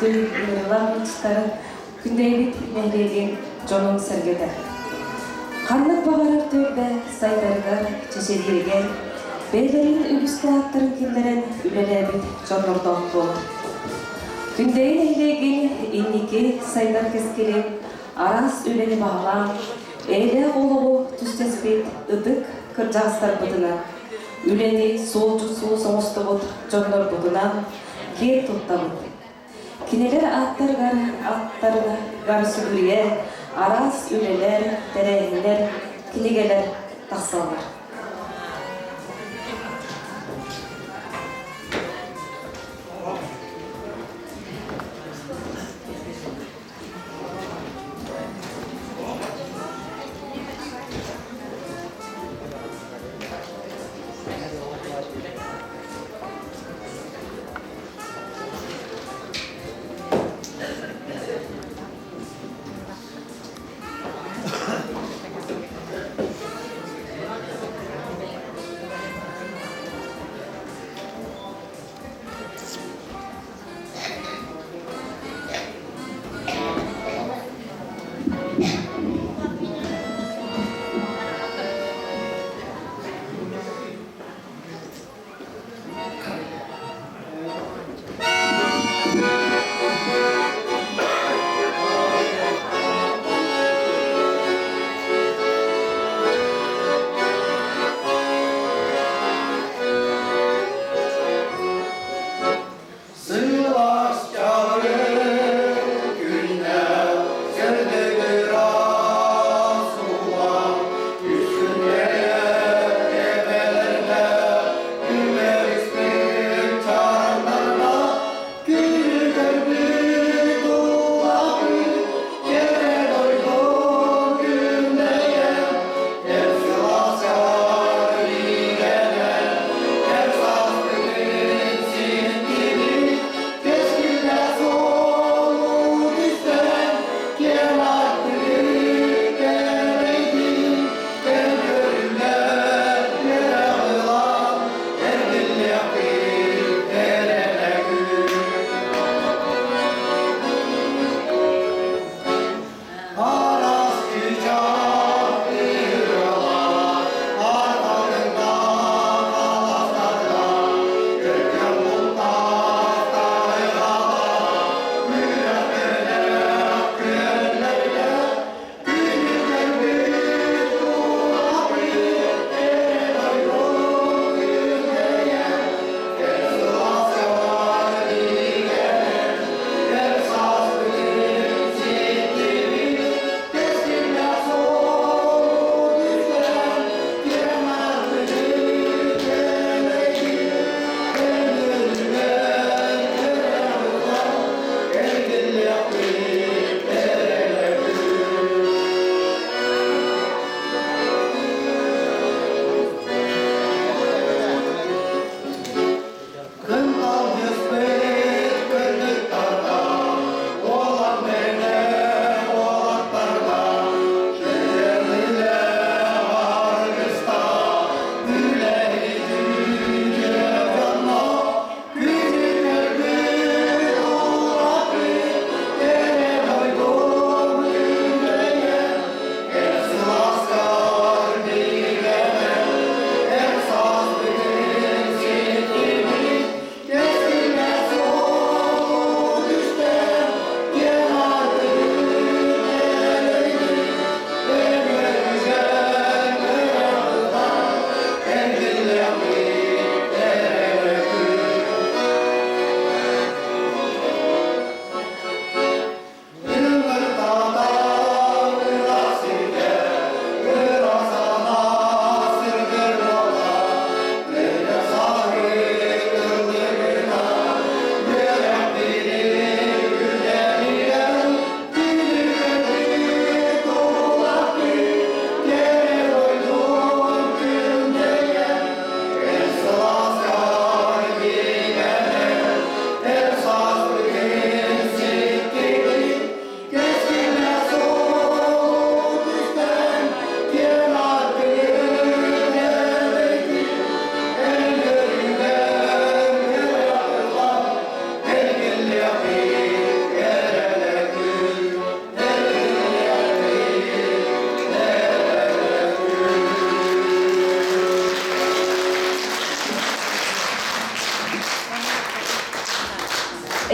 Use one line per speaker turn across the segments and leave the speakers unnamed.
Күндү ыҥырыылаах ыалдьыттары Күндэйбит нэһилиэгин дьонун-сэргэтэ. Ханнык баҕарар түөлбэ сайдарыгар, чэчирииригэр бэйэлэрин үгүс кылааттарын киллэрэн үлэлээбит дьоннордоох буолар. Күндэйи нэһилиэгин инники сайдар кэскилин араас үлэни баһылаан, эйэлээх олоҕу түстэспит ытык кырдьаҕастарбытынан, үлэни суолдьут сулус оҥостубут дьоннорбутунан киэн туттабыт. Кинилэр ааттарыгар аттарыгар сүгүрүйэ араас үлэлэр, тэрээһиннэр, кинигэлэр тахсаллар.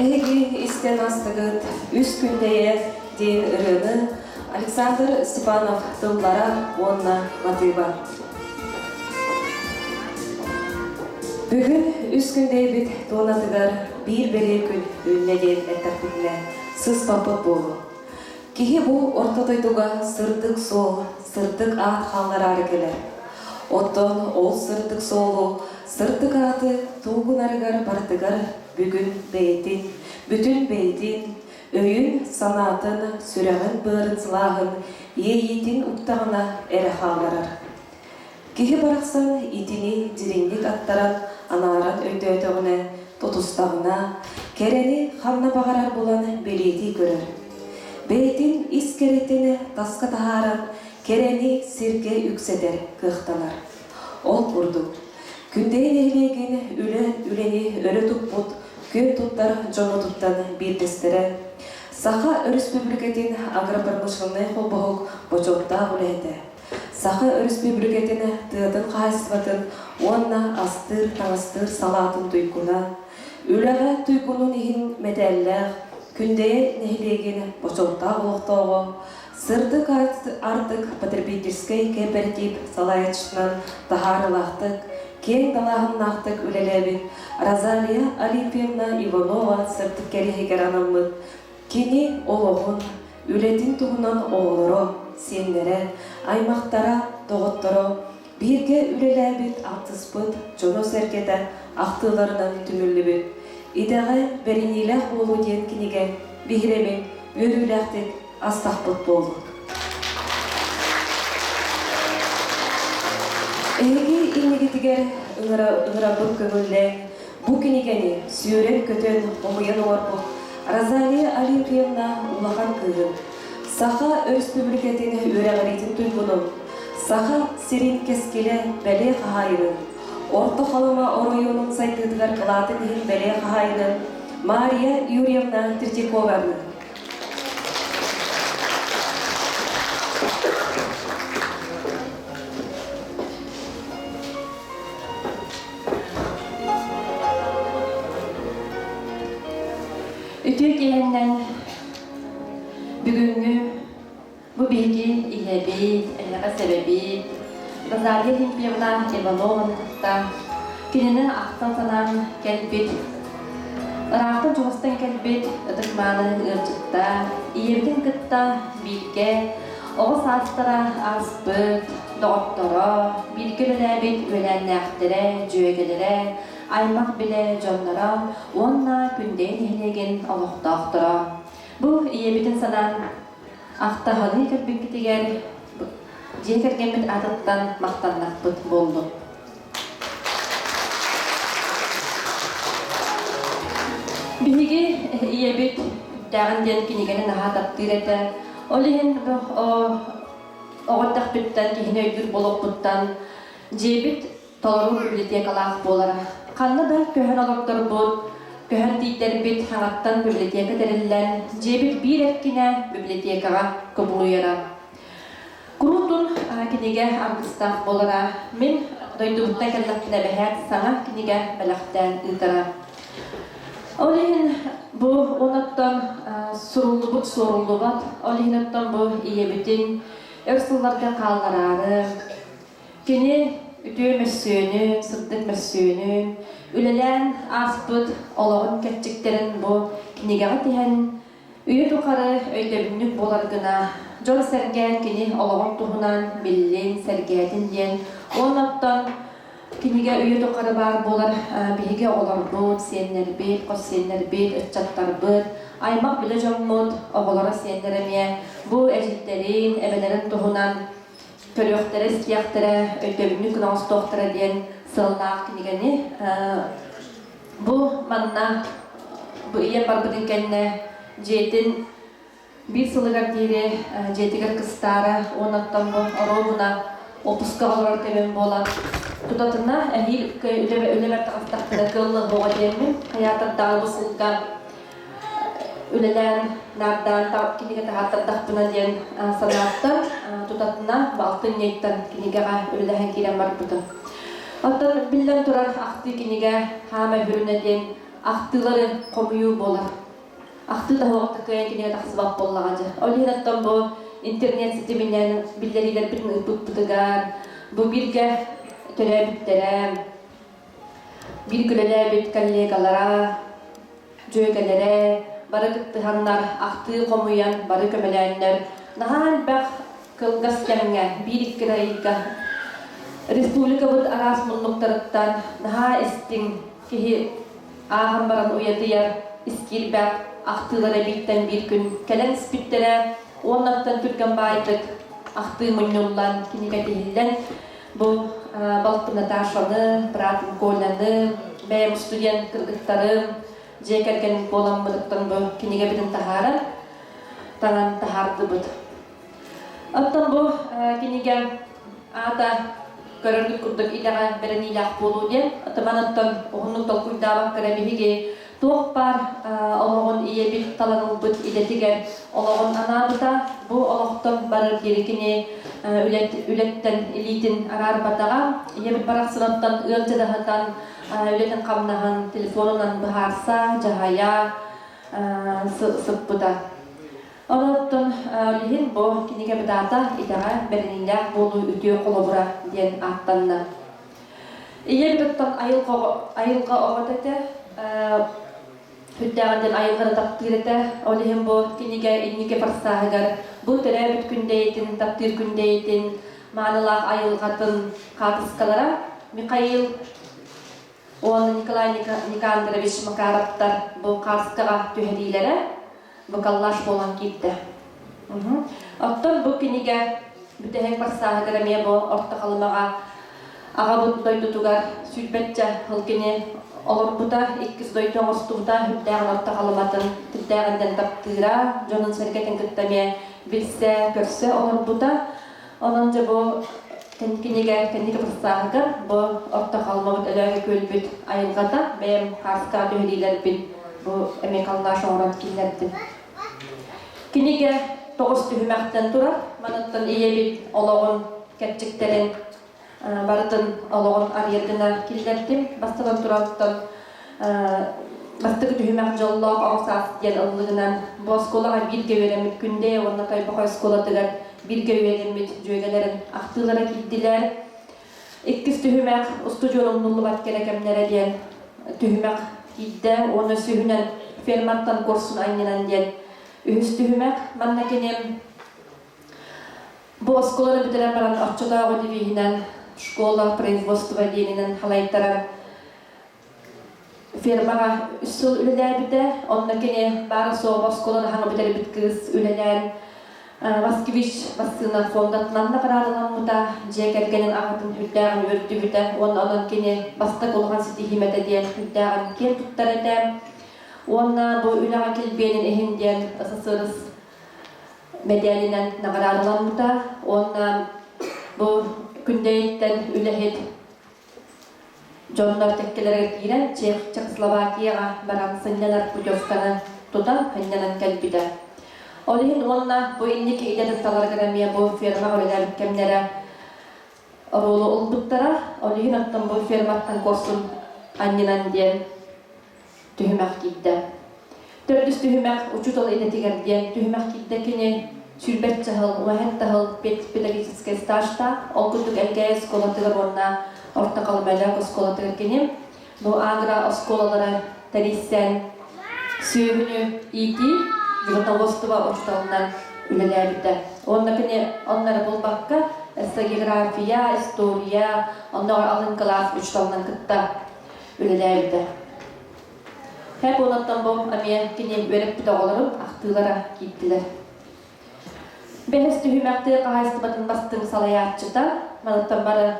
Эһиги истэн астыгыт Үс күндэйэ диэн ырыаны Александр Степанов тыллара уонна матыыба. Бүгүн Үс күндэйбит туонатыгар биир бэлиэ күн үүннэ диэн эттэхпитинэ сыспаппыт буолуо. Киһи бу орто дойдуга сырдык суол, сырдык аат хааллараары кэлэр. Оттон ол сырдык суолу, сырдык ааты туугунарыгар барытыгар бүгүн бэйэтин, бүтүн бэйэтин, өйүн-санаатын, сүрэҕин-быарын сылааһын, иэйиитин уктаҕына эрэ хаалларар. Киһи барахсан итини дириҥник аттаран, анааран өйдөөтөҕүнэ, тутустаҕына, кэрэни ханна баҕарар булан бэлиэтии көрөр. Бэйэтин ис кэрэтин таска таһааран, кэрэни сиргэ үксэтэр кыахтанар. Ол курдук, Күндэйэ нэһилиэгин үлэ үлэни өрө туппут, күөн туттар дьонутуттан биирдэстэрэ, Саха Өрөспүүбүлүкэтин агропромышленнай холбоһук бочуоттаах үлэһитэ, Саха Өрөспүүбүлүкэтин тыатын хаһаайыстыбатын уонна астыыр-таҥастыыр салаатын туйгуна, үлэҕэ туйгунун иһин мэтээллээх Күндэйэ нэһилиэгин бочуоттаах олохтооҕо, Сырдык артык потребительскай кээпэрэтиип салайааччытынан таһаарыылаахтык, киэҥ далааһыннаахтык үлэлээбит Розалия Алипьевна Иванова сырдык кэриэһигэр анаммыт Кини олоҕун, үлэтин туһунан оҕолоро, сиэннэрэ, аймахтара, доҕотторо, бииргэ үлэлээбит, алтыспыт дьоно-сэргэтэ ахтыыларынан түмүллүбүт «Идэҕэ бэриниилээх буолуу» диэн кинигэ биһирэмин үөрүүлээхтик астахпыт буоллун. Эһиги иннигитигэр ыҥырабын көҥүллээн, Бу кинигэни сүүрэн-көтөн хомуйан оҥорбут Розалия Олимпиевна улахан кыыһын, Саха Өрөспүүбүлүкэтин үөрэҕириитин туйгунун, Саха сирин кэскилэ бэлиэ хаһаайынын, Орто Халыма оройуонун сайдыытыгар кылаатын иһин бэлиэ хаһаайынын Мария Юрьевна Третьякованы.
Үтүө киэһэннэн бүгүҥҥү бу биһиги ийэбит, эһэҕэ сэбэбит Розалия Олимпиевна Иванованы кытта кинини ахтан-санаан кэлбит, ыраахтан-чугастан кэлбит ытык-мааны ыалдьыттар, ийэбитин кытта бииргэ оҕо саастара ааспыт доҕотторо, бииргэ үлэлээбит үөлээннээхтэрэ, дьүөгэлэрэ, аймах-билэ дьонноро уонна Күндэйэ нэһилиэгин олохтоохторо. Бу ийэбитин санаан ахтаһыныы кэлбиккитигэр дьиэ кэргэммит аатыттан махтаннахпыт буоллун. Биһиги ийэбит Үттээҕин диэн кинигэни наһаа таптыыр этэ. Ол иһин оҕо эрдэхпиттэн, киһини өйдүүр буолуохпуттан дьиэбит толору библиотекалаах буолара. Ханна да көһөн олордорбут, көһөн тиийдэрбит хаҥаттан библиотека тэриллэн, дьиэбит биир эркинэ библиотекаҕа кубулуйара. Куруутун кинигэ аргыстаах буолара. Мин дойдубуттан кэллэхпинэ эбэһээт саҥа кинигэ бэлэхтээн ыытара. Ол иһин бу оноттон суруллубут суоруллубат, ол иһин оттон бу ийэбитин өр сылларга хааллараары, кини үтүө мөссүөнүн, сырдык мөссүөнүн, үлэлээн ааспыт олоҕун кэрчиктэрин бу кинигэҕэ тиһэн Үйэ тухары өйдөбүнньүк буолар гына дьон-сэргэ кини олоҕун туһунан биллин, сэргээтин диэн уонна оттон кинигэ үйэ тухары баар буолар биһиги оҕолорбут, сиэннэрбит, хос сиэннэрбит, ыччаттарбыт, аймах-билэ дьоммут, оҕолоро сиэннэр эмиэ бу эдьиийдэрин, эбэлэрин туһунан көрүөхтэрэ, истиэхтэрэ, өйдөбүнньүк гына оҥостуохтара диэн сыаллаах кинигэни Бу манна бу ийэм барбытын кэннэ дьиэтин биир сылыгар диэри дьиэтигэр кыстаара уонна оттон бу оруобуна уоппускаҕа олорор кэмим буолан тутатына эһиил үлэбэр таҕыстахпына кыаллыа диэммин хайаатар даҕаны бу сылга үлэлээн наардаан кинигэ таһааттардахпына диэн санааттан тутатына алтынньыйтан кинигэҕэ үлэлэһэн киирэн барбытым. Оттон биллэн турар ахтыы кинигэ хаама бүрүнэ диэн ахтыылары хомуйуу буолар. Ахтыы таһуохта кыайан кинигэ тахсыбат буоллаҕа дьэ. Ол иһин оттон бу интернет ситиминэн биллэриилэрбитин ыыппыппытыгар бу бииргэ төрөөбүттэрэ, бииргэ үлэлээбит коллегалара, дьүөгэлэрэ бары кыттыһаннар, ахтыы хомуйан, бары көмөлөөннөр наһаа элбэх кылгас кэмҥэ, биир-икки ыйга республикабыт араас муннуктарыттан наһаа истиҥ киһи ааһан баран уйадыйар ис киирбэх ахтыылара бииртэн биир күн кэлэн испиттэрэ уоннаттан түргэн баайдык ахтыы мунньуллан, кинигэ тиһиллэн бу балтым Наташаны, быраатым Коляны, бэйэм студент кыргыттарым, дьиэ кэргэним буоламмытыттан бу кинигэбитин таһааран, таҥан таһаардыбыт. Оттон бу кинигэ аата көрөргүт курдук идэҕэ бэриниилээх буолуу диэн. Оттон оттон уһуннук толкуйдаабакка эрэ биһиги туох баар олоҕун ийэбит талан ылбыт идэтигэр олоҕун анаабыта. Бу олохтон барар диэри кини үлэттэн илиитин араарбатаҕа. Ийэбит барахсаныттан ыалдьадаһытан, үлэтин хамнаһын телефонунан быһаарса, дьаһайа сыппыта. Онон иһин бу кинигэ быдаата итэҕэ бэриниилээх буолуу үтүө холобура диэн ааттанна. Ийэбит оттон айылҕа оҕото этэ, үрдээҕин диэн айылҕаны таптыыр этэ. Ол иһин бу кинигэ инники форсааһыгар бу төрөөбүт күндэйитин, таптыыр күндэйитин, маанылаах айылҕатын хаатыскалара Михаил уонна Николай Никандрович Макаровтар бу хааскаҕа түһэриилэрэ бу коллаж буолан киирдэ. Оттон бу кинигэ бүтэһик бассааһыгар эмиэ бу Орто Халымаҕа аҕабыт дойдутугар сүүрбэччэ сыл кини олорбута, иккис дойду оҥостубута, үрдээҕин Орто Халыматын түрдээҕиндэн таптыыра, дьонун-сэргэтин кытта эмиэ билсэ, көрсө олорбута. Онон дьэ бу кинигэ кэнники бассааһыгар бу Орто Халымабыт Өлөөкө күөлбүт айылҕата бэйэм хааскаҕа түһэриилэрбин бу эмиэ коллаж оҥорон киллэрдим. Кинигэ тоҕус түһүмэхтэн турар. Манаттан ийэбит олоҕун кэрчиктэрин барытын олоҕун арыйар гына киллэрдим. Бастатан турантан бастакы түһүмэх дьоллоох оҕо саас диэн ыллыгынан бу оскуолаҕа бииргэ үөрэммит Күндэйэ уонна Тойбохой оскуолатыгар бииргэ үөрэммит дьүөгэлэрин ахтыылара киирдилэр. Иккис түһүмэх устудьуон умнуллубат кэрэ кэмнэрэ диэн түһүмэх киирдэ уонна сүүһүнэн ферматтан куорсун анньынан диэн үһүс түһүмэх. Манна кини бу оскуоланы бүтэрэн баран оччотооҕу девиһинэн школа производства диэнинэн халайтаран фермаҕа үс сыл үлэлээбитэ. Онно кини баара-суоҕа оскуоланы хаҥа бүтэрбит кыыс үлэлээн Москвич массыына фондатынан наҕараадаламмыта, дьиэ кэргэнин аҕатын үрдээҕин үөрдүбүтэ уонна онон кини бастакы улахан ситиһиим этэ диэн үрдээҕин киэн туттар этэ. Уонна бу үлэҕэ килбиэнин иһин диэн СССР мэдээлинэн наҕараадаламмыта уонна бу Күндэйиттэн үлэһит Дьоннор кэккэлэригэр киирэн Чех Чехословакияҕа баран сынньанар путевканы тутан сынньанан кэлбитэ. Ол иһин уонна бу инники идэ дыкталарыгар эмиэ бу ферма үлэлээбит кэмнэрэ оруолу ылбыттара. Ол иһин оттон бу ферматтан куорсун анньынан диэн түһүмэх киирдэ. Төрдүс түһүмэх учуутал идэтигэр диэн түһүмэх киирдэ кини сүүрбэччэ сыл, уһэн таһыл педагогическай стажтаах, ол курдук Элгээйи оскуолатыгар уонна Орто Халымалаах оскуолатыгар кини бу агро оскуолалары тэрийсэн сүөһүнү иитии животноводство учууталынан үлэлээбитэ. Уонна кини онно эрэ буолбакка, география, история, оннооҕор алын кылаас учууталынан кытта үлэлээбитэ. Һэ буолантан бу эмиэ кини үөрэппит оҕолорун ахтыылара киирдилэр. Бэһис түһүмэх тыа хаһаайыстыбатын бастыҥ салайааччыта, манаттан бары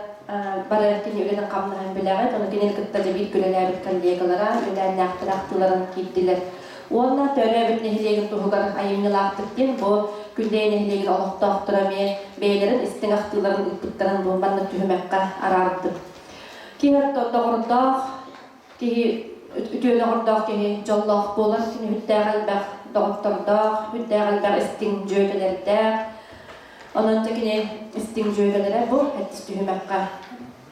бары кини үлэтин хамнаһын билэҕит, ону кинини кытта дьэ биир үлэлээбит коллегалара, үөлээннээхтэр ахтыыларын киирдилэр. Уонна төрөөбүт нэһилиэгин туһугар айымньылаахтык диэн бу Күндэйэ нэһилиэгин олохтоохторо эмиэ бэйэлэрин истиҥ ахтыыларын ыыппыттарын бу маннык түһүмэххэ араардым. Киһи доҕордоох киһи үтүө доҕордоох киһи дьоллоох буолар кини сүрдээх элбэх доҕоттордоох, сүрдээх элбэх истиҥ дьүөгэлэрдээх. Онон дьэ кини истиҥ дьүөгэлэрэ бу сэттис түһүмэххэ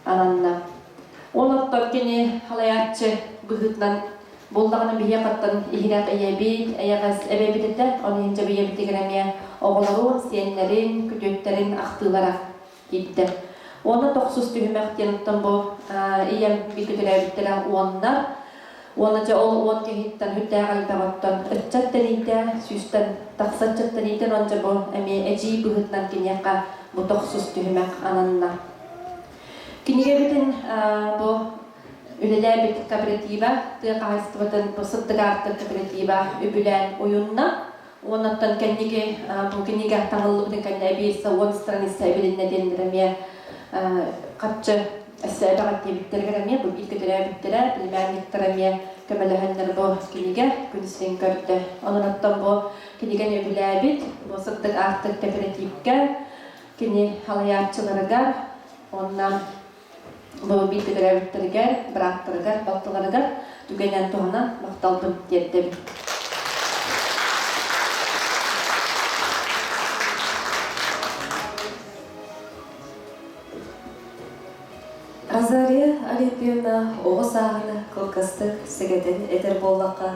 ананна. Ол оттон кини халайааччы быһыытынан Буоллаҕына биһиэхэттэн иһирэх ийэбит, эйэҕэс эбэбит этэ. Ол иһин дьэ ийэбитигэр эмиэ оҕолорун, сиэннэрин, күтүөттэрин ахтыылара киирдэ. Уонна тохсус түһүмэх диэн оттон бу ийэм бииргэ төрөөбүттэрэ уоннар. Уонна дьэ ол уон киһиттэн сүрдээх элбэх оттон ыччат тэнийдэ, сүүстэн тахса ыччат тэнийдэ, онон дьэ бу эмиэ эдьиий быһыытынан киниэхэ бу тохсус түһүмэх ананна. Кинигэбитин бу үлэлээбит кооператива, тыа хаһаайыстыбатын бу сырдык аартык кооператива үбүлээн уйунна. Уоннаттан кэнники бу кинигэ таҥыллыбытын кэннэ эбиэсэ уон страница эбилиннэ диэннэр эмиэ харчы өссө эбэҕэттиэбиттэригэр эмиэ бу бииргэ төрөөбүттэрэ, племянниктара эмиэ көмөлөһөннөр бу кинигэ күн сирин көрдө. Онон оттон бу кинигэни үбүлээбит, бу сырдык аартык кэпэрэтиипкэ кини халайааччыларыгар уонна бу бииргэ төрөөбүттэригэр, бырааттарыгар, балтыларыгар түгэнэн туһанан махталбын тиэрдэбин.
Розалия Олимпиевна оҕо сааһын кылгастык сэгэтэн этэр буоллахха,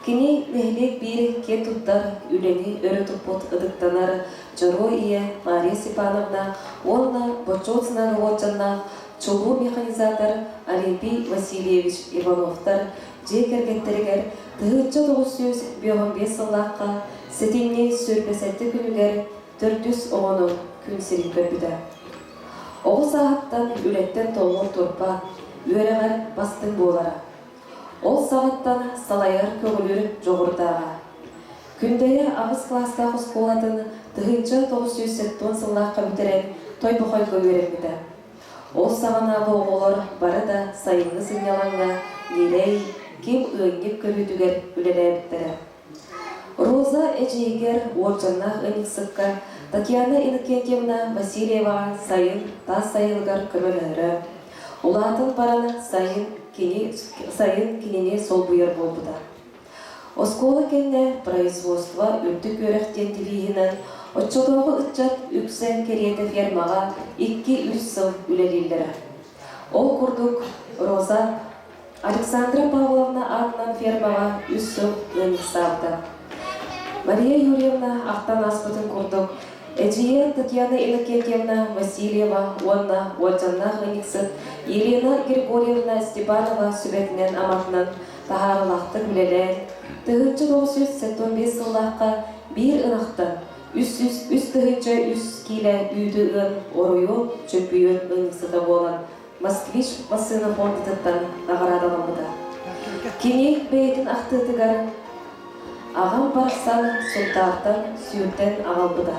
кини нэһилиэк биир киэн туттар үлэни өрө туппут ытыктанар Дьоруой ийэ Мария Степановна уонна Бочуот Сынаговодьаннаах чулуу механизатор Олимпий Васильевич Ивановтар дьиэ кэргэттэригэр 1955 сыллаахха сэтинньи сүүрбэ сэттэ күнүгэр төрдүс оҕону күн сирин көрбүтэ. Оҕо сааһыттан үлэттэн толлон турбат, үөрэҕэр бастыҥ буолара. Ол саҕаттан салайар көҕүлүүр дьоҕурдааҕа. Күндэйэ аҕыс кылаастаах оскуолатын 1970 сыллаахха бүтэрэн Тойбохойго үөрэммитэ. Ол саҕанааҕы оҕолор бары да сайыҥҥы сынньалаҥҥа ньирэй, ким ыанньык көрүүтүгэр үлэлээбиттэрэ. Роза эдьиийигэр уордьаннаах ыанньыксыкка Татьяна Иннокентьевна Васильеваҕа сайын таас сайылыгар көмөлөһөрө. Улаатан баран сайын кини сайын кинини солбуйар буолбута. Оскуола кэннэ производство үрдүк үөрэх диэн девиһинэн оччотооҕу ыччат үксэ кэриэтэ фермаҕа икки-үс сыл үлэлииллэрэ. Ол курдук Роза Александра Павловна аатынан фермаҕа үс сыл ыанньыксаабыта. Мария Юрьевна ахтан ааспытын курдук, эдьиийэ Татьяна Иннокентьевна Васильева уонна уордьаннаах ыанньыксыт Елена Григорьевна Степанова сүбэтинэн-аматынан таһаарыылаахтык үлэлээн, 1975 сыллаахха биир ынахтан 303 3 киилэ үүтү ыан оройуон чөмпүйүөн ыанньыксыта буолан Москвич массыына фондатыттан наҕараадаламмыта. Кини бэйэтин ахтыытыгар аҕам барахсан Сунтаартан сүүрдэн аҕалбыта.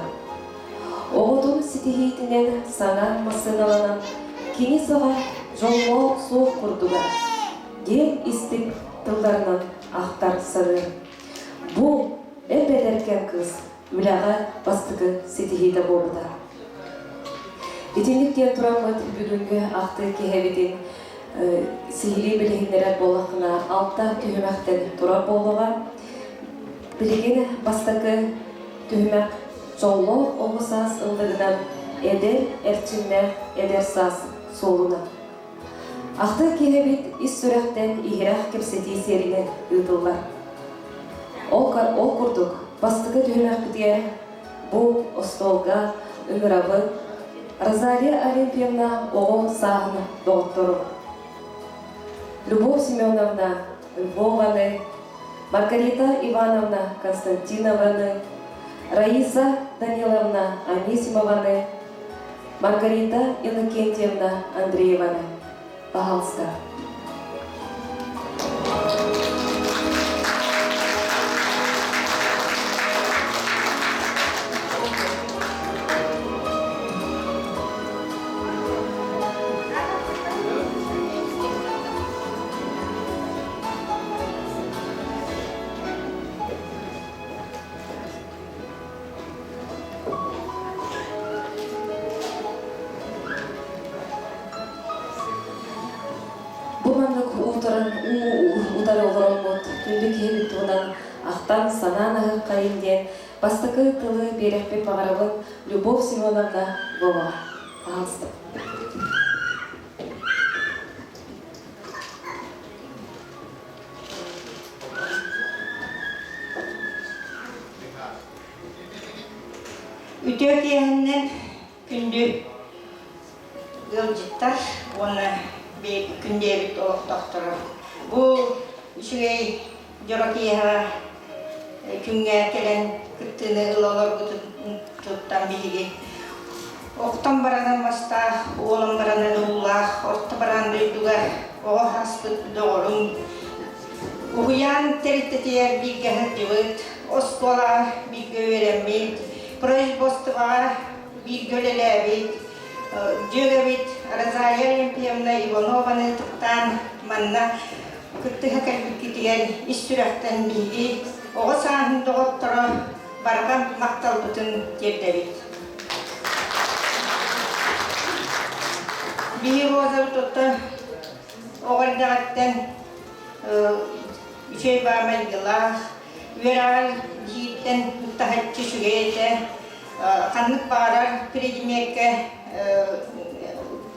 Оҕотун ситиһиитинэн саҥа массыыналанан кини саҕа дьоллоох суох курдуга диэн истиҥ тылларынан ахтар саныыр. Бу эп-эдэркээн кыыс үлэҕэ бастакы ситиһиитэ буолбута. Итинник диэн тураммыт бүгүҥҥү ахтыы киһибитин сиһилии билиһиннэрэр буоллаххына алта түһүмэхтэн турар буолуоҕа. Билигин бастакы түһүмэх дьоллоох оҕо саас ыллыгынан эдэр эрчимнээх эдэр саас суолунан. Ахтыы киһибит ис сүрэхтэн иһирэх кэпсэтии сиэринэн ыытыллар. Ол, ол курдук, бастакы түһүмэхпитигэр бу остуолга ыҥырабыт Розалия Олимпиевна оҕо сааһын доҕоттору Любовь Семеновна Львованы, Маргарита Ивановна Константинованы, Раиса Даниловна Анисимованы, Маргарита Иннокентьевна Андрееваны. Пожалуйста. Бу маннык уутарын уу утары олороммут күндү киһибит туһунан ахтан санаан аһыаххайын диэн бастакы тылы биэрэхпин баҕарабын Любовь Семеновна Львова. Пожалуйста.
Үтүө киэһэннэн күндү ыалдьыттар уонна күндүэбит олохтоохторо. Бу үчүгэй дьоро киэһэҕэ күҥҥэ кэлэн кыттыыны ыла олорбутуттан биһиги охтон баранан мастаах, уолан баранан уулаах, орто бараан дойдуга оҕо хаспыт доҕорум Уһуйаан тэрилтэтигэр бииргэ сылдьыбыт, оскуолаҕа бииргэ үөрэммит, производствоҕа бииргэ үлэлээбит дьүөгэбит Розалия Олимпиевна Иванованы ытыктаан манна кыттыһа кэлбиккитигэр ис сүрэхтэн биһиги оҕо сааһын доҕотторо барҕа махталбытын тиэрдэбит. Биһиги Розабыт оттон оҕо эрдэҕиттэн үчүгэй баа майгылаах, үөрэҕэр дьииттэн таһыччы үчүгэй этэ, ханнык баҕарар предмеккэ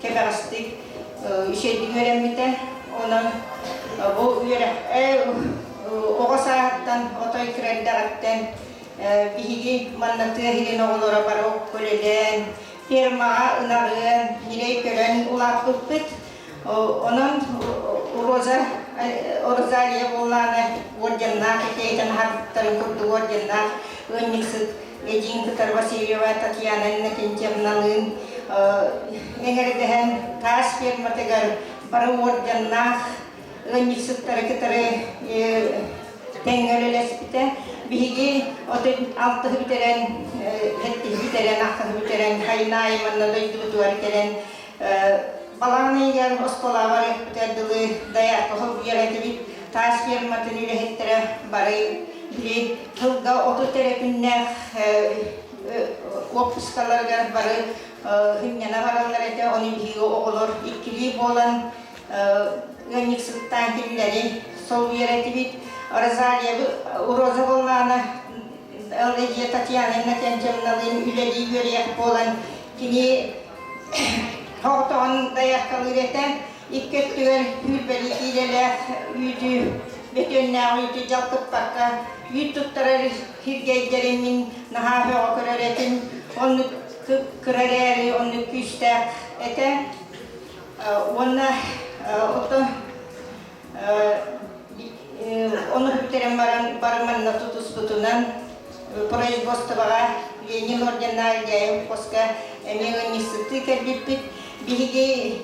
кэбэҕэстик үчүгэйдик үөрэммитэ. Онон бу үөрэх оҕо сааһыттан отой кыра эрдэҕиттэн биһиги манна тыа сирин оҕолоро бары үлэлээн, фермаҕа ынаҕыан, ньирэй көрөн улааппыппыт. Онон Роза Розалия буоллаана орденнаах итиэтэн аһарбыттарын курдук орденнаах ыанньыксыт Эдьиин кытар Васильева Татьяна Иннокентьевналыын эҥэрдэһэн таас ферматыгар бары орденнаах ыанньыксыттары кытары тэҥҥэ үлэлэспитэ. Биһиги отут алтыһы бүтэрэн, сэттиһи бүтэрэн, ахсыһы бүтэрэн хайнаайы манна дойдубутугар кэлэн Балаҕан ыйыгар оскуолаҕа барыахпытыгар дылы доярка холбуйар этибит. Таас ферматын үлэһиттэрэ бары били тылга 30 эрэ күннээх уоппускаларыгар бары сынньана бараллар этэ. Ону биһиги оҕолор иккилии буолан ыанньыксыттаан кинилэри солбуйар этибит. Розалия Роза буоллаҕына Лидия Татьяна Иннокентьевналыын үлэлии үөрүйэх буолан кини Тоҕотоҕун дайааккалыыр этэ, икки өттүгэр сүүрбэлии киилэлээх үүтү, бөтүөннээх үүтү дьалкыппакка үүт туттарар сиргэйдэрин мин наһаа сөҕө көрөр этим. Оннук кыра эрээри оннук күүстээх этэ. Уонна оттон Ону бүтэрэн баран бары манна тутуспутунан производствоҕа Ленин орденнаах Ильяев хоско эмиэ ыанньыксыттыы кэлбиппит. Биһиги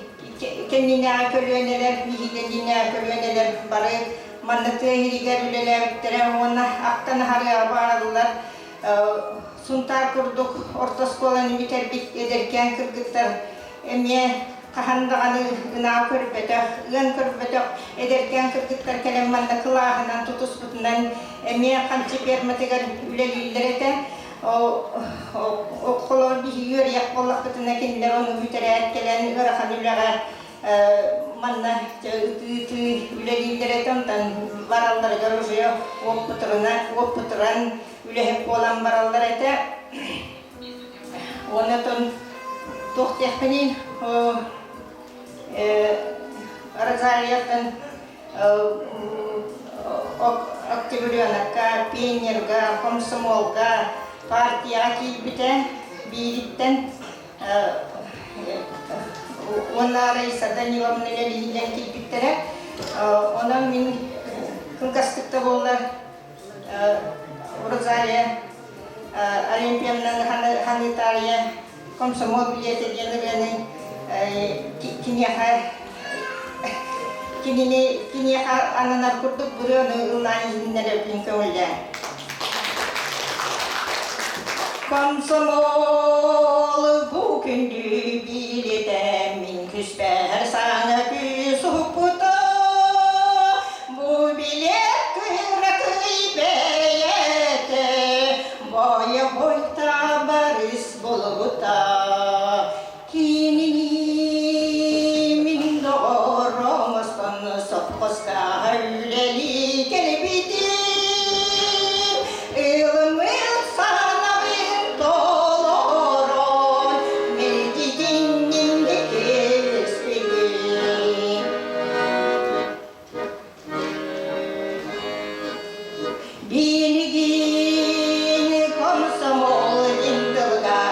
кэннинээҕи көлүөнэлэр, биһиги иннинээҕи көлүөнэлэр бары манна тыа иһигэр үлэлээбиттэрэ уонна ахтан аһарыаҕа баараллар. Сунтаар курдук орто оскуоланы бүтэрбит эдэркээн кыргыттар эмиэ хаһан даҕаны ынаа көрбөтөх, ыан көрбөтөх эдэркээн кыргыттар кэлэн манна кылааһынан тутуспутунан эмиэ ханчы ферматыгар үлэлииллэр этэ. Холобур биһиги үөрүйэх буоллахпытына кинилэр ону бүтэрээт кэлэн ыарахан үлэҕэ манна ытыы-ытыы үлэлииллэр этэ. Онтон баралларыгар уже уоппутуран үлэһит буолан бараллар этэ. Онтон туох диэхпиний, Розалияттан октябренокка, пионерга, комсомолга, партияҕа киирбитэ биириттэн уонна Раиса Даниловна үлэлиһинэн киирбиттэрэ. Онон мин кылгастык да буоллар Розалия Олимпиевна Ханытария комсомол билиэтэ диэн ырыаны киниэхэ кинини киниэхэ ананар курдук ырыаны ыллаан иһиннэрэбин көҥүллээн. Комсомол бу күндү билиэтэ мин күспэр саҥа күүс уһукпута Бу билиэт кыракый бэйэтэ бойобуой табаарыс буолбута. Кинини мин доҕор оҥостон сопхуоска үлэлии кэлбитим. Ылыммыт санаабын толорон, мэлдьитин кэспитим. Билигин комсомол диэн тылга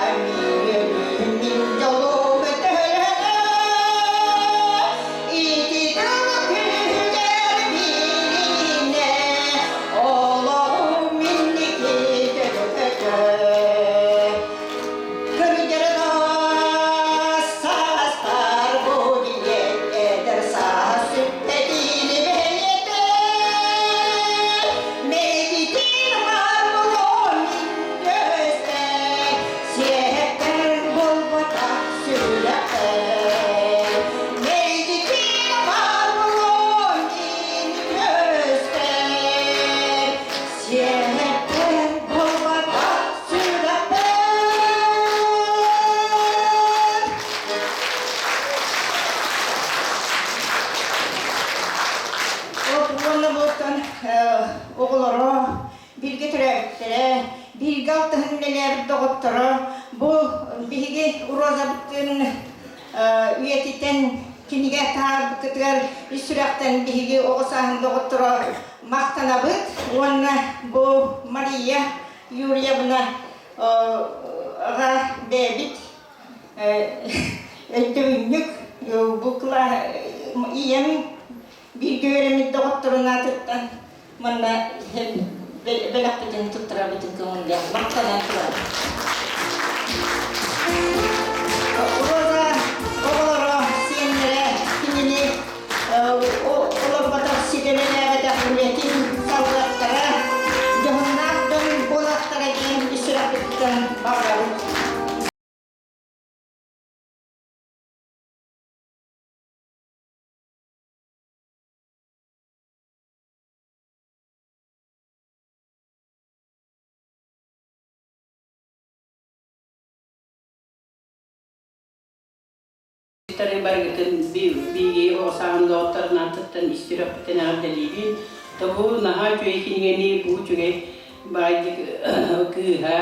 Диэһэттэн буолбатах сүрэхпэр. Уонна буолтан оҕолоро, бииргэ төрөөбүттэрэ, бииргэ алтыһан үлэлээбит доҕотторо бу биһиги Розабытын үйэтитэн кинигэ таһаарбыккытыгар ис сүрэхтэн биһиги оҕо сааһын доҕотторо махтанабыт уонна бу Мария Юрьевна аҕа бэйэбит өйдөбүнньүк бу ийэм бииргэ үөрэммит доҕотторун аатыттан манна бэлэхпитин туттарабытын көҥүллээх махтанан турабыт. Роза оҕолоро, сиэннэрэ кинини олорботох ситэрэлээбэтэх үлэтин салгыахтара, дьоһуннаах дьон буолуохтара диэн ис сүрэхпититтэн баҕарабыт.
Барыгытын биһиги оҕо сааһын доҕотторун ааттыттан ис сүрэхпиттэн эҕэрдэлиибин. Тобу наһаа үчүгэй кинигэни бу үчүгэй баайдык кыыһа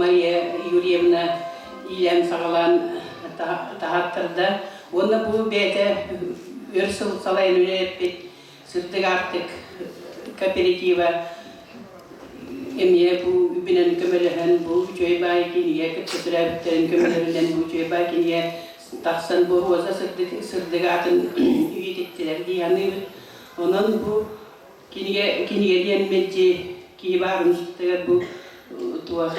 Мария Юрьевна иилээн саҕалаан таһааттарда. Уонна бу бэйэтэ өр сыл салайан үлэлэппит Сырдык Аартык кооператива эмиэ бу үбүнэн көмөлөһөн, бу үчүгэй баай кинигэ кытта төрөөбүттэрин көмөлөрүнэн бу үчүгэй баай кинигэ тахсан бу Роза сырдык сырдык аатын үйэтиттилэр дии саныыбыт. Онон бу кинигэ кинигэ диэн мэлдьи киһи баарын устатыгар бу туох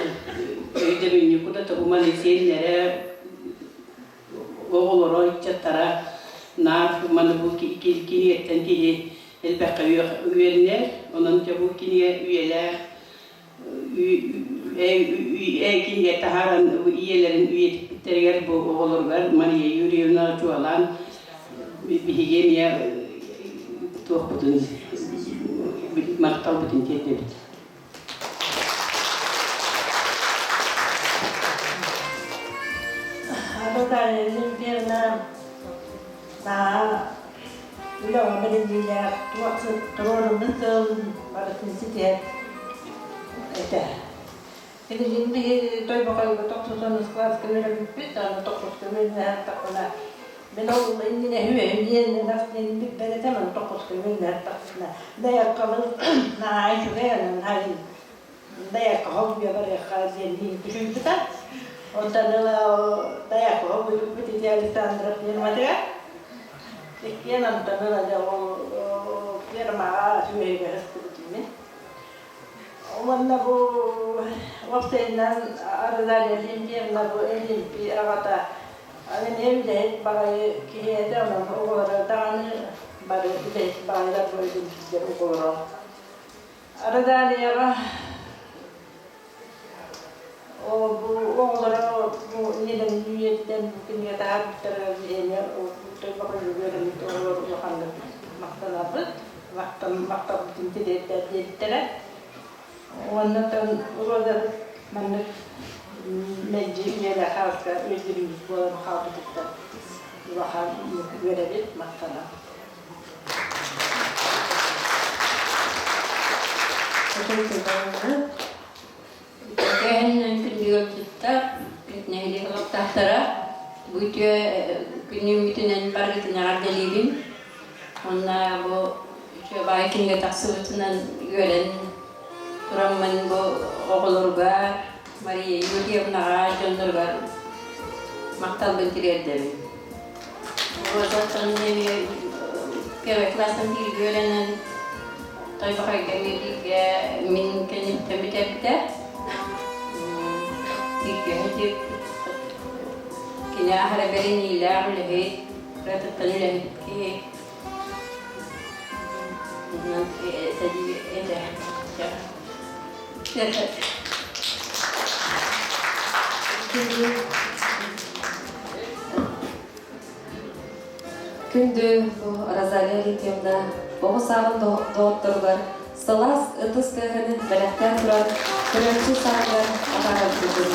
өйдөбүнньүк куда тобуман сиэннэрэ оҕолоро, ыччаттара наар маны бу кинигэттэн киһи элбэххэ үөрэнэр. Онон дьэ бу кинигэ үйэлээх кинигэ таһааран ийэлэрин үйэтиппиттэригэр бу оҕолоругар Мария Юрьевна чуолаан биһиги эмиэ туохпутун махталбытын тиэрдэбит.
Наталья Лимпьевна наһаа үлэҕэ бэриллиилээх, туох туруоруммут сыалын барытын ситиһэр этэ. Билигин биһи Тойбохойго тохсусон ыскылааска үөрэммиппит, аны тохсуска үөрэнэ мин ол иннинэ үөһүн диэн ынах диэн билбэт этим, аны тохсуска үөрэнэ Дайаккабын наһаа үчүгэй анан хайын Дайакка холбуйа барыахха диэн күчүйбүтэ. Онтон ыла Дайакка холбуйбуппут ити Александров фирматыгар. Иккиэн онтон ыла дьэ ол фирмаҕа сүөһүгэ сыстыбытым мин. Уонна бу уопсайынан Розалия Лимпьевна бу Олимпий аҕата эмиэ үлэһит баҕайы киһи этэ, онон оҕолоро даҕаны бары үлэһит баҕайылар бу Олимпийдэр оҕолоро. Розалияҕа бу оҕолоро бу ийэлэрин үйэтитэн бу кинигэ таһаарбыттара биһиэнэ үөрэммит оҕолор улаханнык махтанабыт, махталбытын тириэрдэр диэбиттэрэ. Уонна Розабыт маннык мэлдьи үйэлээх хааска өйдөбүнньүк буолан хаалбытыттан улахан үөрэбит, махтанабыт.
Кэһиннэн күндүгэр туттар, нэһилиэк олохтоохторо бу үтүө күнүүммүтүнэн барыгытын эҕэрдэлиибин. Уонна бу үтүө баай кинигэ тахсыбытынан үөрэн тураммын бу оҕолоругар, Мария Юрьевнаҕа, дьонноругар махталбын тириэрдэбин. Розаттан эмиэ первый класстан бииргэ үөрэнэн Тойбохойго эмиэ бииргэ мин кэнниттэн бүтэрбитэ. Бииргэ Кини аһара бэриниилээх үлэһит, кыратыттан үлэһит киһи.
Күндү Розалия Литьевна оҕо сааҕын доҕотторугар сылаас ытыс тыаһын бэлэхтээн туран көрөөччү сааһыгар атаарарбытын.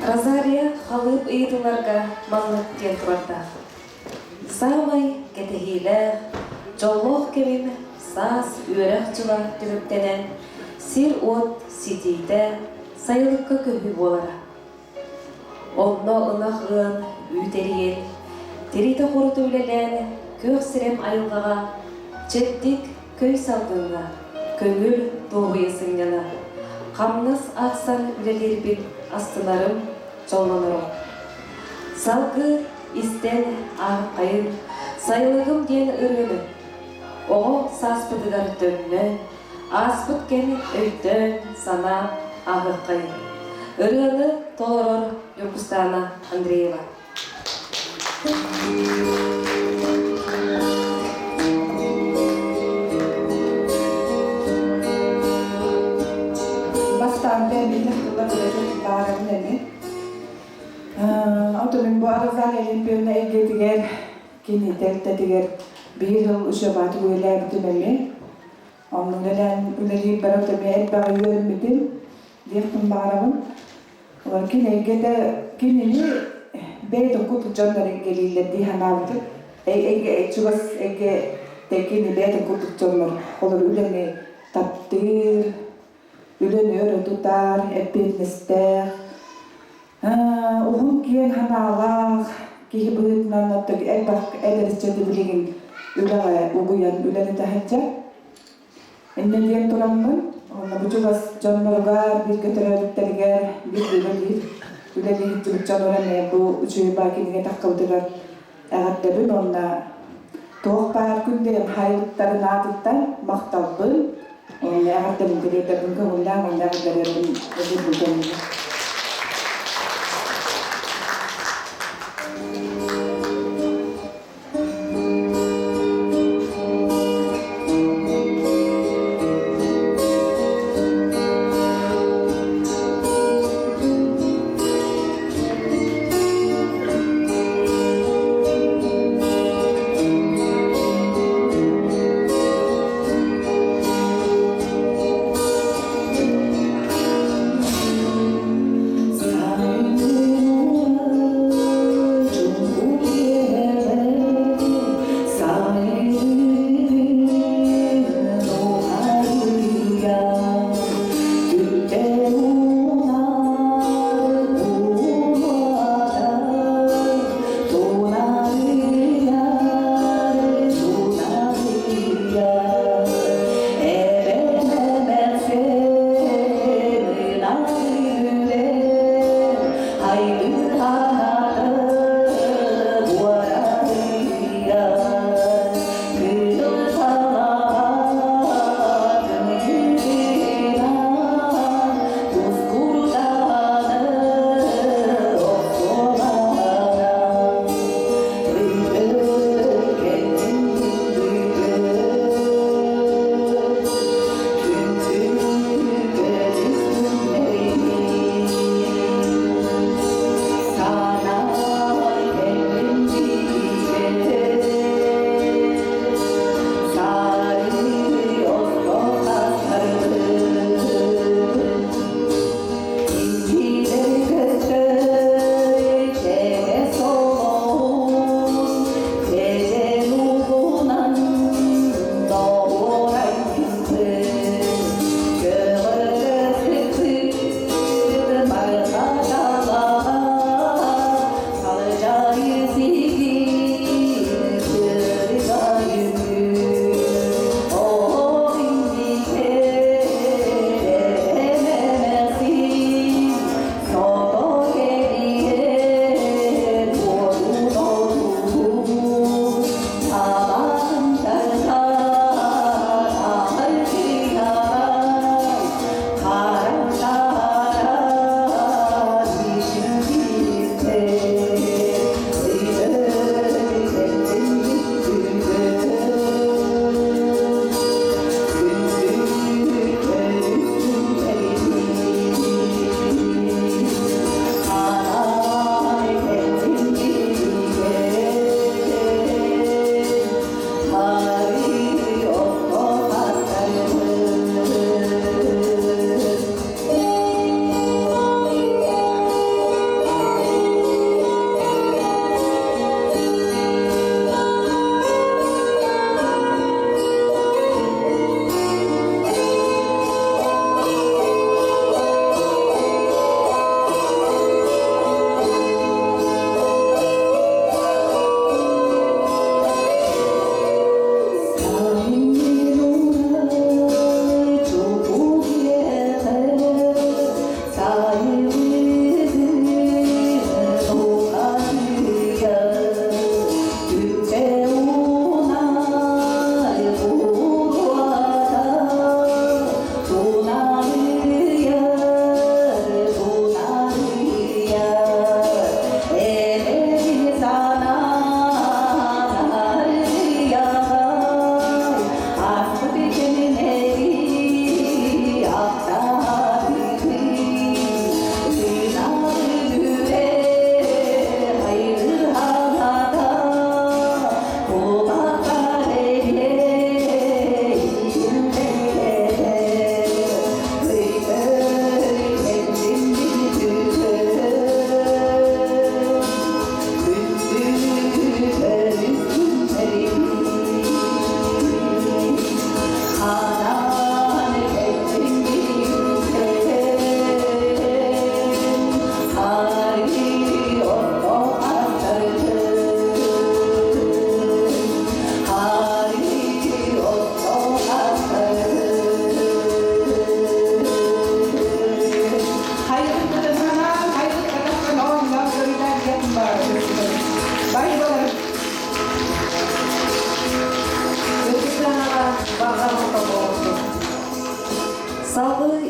Розалия халыып ыйытыыларга маннык диэн турардаах. Саамай кэтэһиилээх, дьоллоох кэмим саас үөрэх дьыла түмүктэнэн, сир-уот ситиитэ сайылыкка көһүү буолара. Онно ынах ыан, үүт эрийэн, тиритэ-хорута үлэлээн, күөх сирэм айылҕаҕа чэбдик көй салгыҥҥа көҥүл дуоһуйа сынньана, хамнас аахсан үлэлиирбин астынарым, дьоллонорум. Салгыы истэн ааххайын, сайылыгым диэн ырыаны оҕо сааспытыгар төннөн, ааспыт кэми өйдөөн, санаан ааһыаххайын. Ырыаны толорор Ньургустаана Андреева.
Бастаан бэйэбитин тылла билэтин баарабын эми. Отон бу Розалия Олимпиевна эйгэтигэр кини тэрилтэтигэр биир сыл учебатык үлэлээбитим эми. Онно үлэлээн үлэлиир баран эмиэ элбэҕи үөрэммитим диэхпин баҕарабын. Олор кин эйгэтэ кинини бэйэтин курдук дьоннор эйгэлииллэр дии санаабытым. Эйгэ чугас эйгэ кини бэйэтин курдук дьоннор олор үлэни таптыыр, үлэни өрө тутар, эппиэтинэстээх, уһун киэҥ санаалаах киһи быһыытынан оттон элбэх эдэрчэти билигин үлэҕэ угуйан үлэни таһырдьа Инньэ диэн тураммын, уонна бу чугас дьонноругар, бииргэ төрөөбүттэригэр биир үлэлиир, үлэлиир дьонура эмиэ бу үчүгэй баа кинигэ таххыбытыгар эҕэрдэбин уонна туох баар күндүм хайылыктарын аатыттан махталбын уонна эҕэрдэбин тириэрдэрбин көҥүллээн уонна эҕэрдэлэрбин эбирбин көҥүллээн.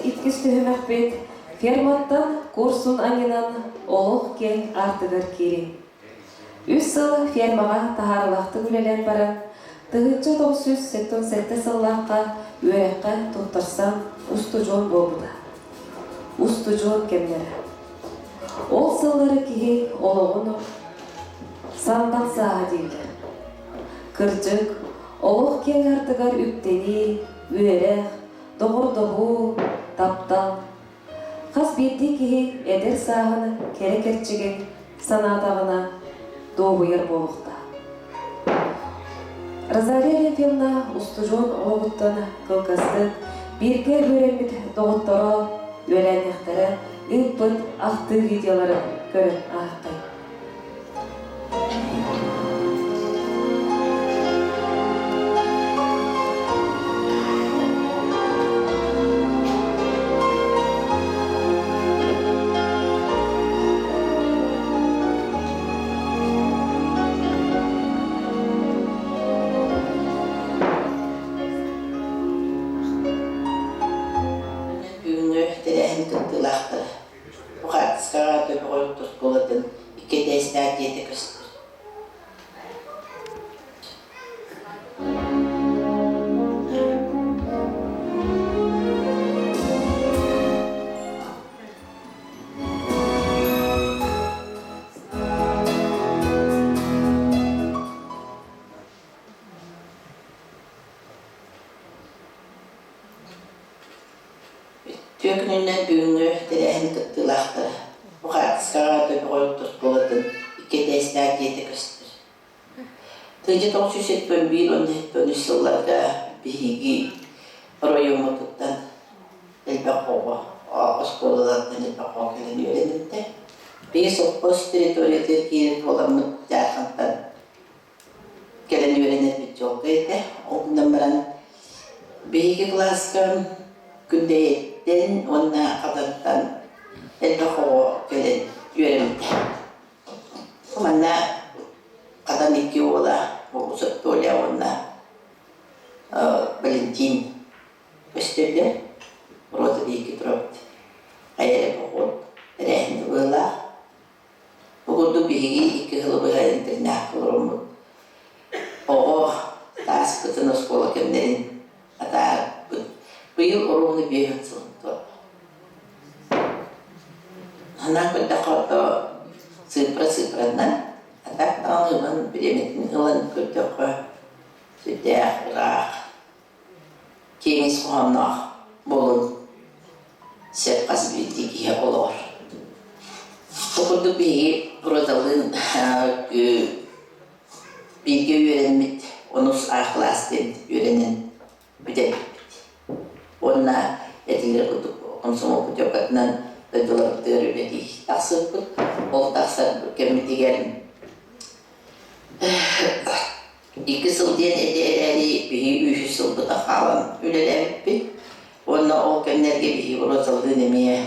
иккис түһүмэхпит ферматтан куорсун анньынан олох киэҥ аартыгар киириҥ. Үс сыл фермаҕа таһаарылаахтык үлэлээн баран, 1977 сыллаахха үөрэххэ туттарсан устудьуон буолбута. Устудьуон кэмнэрэ. Ол сыллары киһи олоҕун сандал сааһа дииллэр. Кырдьык, олох киэҥ ардыгар үктэнии, үөрэх, доҕордоһуу, таптал. Хас биирдии киһи эдэр сааһын кэрэ кэрчигин санаатаҕына дуоһуйар буолуохтаах. Розалия Лефевна устудьуон оҕобуттан кылгастык бииргэ үөрэммит доҕотторо, үөлээннэхтэрэ ыыппыт ахтыы видеоларын көрөн ааххай.
Бүгүҥҥү тэрээһин кыттыылаахтара Бу хаартыскаҕа Төбөҕө оскуолатын икки этээстээх дьиэтэ көстөр. Үтүө күнүнэн бүгүҥҥү тэрээһин кыттыылаахтара бу хаартыскаҕа Төбөҕө оскуолатын икки этээстээх дьиэтэ көстөр. Тыйдьа 971 уонна 73 сылларга биһиги оройуоммутуттан элбэх оҕо оскуолалартан элбэх оҕо кэлэн үөрэннэ. Биһиги сопхуос территориятыгар киирэр буоламмыт Дьаархантан кэлэн үөрэнэрбит дьолго этэ. Ол гынан баран биһиги кылааска Күндэйэттэн уонна Хатантан элбэх оҕо кэлэн үөрэммитэ. Манна Хатан икки уола Богусов Толя уонна Валентин көстөллөр. Рота биһиги турабыт. Хайа эрэ поход тэрээһин быһыылаах. Бу курдук биһиги икки сылы быһа интернакка олороммут оҕо тааспытын оскуола кэмнэрин атаарбыт. Быйыл оруобуна 5 сыл туолла. Санаан көрдөххө, ото цифра цифранан, а так даҕаны ылан бириэмэтин ылан көрдөххө, сүрдээх ыраах, киэҥ ис хоһоонноох буолуон сөп хас биирдии киһи олоҕор. Бу курдук биһиги Розалыын бииргэ үөрэммит онус А кылаас диэн үөрэнэн бүтэрбиппит. Уонна этиллэр курдук комсомол путевкатынан дойдуларбытыгар үлэлии тахсыбыппыт. Ол тахсар кэммитигэр икки сыл диэн этэ эрээри биһиги үһүс сылбыта хаалан үлэлээбиппит. Уонна ол кэмнэргэ биһиги Розалыын эмиэ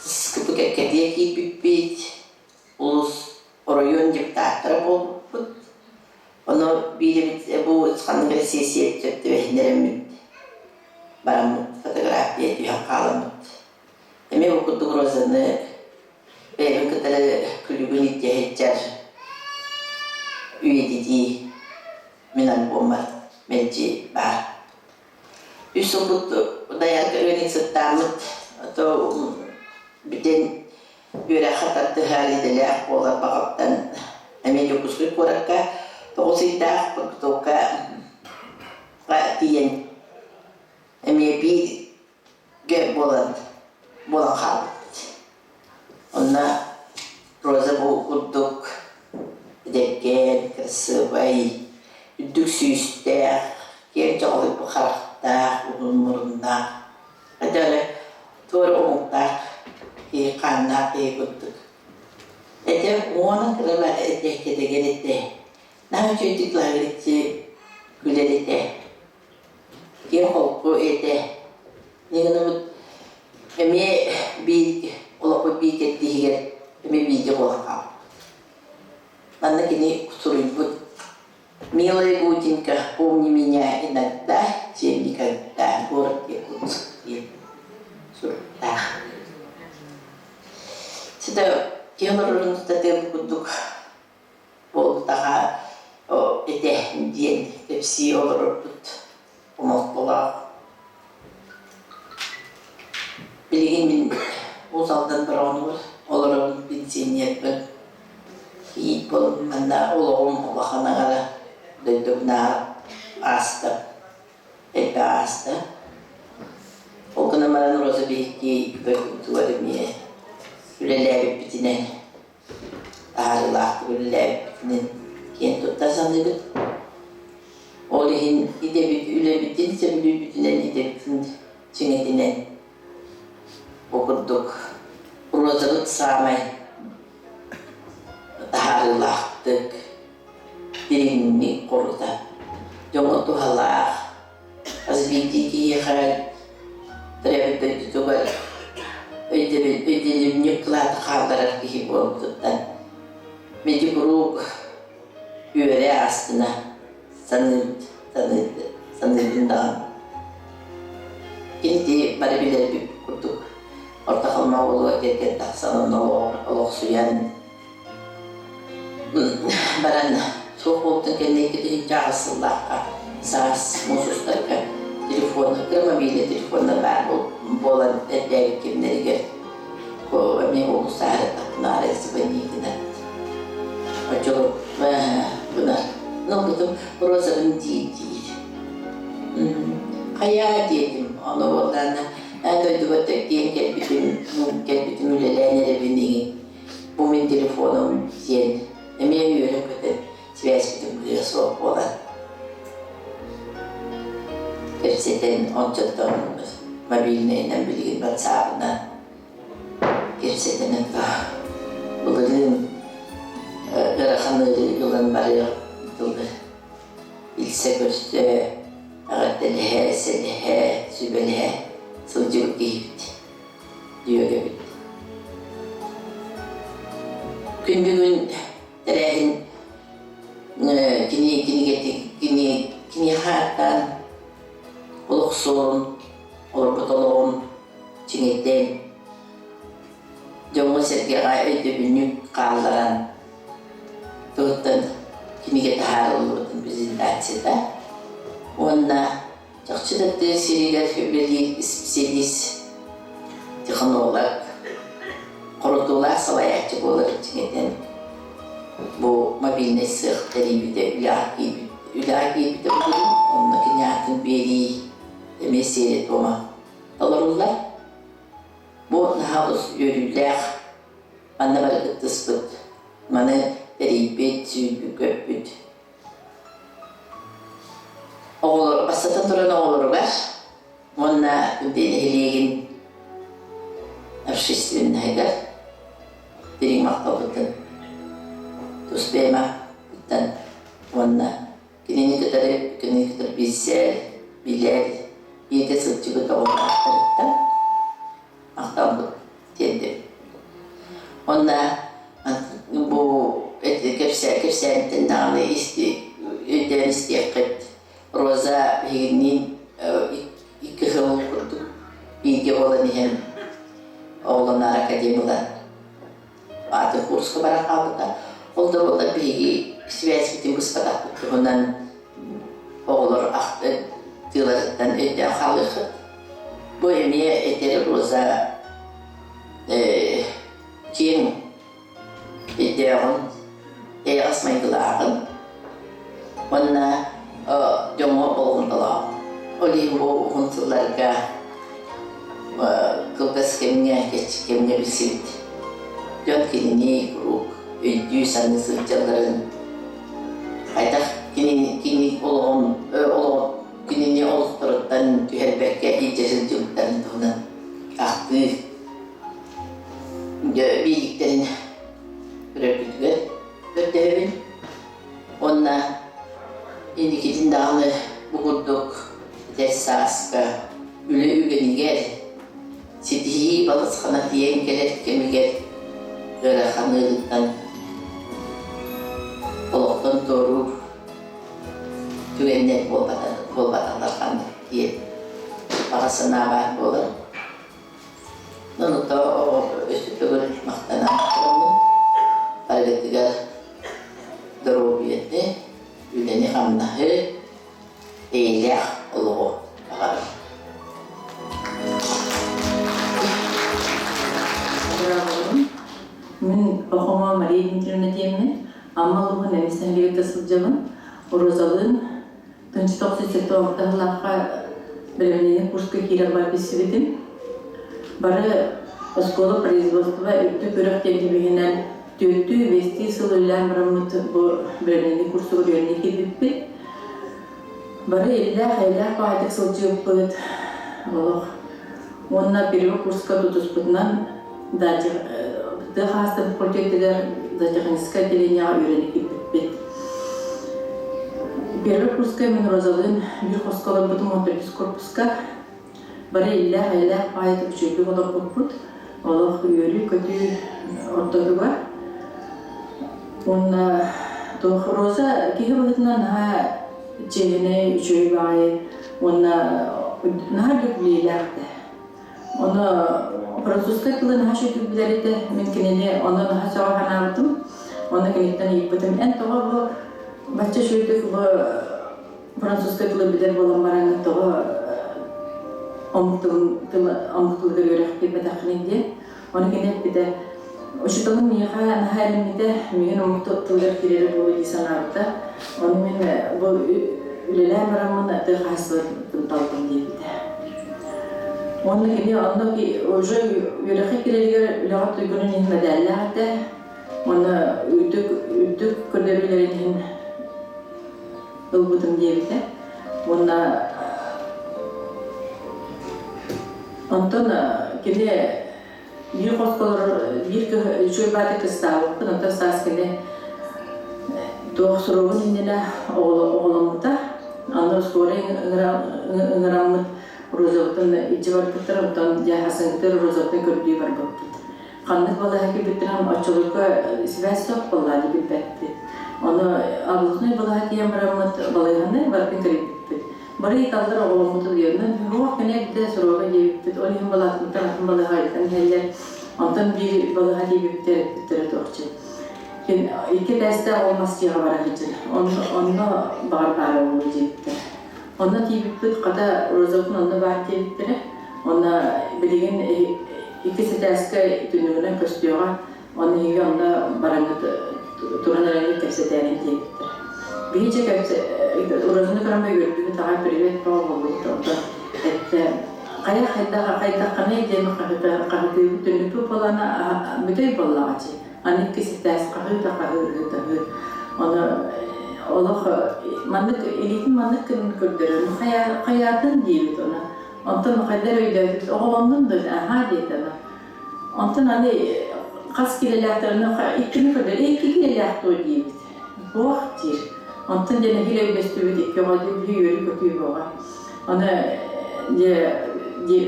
СКП кэккэтиэ киирбиппит, улуус оройуон депутаттара буолбуппут. Ону биир эмит бу ханнык эрэ сиэссийэ сөп түбэһиннэрэммит бараммыт фотография түһэн хааламмыт. Эмиэ бу курдук Розаны бэйэбин кытары күлүгүн илдьэ сылдьар үйэтитии мин альбоммар мэлдьи баар. Үс сылбыт дайарга ыанньыксыттааммыт, то бүтэн үөрэххэ тардыһар идэлээх буолар баҕаттан эмиэ Дьокуускай куоракка 9 ыйдаах подготовкаҕа тиийэн эмиэ бииргэ буолан буолан хаалбыппыт. Онно Роза бу курдук эдэркээн, кырасыабай, үрдүк сүүстээх, киэҥ чоҕулуйбут харахтаах, уһун муруннаах, хата эрэ туора омуктаах киһи хааннаах киһи курдук. Этэ уона кырала этэ кэтэгэр этэ, наһаа үчүгэйдик лаһырыччы күлэр этэ, киэҥ холку этэ. Ньыгыныбыт эмиэ биир олохпут биир кэрдииһигэр эмиэ бииргэ буолан хаалбыт. Манна кини суруйбут «Милая Гутенька, помни меня иногда, чем никогда, город Якутск» диэн. Ситэ киһи олорорун устатыа бу курдук буолбутаҕа этэ диэн кэпсии олорорбут омолтолоох. Билигин мин Уус Алдан Бороҕонугар олоробун, пенсионербын. Кийиит буолан манна олоҕум улахан аҥара дойдубунааҕар ааста, элбэх ааста. Ол гынан баран Роза биһикки дойдубутугар эмиэ үлэлээбиппитинэн, таһаарыылаахтык үлэлээбиппитинэн киэн тутта саныыбыт. Ол иһин идэбит, үлэбитин сөбүлүүрбүтүнэн идэбитин чиҥэтинэн бу курдук Розабыт саамай таһаарыылаахтык, дириҥник хорута, дьоҥҥо туһалаах, хас биирдии киһиэхэ төрөөбүт дойдутугар өйдөбүл өйдөбүнньүк кылааты хаалларар киһи буолбутуттан мэлдьи куруук үөрэ астына саныыбыт саныыбын даҕаны. Кини бары билэрбит курдук Орто Халыма уолугар кэргэн тахсан онно олохсуйан баран суох буолбутун кэннэ 2008 сыллаахха саас муус устарга телефон кыра мобильный телефоннар баар буолан эрдээбит кэмнэригэр эмиэ улуустаары тахнаары звонитынан оччолор гынар ну бутум розабын диир диир хайаа диэтим ону буоллаана дойдубар диэн кэлбитим кэлбитим үлэлээн эрэбин игин бу мин телефонум диэн эмиэ үөрэн-көтөн связьпытын быыһа суох буолан кэпсэтэн ончоттон мобильнайынан билигин ватсабынан кэпсэтэн былырыын ыарахан ыарыы ылан барыах тылы билсэ-көрсө, эҕэрдэлэһэ, сэлэһэ, сүбэлэһэ сылдьыбыт киһибит, дьүөгэбит. Күн бүгүн тэрээһин кини кинигэтин кини киниэхэ ааттаан олох суолун, олорбут олоҕун чиҥэтэн, дьоҥҥо-сэргэҕэ өйдөбүнньүк хаалларан туһуттан кинигэ таһаарыллыбытын презентацията уонна чахчы да тыа сиригэр үлэлиир исписэлиис, технолог, хорутуулаах салайааччы буолар чиҥэтэн бу мобильнай сыах тэрийбитэ үлэҕэ киирбит үлэҕэ киирбитэ буолуо онно кини аатын биэрии эмиэ сиэрэ-туома толоруллар. Бу наһаа олус үөрүүлээх манна бары кыттыспыт, маны тэрийбит, сүүрбүт-көппүт оҕолор бастатан туран оҕолоругар уонна Күндэ нэһилиэгин общественноһыгар дириҥ махталбытын тус бэйэм ааппыттан уонна кинини кытары кинини кытары билсэр, билэр, бииргэ сылдьыбыт оҕолоохторуттан махталбыт тиэрдэбит. Уонна бу кэпсээнтэн даҕаны өйдөөн истиэххит Роза биһигинниин икки сыл курдук бииргэ буолан иһэн оҕолоноор академияла атын курска баран хаалбыта. Ол да буоллар биһиги связьбитин быспатахпыт туһунан оҕолор тыыларыттан өйдөөн хаалыаххыт. Бу эмиэ этэр Роза киэҥ өйдөөҕүн, эйэҕэс майгылааҕын уонна дьоҥҥо болҕомтолоох. Ол иһин бу уһун сылларга кылгас кэмҥэ, кэччик кэмҥэ билсибит дьон кинини куруук өйдүү-саныы сылдьалларын хайдах кини кини олоҕун олоҕун кинини олохторуттан түһэрбэккэ илдьэ сылдьыбыттарын туһунан ахтыы биэдиктэрин көрөргүтүгэр көрдөһөбүн уонна инникитин даҕаны бу курдук эдэр сааска үлэ үгэнигэр ситиһии балысхана тиийэн кэлэр кэмигэр ыарахан ыарыыттан олохтон туоруур түгэннэр буолбаталлар ханнык диэн баҕа санаа баар буолар. Онута Өссө төгүл махтанан тураммын, барыгытыгар доруобуйаны, үлэни-хамнаһы, эйэлээх олоҕу баҕарабын.
Мин Пахома Мария Дмитриевна диэммин, Амма улууһун эмис нэһилиэгиттэн сылдьабын. Розалыын тынчы 97 сыллаахха бэлэмнэнии курска киирэн бар билсибитим. Бары оскуола производства үрдүк үөрэх диэн түбүһүнэн түөртүү, биэстии сыл үлэлээн бараммыт бу бэлэмнэнии курсугар үөрэнэ киирбиппит. Бары иллээх, эйэлээх баҕайытык сылдьыбыппыт. Олох. Уонна первый курска тутуспутунан тыа хаһаастыбыт факультетыгар зоотехническай отделениеҕа үөрэнэ киирбиппит. Первый курска мин Розалыын биир хоско олорбутум, он төрдүс корпуска. Бары иллээх-эйэлээх баҕайытык үчүгэйдик олорбуппут. Олох үөрүү-көтүү ортотугар. Уонна туох Роза киһи быһыытынан наһаа чиэһинэй, үчүгэй баҕайы уонна наһаа үрдүк билиилээх этэ. Ону французскай тылы наһаа үчүгэйдик билэр этэ. Мин кинини ону наһаа сөҕө санаабытым. Ону киниттэн ыйыппытым. Эн тоҕо бу бачча үчүгэйдик бу французскай тылы билэр буолан баран тоҕо омук тылын омук тылыгар үөрэх биэрбэтэххиний диэн. Ону кини эппитэ, учууталым миэхэ наһаа эрэммитэ, миигин омук тылыгар киирэрэ буолуо дии санаабыта. Ону мин бу үлэлээн бараммын тыа хаһаайыстыбатын талбын диэбитэ. Уонна кини онно уже үөрэххэ киирэригэр үлэҕэ туйгунун иһин мэдээллээх этэ. Уонна үрдүк үрдүк көрдөрүүлэрин иһин ылбытым диэбитэ. Уонна онтон кини биир хоско биир үчүгэй бааты кыстаабыппын, онтон саас кини туох суругун иннинэ оҕоломмута. Аны скорый ыҥыраммыт Розовтан илдьэ барбыттар, онтон дьэ хасыҥытыр Розовтан көрдүү барбыппыт. Ханнык балаһа кэлбиттэрин оччолорго сибээс суох буоллаа дии билбэппит. Ону областной балаһа тиийэн бараммыт балыыһаны барытын кэрийбиппит. Бары ыйыталлар оҕоломмуту диэн. Суох кини эрдэ суруога диэбиппит. Ол иһин балаһатыттан атын балыыһа ыйытан иһэллэр. Онтон биир балыыһа диэбиттэр эппиттэрэ туохчу. Икки этээстээх ол мас дьиэҕэ бара сылдьар. Онно баҕар баара буолуо диэбиттэр. Онно тиийбиппит, хата Розовтун онно баар диэбиттэрэ. Онно билигин иккис этээскэ түннүгүнэн көстүөҕэ, онно эһиги онно бараҥҥыт туран эрэҥҥит кэпсэтээриҥ диэбиттэр. Биһи дьэ Розаны көрөн үөрдүбүт аҕай привет бөҕө буоллубут онтон эттэ хайа хайдах хайдаххыный диэн хаһытыыбыт түннүкпүт буолана бүтэй буоллаҕа дии Аны иккис этээс хаһыы да хаһыы ыһыы Ону олох маннык илиитин маннык гынан көрдөрөн хайаатын диэбит ону. Онтон хайдар өйдөөтүбүт оҕолоннун да аһаа диэтэ ону. Онтон аны хас килэлээхтэрин иккини көрдөр икки килэлээх дуо диэбит. Туох диир. Онтон дьэ нэһиилэ өйдөстүбүт икки оҕо диэн үөрүү-көтүү бөҕө. Аны дьэ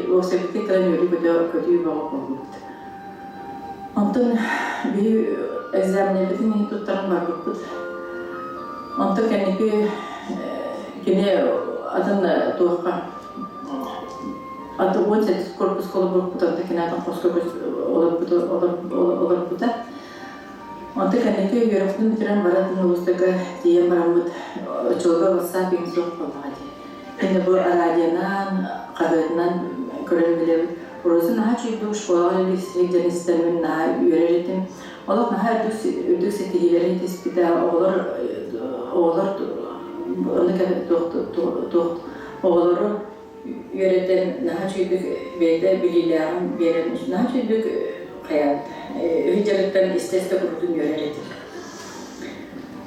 уопсайбытын кэлэн үөрүү-көтүү бөҕө буолбут. Онтон биһи экзаменнарбытын иһин туттаран барбыппыт. Онтон кэнники кини атын туохха аты 17 корпуска олорбуппут, онтон кини атын хоско олорбута. Онтон кэнники үөрэхпин бүтэрэн баран улуустарга тиийэн бараммыт оччолорго WhatsApp иҥ суох буоллаҕа дии. Кини бу радионан, хаһыатынан көрөн билэбит. Роза наһаа үчүгэйдик школаҕа үлэлиир дьон истэммин наһаа үөрэр этим. Олох наһаа үрдүк, үрдүк ситиһиилэри ситиспитэ. Оҕолор оҕолор ону туох туох оҕолору үөрэтэн наһаа үчүгэйдик бэйэтэ билиилээҕин биэрэн наһаа үчүгэйдик хайаабыта. Үһү дьарыктан истэ-истэ курутун үөрэр этим.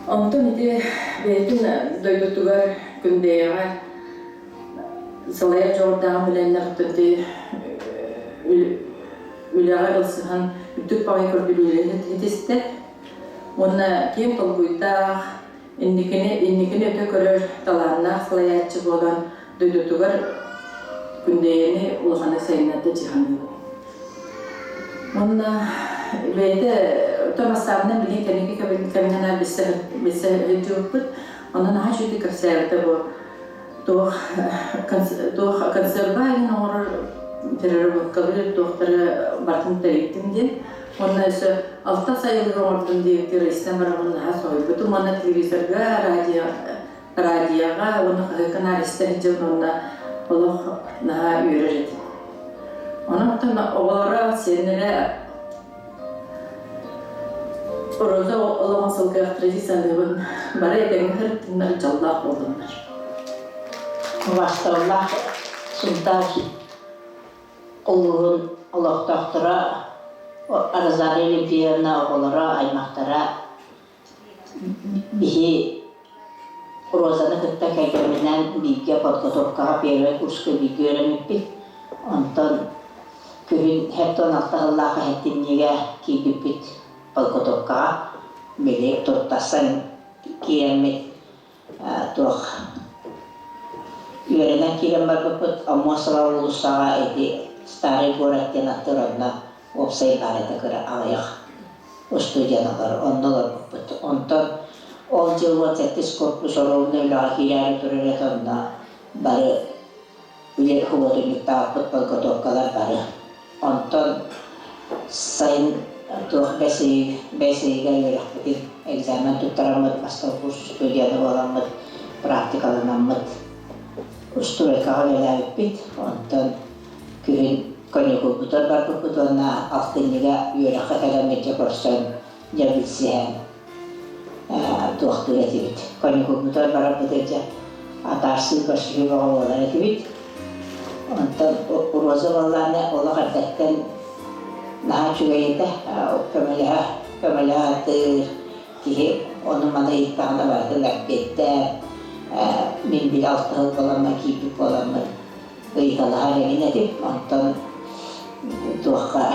Онтон ити бэйэтин дойдутугар Күндэйэҕэ салайар дьоҕурдааҕын билэннэр ити үлэҕэ ылсыһан үрдүк баҕайы көрдөрүүлэри ситистэ уонна киэҥ толкуйдаах, инникини инникини өтө көрөр талааннаах салайааччы буолан дойдутугар Күндэйэни улаханнык сайыннарда дии саныыбын. Уонна бэйэтэ бассаабынан билигин кэнники кэмҥэ билсэ билсэ сылдьыбыппыт. Онон наһаа үчүгэйдик кэпсээбитэ бу туох туох консерва иһин оҥорор Переработкалыыр туохтары барытын тэрийдим диэн. Уонна өссө алта сайылыгы оҥордум диэбитигэр истэн бараммын наһаа соһуйбутум. Уонна телевизорга, радио, радиоҕа уонна хаһыакка наар истэ сылдьабын уонна олох наһаа үөрэр этим. Онон оҕолоро, сиэннэрэ Роза олоҕун сылгыахтара дии саныыбын. Бары этэҥҥэ сырыттыннар, дьоллоох буоллуннар.
Убаастабыллаах Сунтаар улууһун олохтоохторо Розалия Лебедевна оҕолоро, аймахтара биһи Розаны кытта кэргэмминээн бииргэ подготовкаҕа первый курска бииргэ үөрэммиппит. Онтон күһүн хертон алта сыллаах эһэттинньигэ киирбиппит подготовкаҕа. Били туттарсан киирэммит туох үөрэнэн киирэн барбыппыт. Аммосова уулуссаҕа ити Старый город диэн аттыыр онно уопсай баар этэ кыра аҕыйах устудьуоналар онно олорбуппут. Онтон ол дьыл 18 корпус оруобуна үлэҕэ киирээри турар этэ онно бары үлэ худуотунньуктаабыппыт подготовкалар бары. Онтон сайын туох бэс ыйыгар үөрэхпитин экзамен туттараммыт бастакы курс студияны буоламмыт практикаланаммыт устуруойкаҕа үлэлээбиппит. Онтон күһүн каникулбутугар барбыппыт уонна алтынньыга үөрэххэ кэлэммит дьэ көрсөн дьэ билсиһэн туохтуур этибит. Каникулбутугар барарбытыгар дьэ атаарсыы көрсүһүү бөҕө буолар этибит. Онтон Роза Баллаана олох эрдэттэн наһаа үчүгэй этэ, көмөлөһө көмөлөһө сатыыр киһи ону-маны ыйыттаҕына барытын эппиэттээн мин били алта сыл буоламмын киирбит буоламмын ыйыталаһар эҥин этим. Онтон туохха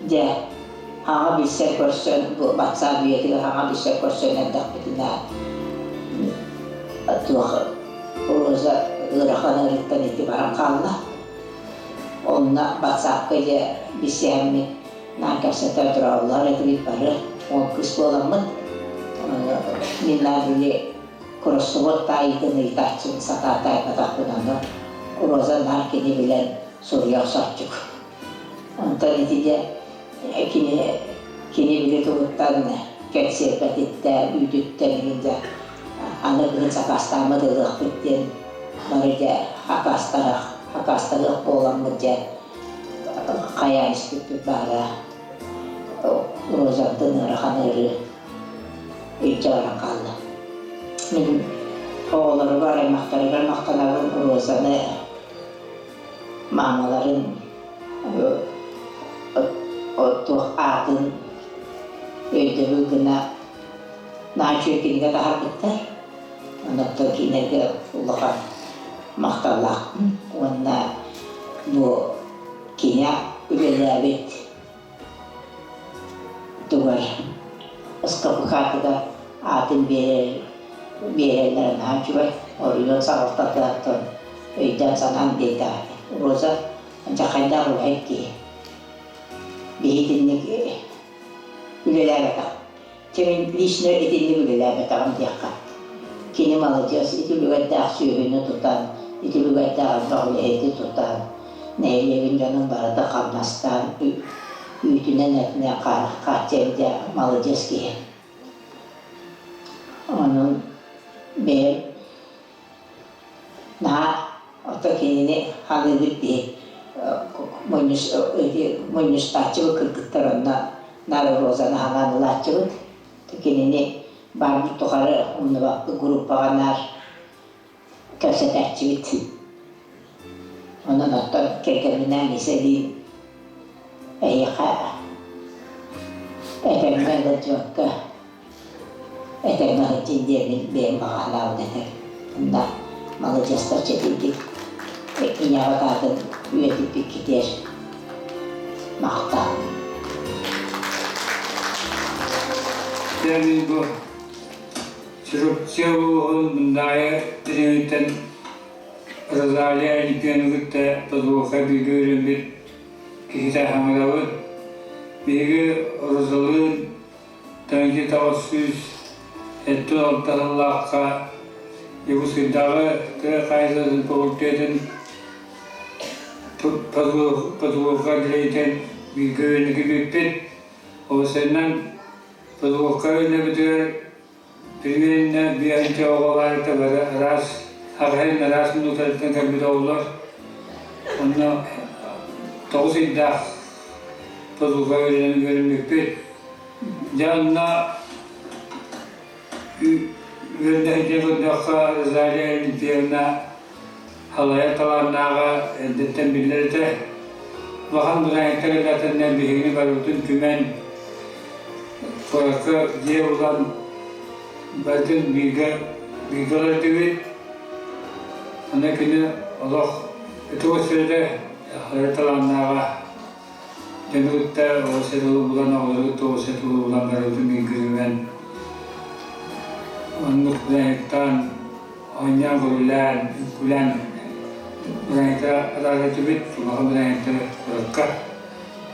дьэ хаҥа билсэр көрсөн бу батсаап үйэтигэр хаҥа билсэр көрсөн эрдэхпитинэ туох Роза ыарахан ыарыыттан ити баран хаалла. Онно батсаапка дьэ билсиһэммит наар кэпсэтэ тураллар этибит бары ол кыыс буоламмыт мин наар били Кроссворд таайыытын ыйытааччыбын сатаатаайбатахпын ону Роза наар кини билэн суруйа охсооччук. Онтон ити дьэ кини кини били тугуттан кэнсиэрбэтиттэн, үүтүттэн иһин дьэ аны кыһын сакаастааммыт ылыахпыт диэн бары дьэ акаастаһах акаастаһыах буоламмыт дьэ хайаан испиппит баара Розаттан ыарахан ыарыы илдьэ баран хаалла. Мин оҕолоругар, аймахтарыгар махтанабын Розаны, маамаларын туох аатын өйдөбүл гына наһаа үчүгэй кинигэ таһаарбыттар. Онон кинилэргэ улахан махталлаахпын уонна бу кини үлэлээбит тугар СКПХ-тыгар аатын биэрэр биэрэллэрэ наһаа үчүгэй. Оройуон салалтатыттан өйдөөн-санаан биэрдэҕэ. Роза дьэ хайдах үлэһит киһи. Биһи итинник үлэлээбэтэх. Чэ мин лично итинник үлэлээбэтэҕим диэххэ. Кини маладьыас ити үлүгэрдээх сүөһүнү тутан, ити үлүгэрдээх элбэх үлэһити тутан, нэһилиэгин дьонун барыта хамнастаан, үүтүнэн этинэн хааччыйан дьэ маладьыас киһи. Онон бэйэм наһаа ото кинини ханыыбыт дии мунньустааччыбыт кыргыттар онно наар Розаны ханаан ылааччыбыт. Кинини баарбыт тухары умнубаппыт группаҕа наар кэпсэтээччибит. Онон оттон кэргэмминээн Исэлиин эһиэхэ этэҥҥэ ыалдьыбакка этэҥҥэ сылдьын диэммин бэйэм баҕа санаабын этэбин. Онно маладьыастар чэтийдик ийэҕит аатын үйэтиппиккитигэр махтал.
Дьэ мин бу Чурапчы улууһун Мындаайы дэриэбинэттэн Розалия Липьяны кытта Тодуоха бииргэ үөрэммит киһитэ хаҥырабыт. Биһиги Розалыын тыһыынча 976 сыллаахха Якутскайдааҕы тыа хаһаайыстыбатын факультетын подвалга үлэлэтэн бииргэ үөрэнэ Ол сэннэн подвалга үөрэнэбитигэр примерно биэһинчэ оҕо баар этэ бары араас аҕыһын араас минуталартан кэлбит оҕолор. Онно 9 ыйдаах подвалга үөрэнэн үөрэммиппит. Дьэ онно үөрэнэ көрдөххө Розалия Дмитриевна халайар талааннааҕа эрдэттэн биллэр этэ. Улахан бырайыактар элбэтэннэр биһигини барыбытын түмэн куоракка дьиэ булан барытын бииргэ бииргэ олордубут. Аны кини олох ытык сирдэ халайар талааннааҕа дьону кытта оҕо тылы булан оҕолору кытта оҕо тылы булан барыбытын бииргэ түмэн оннук бырайыктаан оонньоон көрүлээн үҥкүүлээн бырайыктара атаарытыбыт улахан бырайыктары куоракка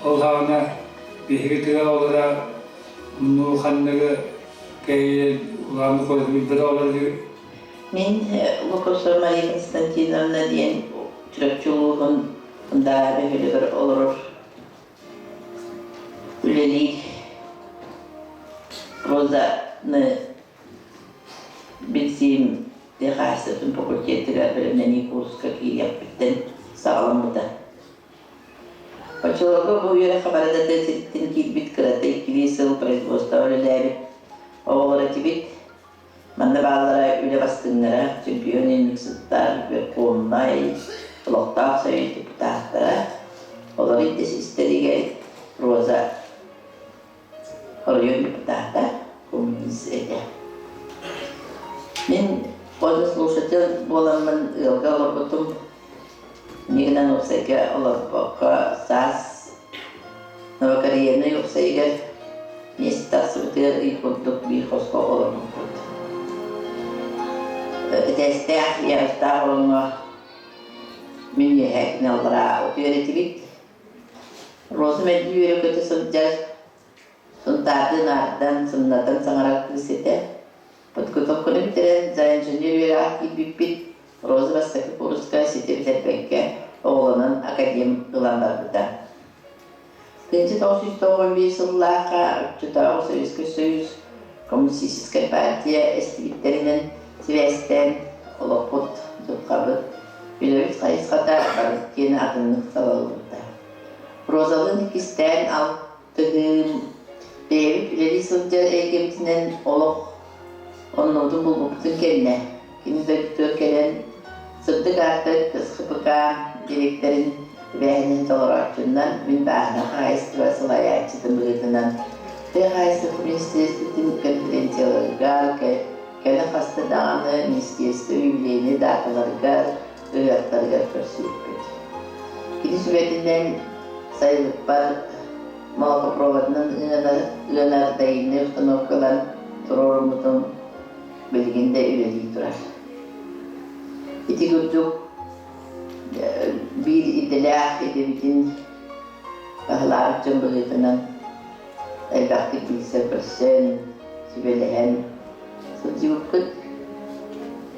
ол саҕана биһиги тыа оҕолоро муннуу ханныгы кэйиэн улахан куораты билбэт оҕолор этибит.
Мин Лукосова Мария Константиновна диэн Чурапчы улууһун Даа бөһүөлэгэр олорор үлэлиир Розаны билсиим тыа хаһаайыстыбатын факультетыгар бэлэмнэнии курска киириэхпиттэн саҕаламмыта. Оччолорго бу үөрэххэ бары да тыа сириттэн киирбит кырата иккилии сыл производство үлэлээбит оҕолор этибит. Манна бааллара үлэ бастыҥнара, чемпион ыанньыксыттар, Верховнай, олохтоох совет депутаттара. Олор илдьэ истэригэр Роза оройуон депутата, коммунист этэ. Мин слушатель буоламмын ыалга олорбутум. Инньэ уопсайга олорбокко саас Новокореянай уопсайыгар миэстэ тахсыбытыгар ый курдук биир хоско олорбуппут. Этээстээх, ярыстаах ороҥҥо мин үөһээ күн аллараа утуйар этибит. Роза мэлдьи үөрэ-көтө сылдьар, Сунтаардыы наардан, сымнатан саҥарар кыыс этэ. Подготовканы бүтэрэн, за инженер үөрэҕэр киирбиппит. Роза бастакы кууруска ситэ бүтэрбэккэ, оҕолонон академ ылан барбыта. 1991 сыллаахха оччотооҕу Советскай Союз Коммунистическай партия эстибиттэринэн сибээстээн олохпут, дьылҕабыт, үлэбит хайысхата барыт диэн атыннык салаллыбыта. Розалыын иккистээн алтыһыым, бэйэбит үлэлии сылдьар эйгэбитинэн олох оннубутун булбуппутун кэннэ, кини дойдутугар кэлэн сырдык ааттык СХПК дириэктэрин эбээһинэһин толорооччунан мин бааһына хаһаайыстыба салайааччытын быһыытынан тыа хаһаайыстыбатын министиэристибэтин конференцияларыгар, кэлин хаста даҕаны министиэристибэ юбилейнай дааталарыгар, ыһыахтарыгар көрсүбүппүт. Кини сүбэтинэн сайылыкпар молокопроводынан ыанар, ыанар доильнай установка ылан туруоруммутум билигин да үлэлии турар. Ити курдук биир идэлээх идэбитин баһылаабыт дьон быһыытынан элбэхтик билсэ-көрсөн, сүбэлэһэн сылдьыбыппыт.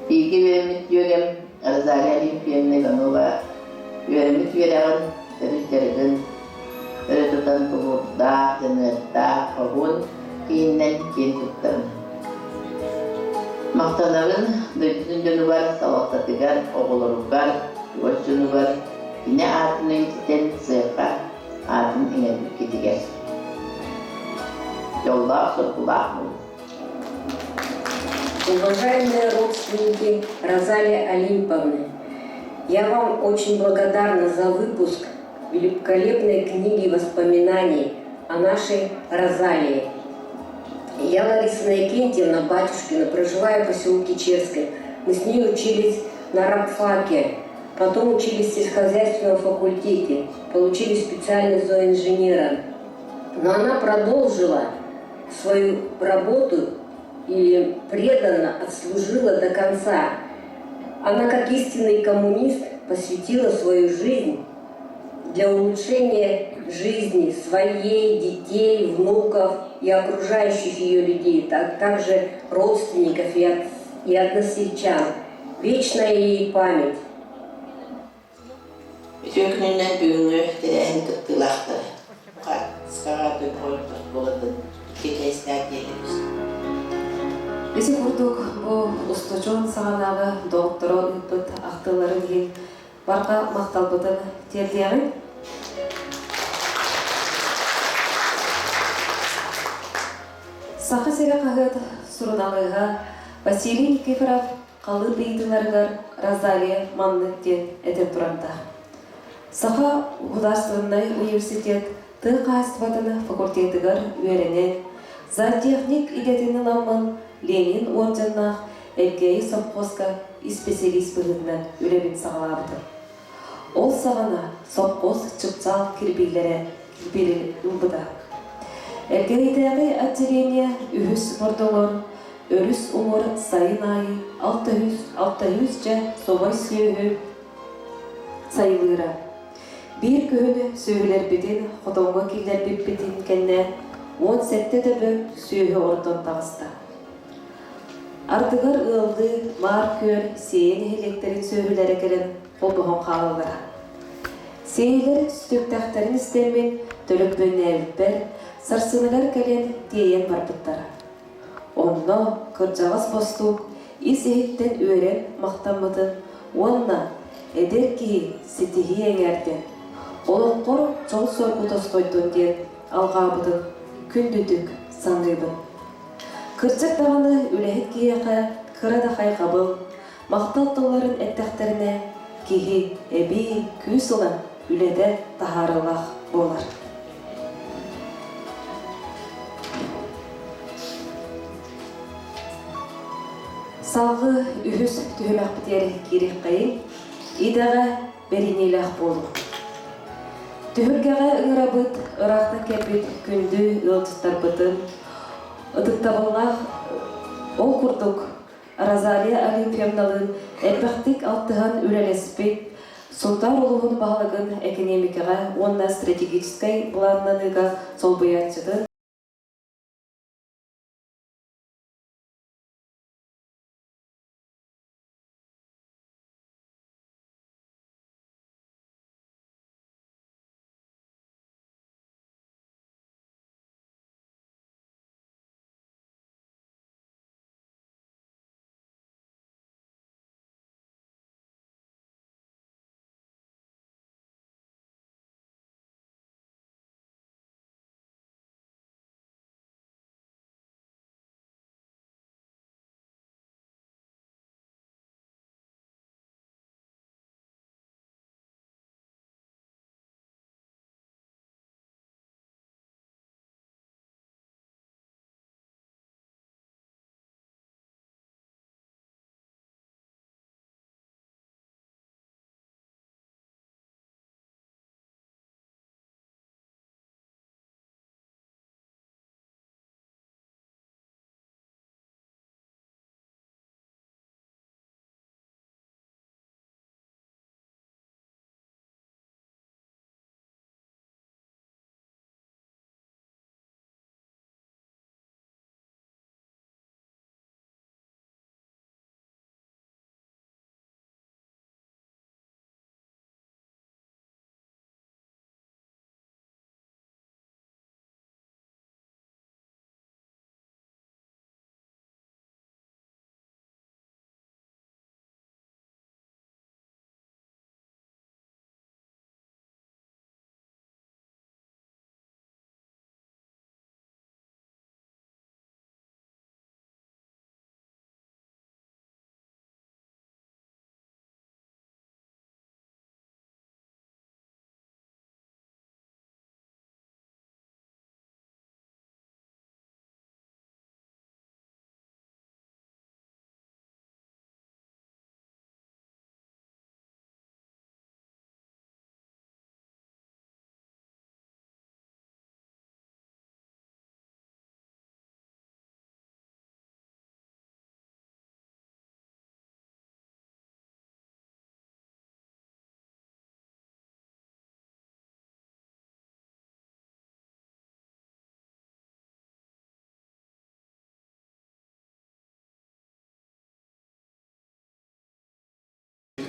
Бииргэ үөрэммит дьүөгэм Розалия Олимпиевна Иванова үөрэммит үөрэҕин, төрүт дьарыгын өрө тутан тулуурдаах, дьаныардаах, хоһуун киһиннэн киэн туттабын. Махтанабын дойдутун дьонугар, салалтатыгар, оҕолоругар, чугас дьонугар кини аатын үйэтитэн сыаха аатын иҥэрбиккитигэр. Дьоллоох-соргулаах буолун.
Уважаемые родственники Розалии Олимповны, я вам очень благодарна за выпуск великолепной книги воспоминаний о нашей Розалии. Я Лариса Иннокентьевна Батюшкина, проживаю в поселке Черской. Мы с ней учились на рабфаке, потом учились в сельскохозяйственном факультете, получили специальность зооинженера. Но она продолжила свою работу и преданно отслужила до конца. Она, как истинный коммунист, посвятила свою жизнь для улучшения жизни своей, детей, внуков и окружающих ее людей, так, также родственников и, от, и односельчан. Вечная ей память.
Үтүө күнүнэн бүгүҥҥү тэрээһин кыттыылаахтара. Хаартыскаҕа Дойбоҕойут оскуолатын икки кэйстээх диэтэбит.
Ити курдук бу устудьуон саҕанааҕы доҕотторо ыыппыт ахтыыларын иһин барҕа махталбытын тиэрдиэҕиҥ. Саха сирэ хаһыат суруналыыһа Василий Никифоров халыып ыйытыыларыгар Розалия маннык диэн этэн турардаах. Саха государственнай университет тыа хаһаайыстыбатын факультетыгар үөрэнэн, зоотехник идэтин ыламмын Ленин уордьаннаах Элгээйи сопхуоска исписэлиис быһыытынан үлэбин саҕалаабытым. Ол саҕана сопхуос чыпчаал кирбиилэрэ кирбиирин ылбыта. Элгээйитээҕи отделение үһүс бордоҥор өрүс уҥуор сайын аайы 600 дьэ собой сүөһү сайылыыра. Биир күһүн сүөһүлэрбитин хотоҥҥо киллэрбиппитин кэннэ 17 төбө сүөһү ордон таҕыста. Ардыгар ыаллыы Маар Күөл Сиэйэ нэһилиэктэрин сүөһүлэрэ кэлэн холбоһон хаалаллара. Сиэйэлэр сүтүктэхтэрин истэммин төлөпүөннээбиппэр, сарсыныгар кэлэн тиэйэн барбыттара. Онно кырдьаҕас бостуук ис-иһиттэн үөрэн махтаммытын уонна эдэр киһи ситиһии эҥээрдэн, олоххор дьол-соргу тосхойдун диэн алҕаабытын күндүтүк саныыбын. Кырдьык даҕаны үлэһит киһиэхэ кыра да хайҕабыл, махтал тылларын эттэхтэринэ, киһи эбии күүс ылан үлэтэ таһаарыылаах буолар. Салгыы үһүс түһүмэхпитигэр киириэххэйиҥ, идэҕэ бэриниилээх буолуу. Түһүлгэҕэ ыҥырабыт ыраахтан кэлбит күндү ыалдьыттарбытын, ытыктабыллаах ол курдук Розалия Олимпиевналыын элбэхтик алтыһан үлэлэспит Сунтаар улууһун баһылыгын экэниэмикэҕэ уонна стратегическай былааннаныыга солбуйааччытын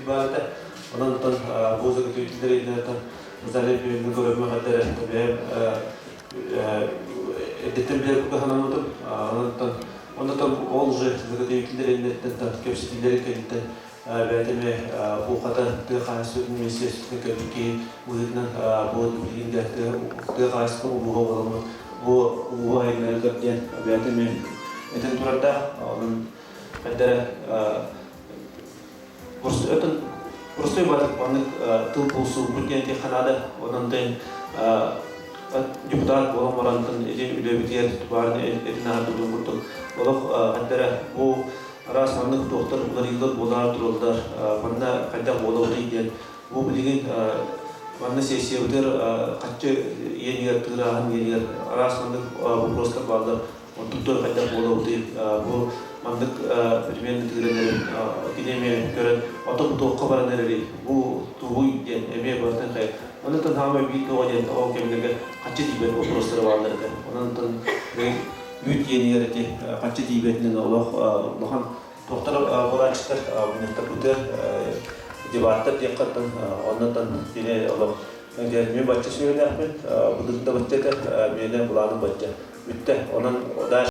Баата. Онон бу заготовителлэр Наталья Петровна көрөммө хаддара бэйэм эрдэттэн билэр курдук санаммытым. Онон оннотон ол уже заготовителлэр иннеттен кэпсэтиилэри кэнниттэн бэйэтэ бу хата тыа хаһаайыстыбатын министерствотын кэлбит киһи быһыытынан бу билигин да тыа хаһаайыстыбатын улууһа буоламмыт бу улууһу айыннарыгар диэн бэйэтэ эмиэ этэн турардаах. Онон хайдара Простой батык маннык тыл булсуубут диэн этиэххэ наада. Онон депутат буолан барантан ити үлэбитигэр баарын этин аһардыбытын курдук олох хайдара бу араас маннык туохтар уларыйыылар буолаар тураллар манна хайдах буолабытый диэн бу билигин манна сессиябытыгар хаччы иэнигэр тыырааһын иэнигэр араас маннык вопростар бааллар. Онтун той хайдах буолабытый бу маннык примерно тыыран эрэр кини эмиэ көрөн ото туохха баран эрэрий бу тугуй диэн эмиэ барытын хайа онон хаамай биир тоҕо диэн ол кэмнэргэ хаччы тиийбэт вопростара бааллар этэ онон үүт диэнигэр ити хаччы тиийбэтинэн олох улахан туохтар буолааччытар мунньахтарбытыгар дебаттар диэххэ оннотон кини олох мен бачча сүөһүлээхпин былыргы да бачча этэ миэнэ былааным бачча Бүттэ. Онон дальше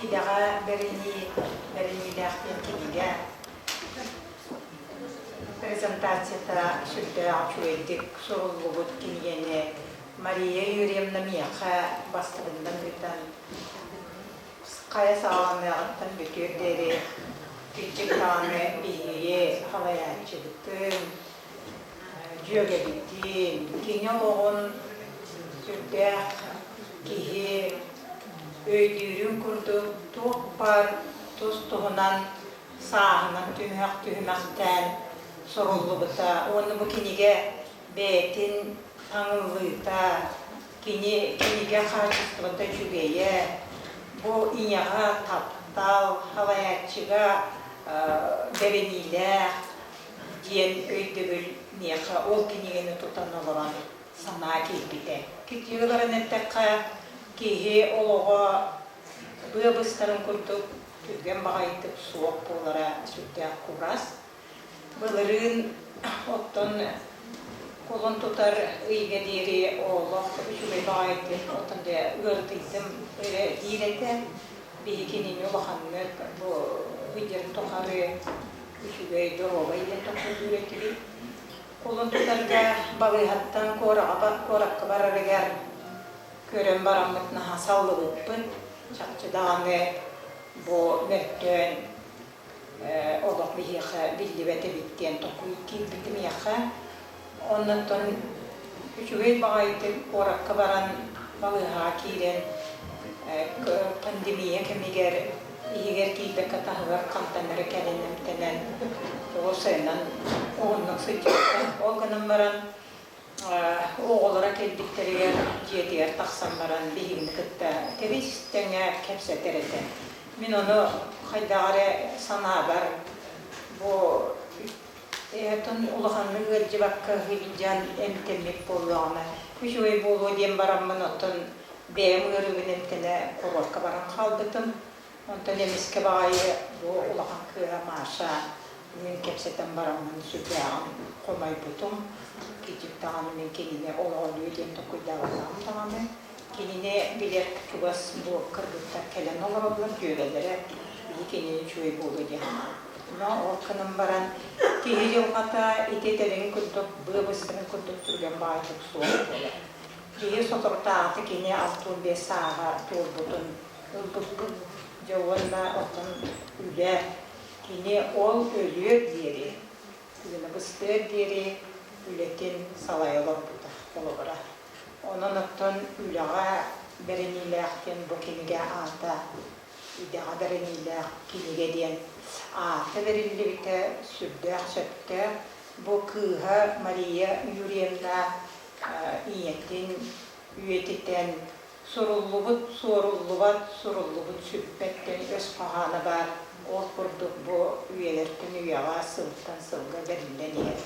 Идэҕэ бэринии, бэриниилээх диэн кинигэ презентацията сүрдээх үчүгэйдик суруллубут кинигэни Мария Юрьевна миэхэ бастыгынан ыытан хайа саҕаланыаҕыттан бүтүөр диэри кырдьык даҕаны биһиги салайааччыбытын, дьүөгэбитин, кини олоҕун сүрдээх киһи өйдүүрүн курдук туох баар тус-туһунан сааһынан түһүмэх түһүмэхтээн суруллубута уонна бу кинигэ бэйэтин таҥыллыыта, кини кинигэ хаачыстыбата үчүгэйэ, бу ийэҕэ таптал, салайааччыга бэриниилээх диэн өйдөбүл миэхэ ол кинигэни тутан олорон санаа киирбитэ. Кирдигэ баран эттэххэ, киһи олоҕо быа быстарын курдук түргэн баҕайытык суох буолара сүрдээх курас. Былырыын оттон кулун тутар ыйга диэри олох үчүгэй баҕайытык оттон дьэ ыарытыйдым эрэ диир этэ. Биһи кинини улаханнык бу ыйдарын тухары үчүгэй доруобай диэн тохтолуур этибит. Кулун тутарга балыыһаттан куоракка барарыгар көрөн бараммыт наһаа саллыбыппыт. Чахчы даҕаны бу мөлтөөн олох биһиэхэ биллибэт эбит диэн толкуй киирбитим миэхэ. Оннуттан үчүгэй баҕайытык куоракка баран балыыһаҕа киирэн пандемия кэмигэр иһигэр киирбэккэ таһыгар хантан эрэ кэлэн эмтэнэн уопсайынан уһуннук сылдьыбыта. Ол гынан баран оҕолоро кэлбиттэригэр дьиэтигэр тахсан баран биһигини кытта тэбис-тэҥэ кэпсэтэр этэ. Мин ону хайдах эрэ санаабар Бу Этон улаханнык ыалдьыбакка сылдьан эмтэммит буоллаҕына, үчүгэй буолуо диэн бараммын, оттон бэйэм ыарыыбын эмтэнэ курортка баран хаалбытым. Онтон эмискэ баҕайы бу улахан кыыһа Маша мин кэпсэтэн бараммын сүрдээҕин хомойбутум. Кидьик даҕаны мин кинини олоҕолуу диэн толкуйдаабатаҕым даҕаны. Кинини билэр чугас бу кыргыттар кэлэн олороллор, дьүөгэлэрэ биһи кинини үчүгэй буолуо диэн Но ол гынан баран киһи дьылҕата ити этэрин курдук быа быстарын курдук түргэн баҕайытык суох буолар. Киһи соторутааҕыта кини 65 сааһа туолбутун ылбыппыт. Дьэ уонна оттон үлэ кини ол өлүөр диэри, тыына быстыар диэри үлэтин салайа олорбута холобура. Онон оттон үлэҕэ бэриниилээх диэн бу кинигэ аата идэҕэ бэриниилээх кинигэ диэн аата бэриллибитэ сүрдээх сөптөөх. Бу кыыһа Мария Юрьевна ийэтин үйэтитэн суруллубут суоруллубат, суруллубут сүппэт диэн өс хоһооно баар. Ол курдук бу үйэлэртэн үйэҕэ, сылтан сылга бэриллэн иһэр.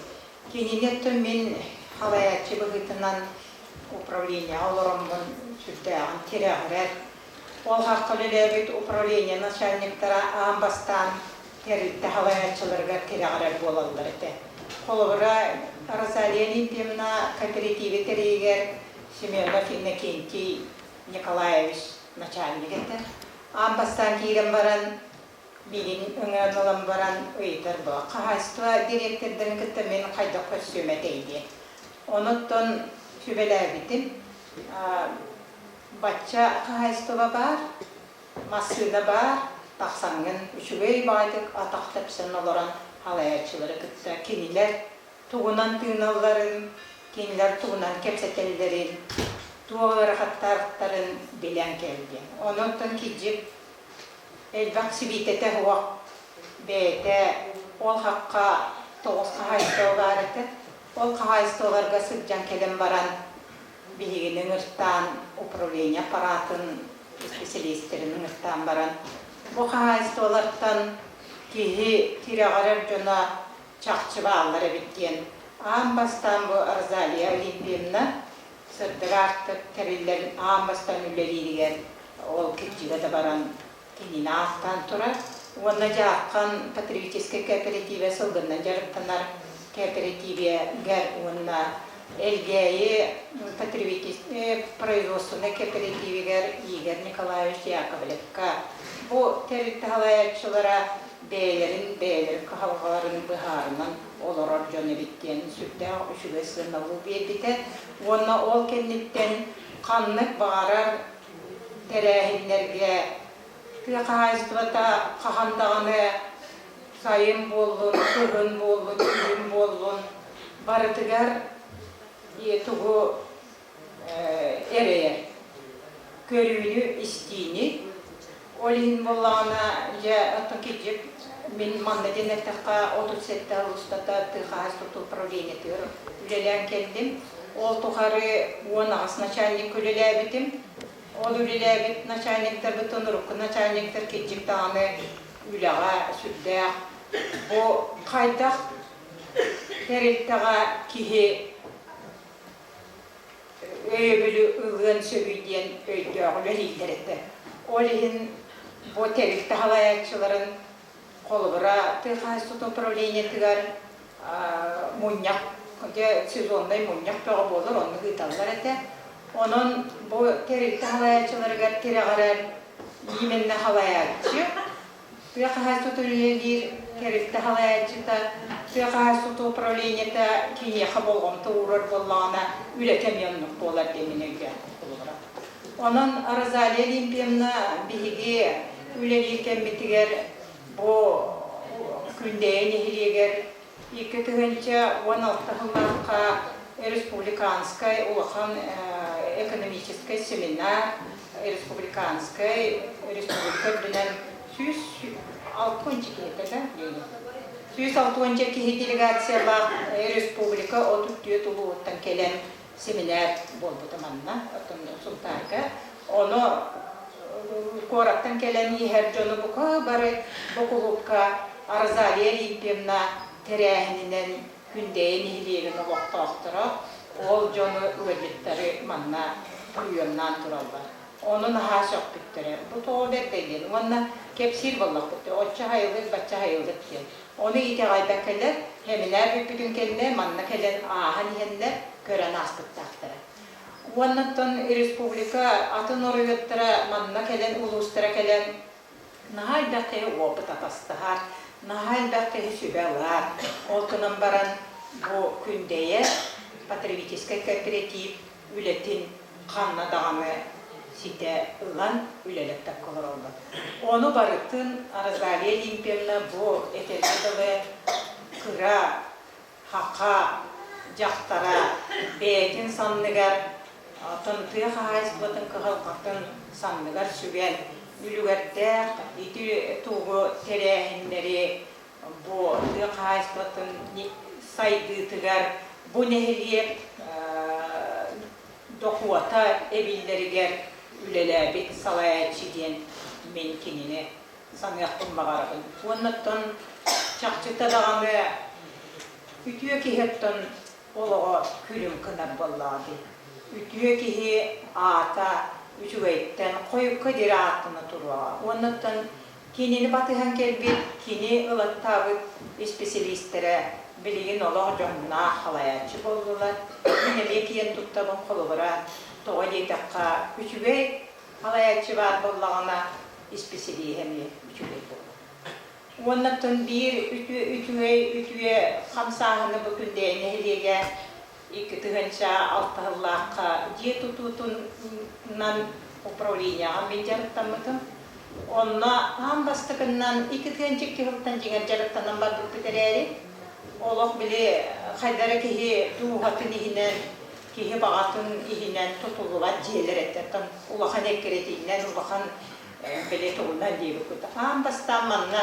Кинини оттон мин халайааччы быһыытынан управлениеҕа олороммун сүрдээҕин тирэҕирэр. Ол хахха үлэлээбит управление начальниктара аан бастаан тэрилтэ халайааччыларыгар тирэҕирэр буолаллар этэ. Холобура, Розалия Олимпиевна кооперативы тэрийигэр Семенов Иннокентий Николаевич начальник этэ. Аан бастаан киирэн баран Билин ыҥыран ылан баран ыйытар бу хаһаайыстыба дириэктэрдэрин кытта мин хайдах көрсүөм этэй диэн. Онуттан сүбэлээбитим бачча хаһаайыстыба баар, массыына баар, тахсаҥҥын үчүгэй баҕайытык атах тэпсэн олорон халайааччылары кытта кинилэр тугунан тыыналларын, кинилэр тугунан кэпсэтэллэрин, туох ыарахаттаахтарын билэн кэл диэн. Онуттан кидьик Элбэх сибиитэтэ суох бэйэтэ ол хахха тоҕус хаһаайыстыба баар этэ. Ол хаһаайыстыбаларга сылдьан кэлэн баран биһигини ыҥыртаан управление аппаратын исписэлиистэрин ыҥыртаан баран бу хаһаайыстыбалартан киһи тирэҕирэр дьоно чахчы бааллар эбит диэн аан бастаан бу Розалия Олимпиевна сырдык аартык тэриллэрин аан бастаан үлэлииригэр ол кирдьигэ да баран кинини ааттаан турар. Уонна Дьаархан потребительскай кооперативе сылгыннан дьарыктанар кооперативегэр уонна Элгээйи потребительскай производственнай кооперативигэр Игорь Николаевич Яковлевка бу тэрилтэ салайааччылара бэйэлэрин бэйэлэрин кыһалҕаларын быһаарынан олорор дьон эбит диэн сүрдээх үчүгэй сыаналыы биэрбитэ. Уонна ол кэнниттэн ханнык баҕарар тэрээһиннэргэ тыа хаһаайыстыбата хаһан даҕаны сайын буоллун, кыһын буоллун, күһүн буоллун барытыгар тугу эрэйэр көрүүнү-истиини. Ол иһин буоллаҕына, дьэ, оттон кирдьик мин манна диэн эттэххэ, 37 сыл устата тыа хаһаайыстыбатын управлениетыгар үлэлээн кэллим. Ол тухары 18 начальник үлэлээбитим. Ол үлэлээбит начальниктарбытын урукку начальниктар кирдьик даҕаны үлэҕэ сүрдээх бу хайдах тэрилтэҕэ киһи өйөбүлү ылыан сөбүй диэн өйдөөх үлэлииллэр этэ. Ол иһин бу тэрилтэ салайааччыларын холобура тыа хаһаайыстыбатын управлениетыгар мунньах дьэ сезоннай мунньах бөҕө буолар оннук ыыталлар этэ. Онон бу тэрилтэ салайааччыларыгар тирэҕирэр именно салайааччы тыа хаһаайыстыбата үлэлиир тэрилтэ салайааччыта, тыа хаһаайыстыбата управлениета киниэхэ болҕомто уурар буоллаҕына, үлэтэ эмиэ оннук буолар диэн мин өйдөөхпүт холобура. Онон Розалия Олимпиевна биһиги үлэлиир кэммитигэр бу Күндэйэ нэһилиэгэр 2016 сыллаахха республиканскай улахан экономическай семинар республиканскай республика үрдүнэн 160 киһитэ да 160 киһи делегациялаах республика 34 улууһуттан кэлэн семинар буолбута манна оттон Сунтаарга ону куораттан кэлэн иһэр дьону бука бары бу кулуупка Розалия Олимпиевна тэрээһининэн Күндэйэ нэһилиэгин олохтоохторо ол дьону ыалдьыттары манна приемнаан тураллар. Ону наһаа сөхпүттэрэ. Бу тоҕо бэрдэй диэн. Уонна кэпсиир буоллахпыт оччо хайылык, бачча хайылык диэн. Ону итэҕэйбэккэлэр, сэминээр бүппүтүн кэннэ манна кэлэн ааһан иһэннэр көрөн ааспыттаахтара. Уонна оттон республика атын оройуоттара манна кэлэн, улуустара кэлэн наһаа элбэх киһи опыт атастаһар, наһаа элбэх киһи сүбэ ылар. Ол гынан баран бу Күндэйэ потребительскай кооператив үлэтин ханна даҕаны ситэ ылан үлэлэппэккэ олороллор. Ону барытын Розалия Олимпиевна бу этэргэ дылы кыра хаха дьахтара бэйэтин санныгар тыа хаһаайыстыбатын кыһалҕатын санныгар сүгэн үлүгэрдээх ити тугу тэрээһиннэри бу тыа хаһаайыстыбатын сайдыытыгар бу нэһилиэк дохуота эбиллэригэр үлэлээбит салайааччы диэн мин кинини саныахпын баҕарабын. Уонна оттон чахчыта даҕаны үтүө киһи оттон олоҕо күлүм гынар буоллаҕа дии. Үтүө киһи аата үчүгэйтэн хойукка диэри ааттана туруоҕа. Уонна оттон кинини батыһан кэлбит, кини ылаттаабыт исписэлиистэрэ билигин олох дьоһуннаах халайааччы буоллулар. Мин эмиэ киэн туттабын холобура, тоҕо диэтэххэ, үчүгэй халайааччы баар буоллаҕына, исписэлииһэ эмиэ үчүгэй буолар. Уонна оттон биир үтүө үчүгэй үтүө хамсааһыны бу Күндэйэ нэһилиэгэ 2006 сыллаахха дьиэ тутуутунан управлениеҕа мин дьарыктаммытым. Онно аан бастакыннан 2002 сылтан дьиҥэр дьарыктанан барбыппыт эрээри, олох били хайда эрэ киһи дууһатын иһинэн, киһи баҕатын иһинэн тутуллубат дьиэлэр этэ. Оттон улахан эккирэтиинэн, улахан били тугунан диэбиккит. Аан бастаан манна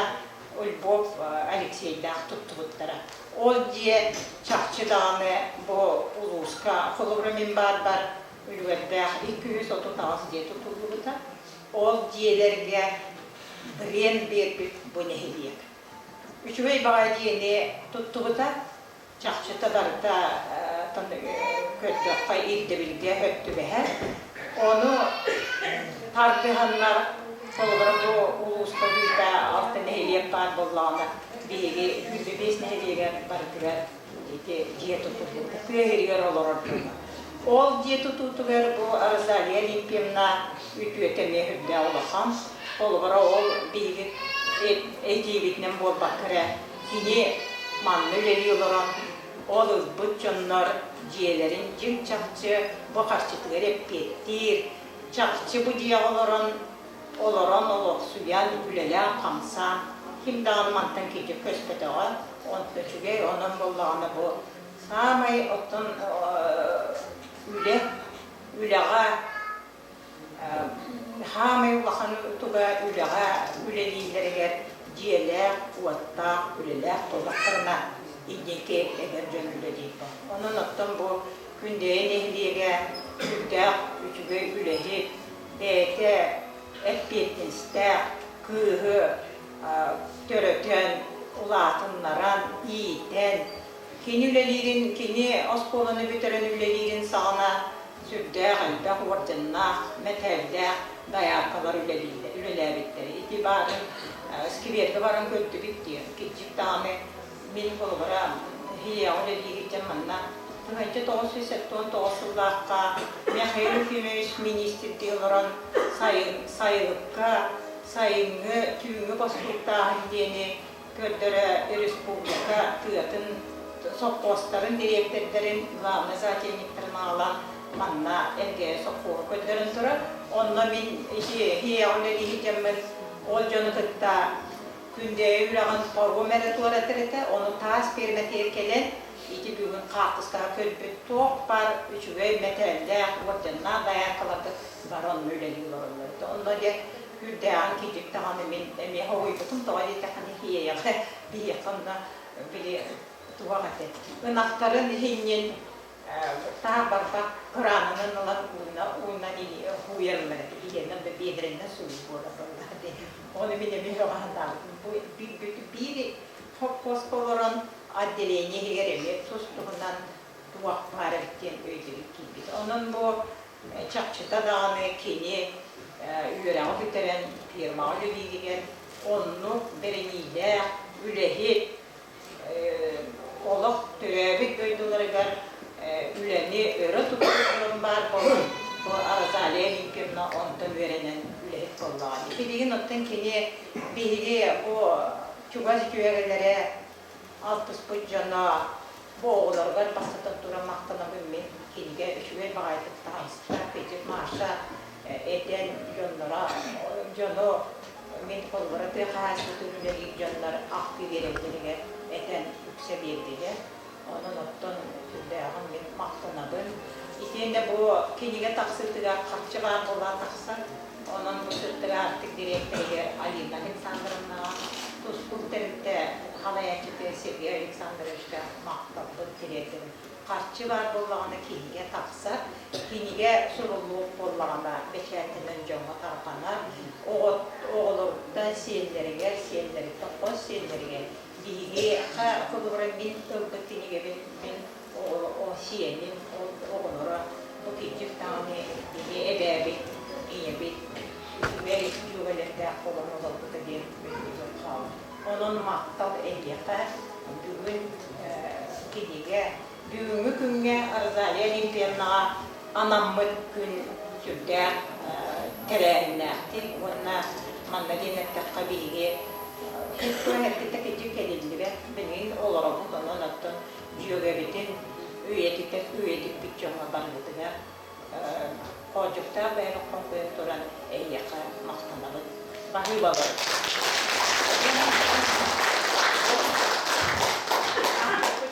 Львов Алексейдаах туттубуттара. Ол дьиэ чахчы даҕаны бу улууска, холобура мин баарбар үлүгэрдээх 238 дьиэ тутуллубута. Ол дьиэлэргэ бренд биэрбит бу нэһилиэк. Үчүгэй баҕайы дьиэни туттубута, чахчыта барыта көрдөххө ирдэбилгэ өттүбэһэр. Ону тардыһаннар, холобура бу улууска күүтэ алта нэһилиэк баар буоллаҕына, биһиги 25 нэһилиэгэр барытыгар ити дьиэ тутуллубута, тыа сиригэр олорор дьоҥҥо. Ол дьиэ тутуутугар бу Розалия Олимпиевна үтүөтэ эмиэ үрдээх улахан. Холобура ол биһиги этиибитинэн буолбакка эрэ, кини манна үлэлии олорон, ол ылбыт дьоннор дьиэлэрин дьиҥ-чахчы бу харчытыгар эппиэттиир, чахчы бу дьиэҕэ олорон, олорон олохсуйан, үлэлээн-хамсаан, ким даҕаны мантан киирдик көспөтөҕө, онто үчүгэй, онон буоллаҕына бу саамай оттон үлэ, үлэҕэ Хаамай улахан туга үлэҕэ үлэлииллэригэр дьиэлээх, уоттаах, үлэлээх буоллахтарына инники эдэр дьон үлэлииллэр. Онон оттон бу Күндэйэ нэһилиэгэ сүрдээх үчүгэй үлэһит, бэйэтэ эппиэтинэстээх кыыһы төрөтөн, улаатыннаран, иитэн, кини үлэлиирин, кини оскуоланы бүтэрэн үлэлиирин саҕана сүрдээх элбэх уордьаннаах, мэтээллээх дайааркалар үлэлииллэр, үлэлээбиттэрэ. Ити баарын сквергэ баран көрдүбүт диэн. Кирдьик даҕаны мин холобура ХИА үлэлиирдэн манна 1979 сыллаахха Михаил Ефимович министрдии олорон сайын сайылыкка сайыҥҥы түүҥҥү бостууктааһын диэни көрдөрө республика тыатын сопхуостарын дириэктэрдэрин, главнай зоотехниктарын аҕалан манна Элгээйи сопхуоһу көрдөрөн турар. Онно мин ХИА үлэлии сылдьаммын ол дьону кытта Күндэйэ үрэҕин паром эрэ туоратар этэ, ону таас пиэрмэтигэр кэлэн ити бүгүн хаартыскаҕа көрбүт туох баар үчүгэй мэтээллээх, орденнаах дояркаларга бары онно үлэлии олороллор этэ. Онно дьэ Үрдээҕин киирдик даҕаны мин эмиэ хоһуйбутум, тоҕо диэтэххинэ хиэйэҕэ биһиэхэ онно били туох этэ ынахтарын иһинньин Таа барбах кыраанынан ылан ууна уунан ууйарыллар этэ илиэнэн да биэдэрэннэн сууйуу буолар буоллаҕа дии. Ону мин эмиэ һөҕө санаабытым. Бу биир хоппуоска олорон отделение иһигэр эмиэ тус-туһунан туох баар эбит диэн өйдөбүл киирбит. Онон бу чахчыта даҕаны кини үөрэҕи бүтэрэн фирмаҕа үлэлииригэр оннук бэриниилээх үлэһит олох төрөөбүт дойдуларыгар үлэни өрө тутар баар буолан, бу Розалия Олимпиевна онтон үөрэнэн үлэһит буоллаҕа. Билигин оттон кини биһиги бу чугас дьүөгэлэрэ, алтыспыт дьоно бу оҕолоругар бастатан туран махтанабын мин кинигэ үчүгэй баҕайытык таҕыста. Кыдьык Маша этэн дьонноро дьону мин холобура тыа хаһаайыстыбатын үлэлиир дьоннор ахтыы биэрэллэригэр этэн үксэ биэрдилэр. Онон оттон сүрдээҕин мин махтанабын. Итиэннэ бу кинигэ тахсыытыгар харчы баар буолан тахсар. Онон бу сырдык аартык дириэктэригэр Алина Александровнаҕа Тускул тэрилтэ салайааччыта Сергей Александровичка махталбын тириэрдэбин. Харчы баар буоллаҕына кинигэ тахсар, кинигэ суруллуох буоллаҕына бэчээттэнэн дьоҥҥо тарҕанар, оҕолоруттан сиэннэригэр, сиэннэриттэн хос сиэннэригэр биһиги холобура мин ылбыт кинигэбин мин сиэним оҕолоро бу кырдьык даҕаны биһи эбээбит, ийэбит үчүгэй дьүөгэлэрдээх буолан олорбута диэн өйдөбүл хаалар. Онон махтал эһиэхэ бүгүн кинигэ бүгүҥҥү күҥҥэ Розалия Олимпиевнаҕа анаммыт күн сүрдээх тэрээһиннээхтик уонна манна диэн эттэххэ биһиги культура эргитэ кырдьык кэлиллибэт билигин олоробут онон оттон дьүөгэбитин үйэтитэр үйэтиппит дьоҥҥо барыбытыгар хоодьуктаах бэйэбит хоҥкуйан туран эйиэхэ махтанабыт. Баһыыбалар.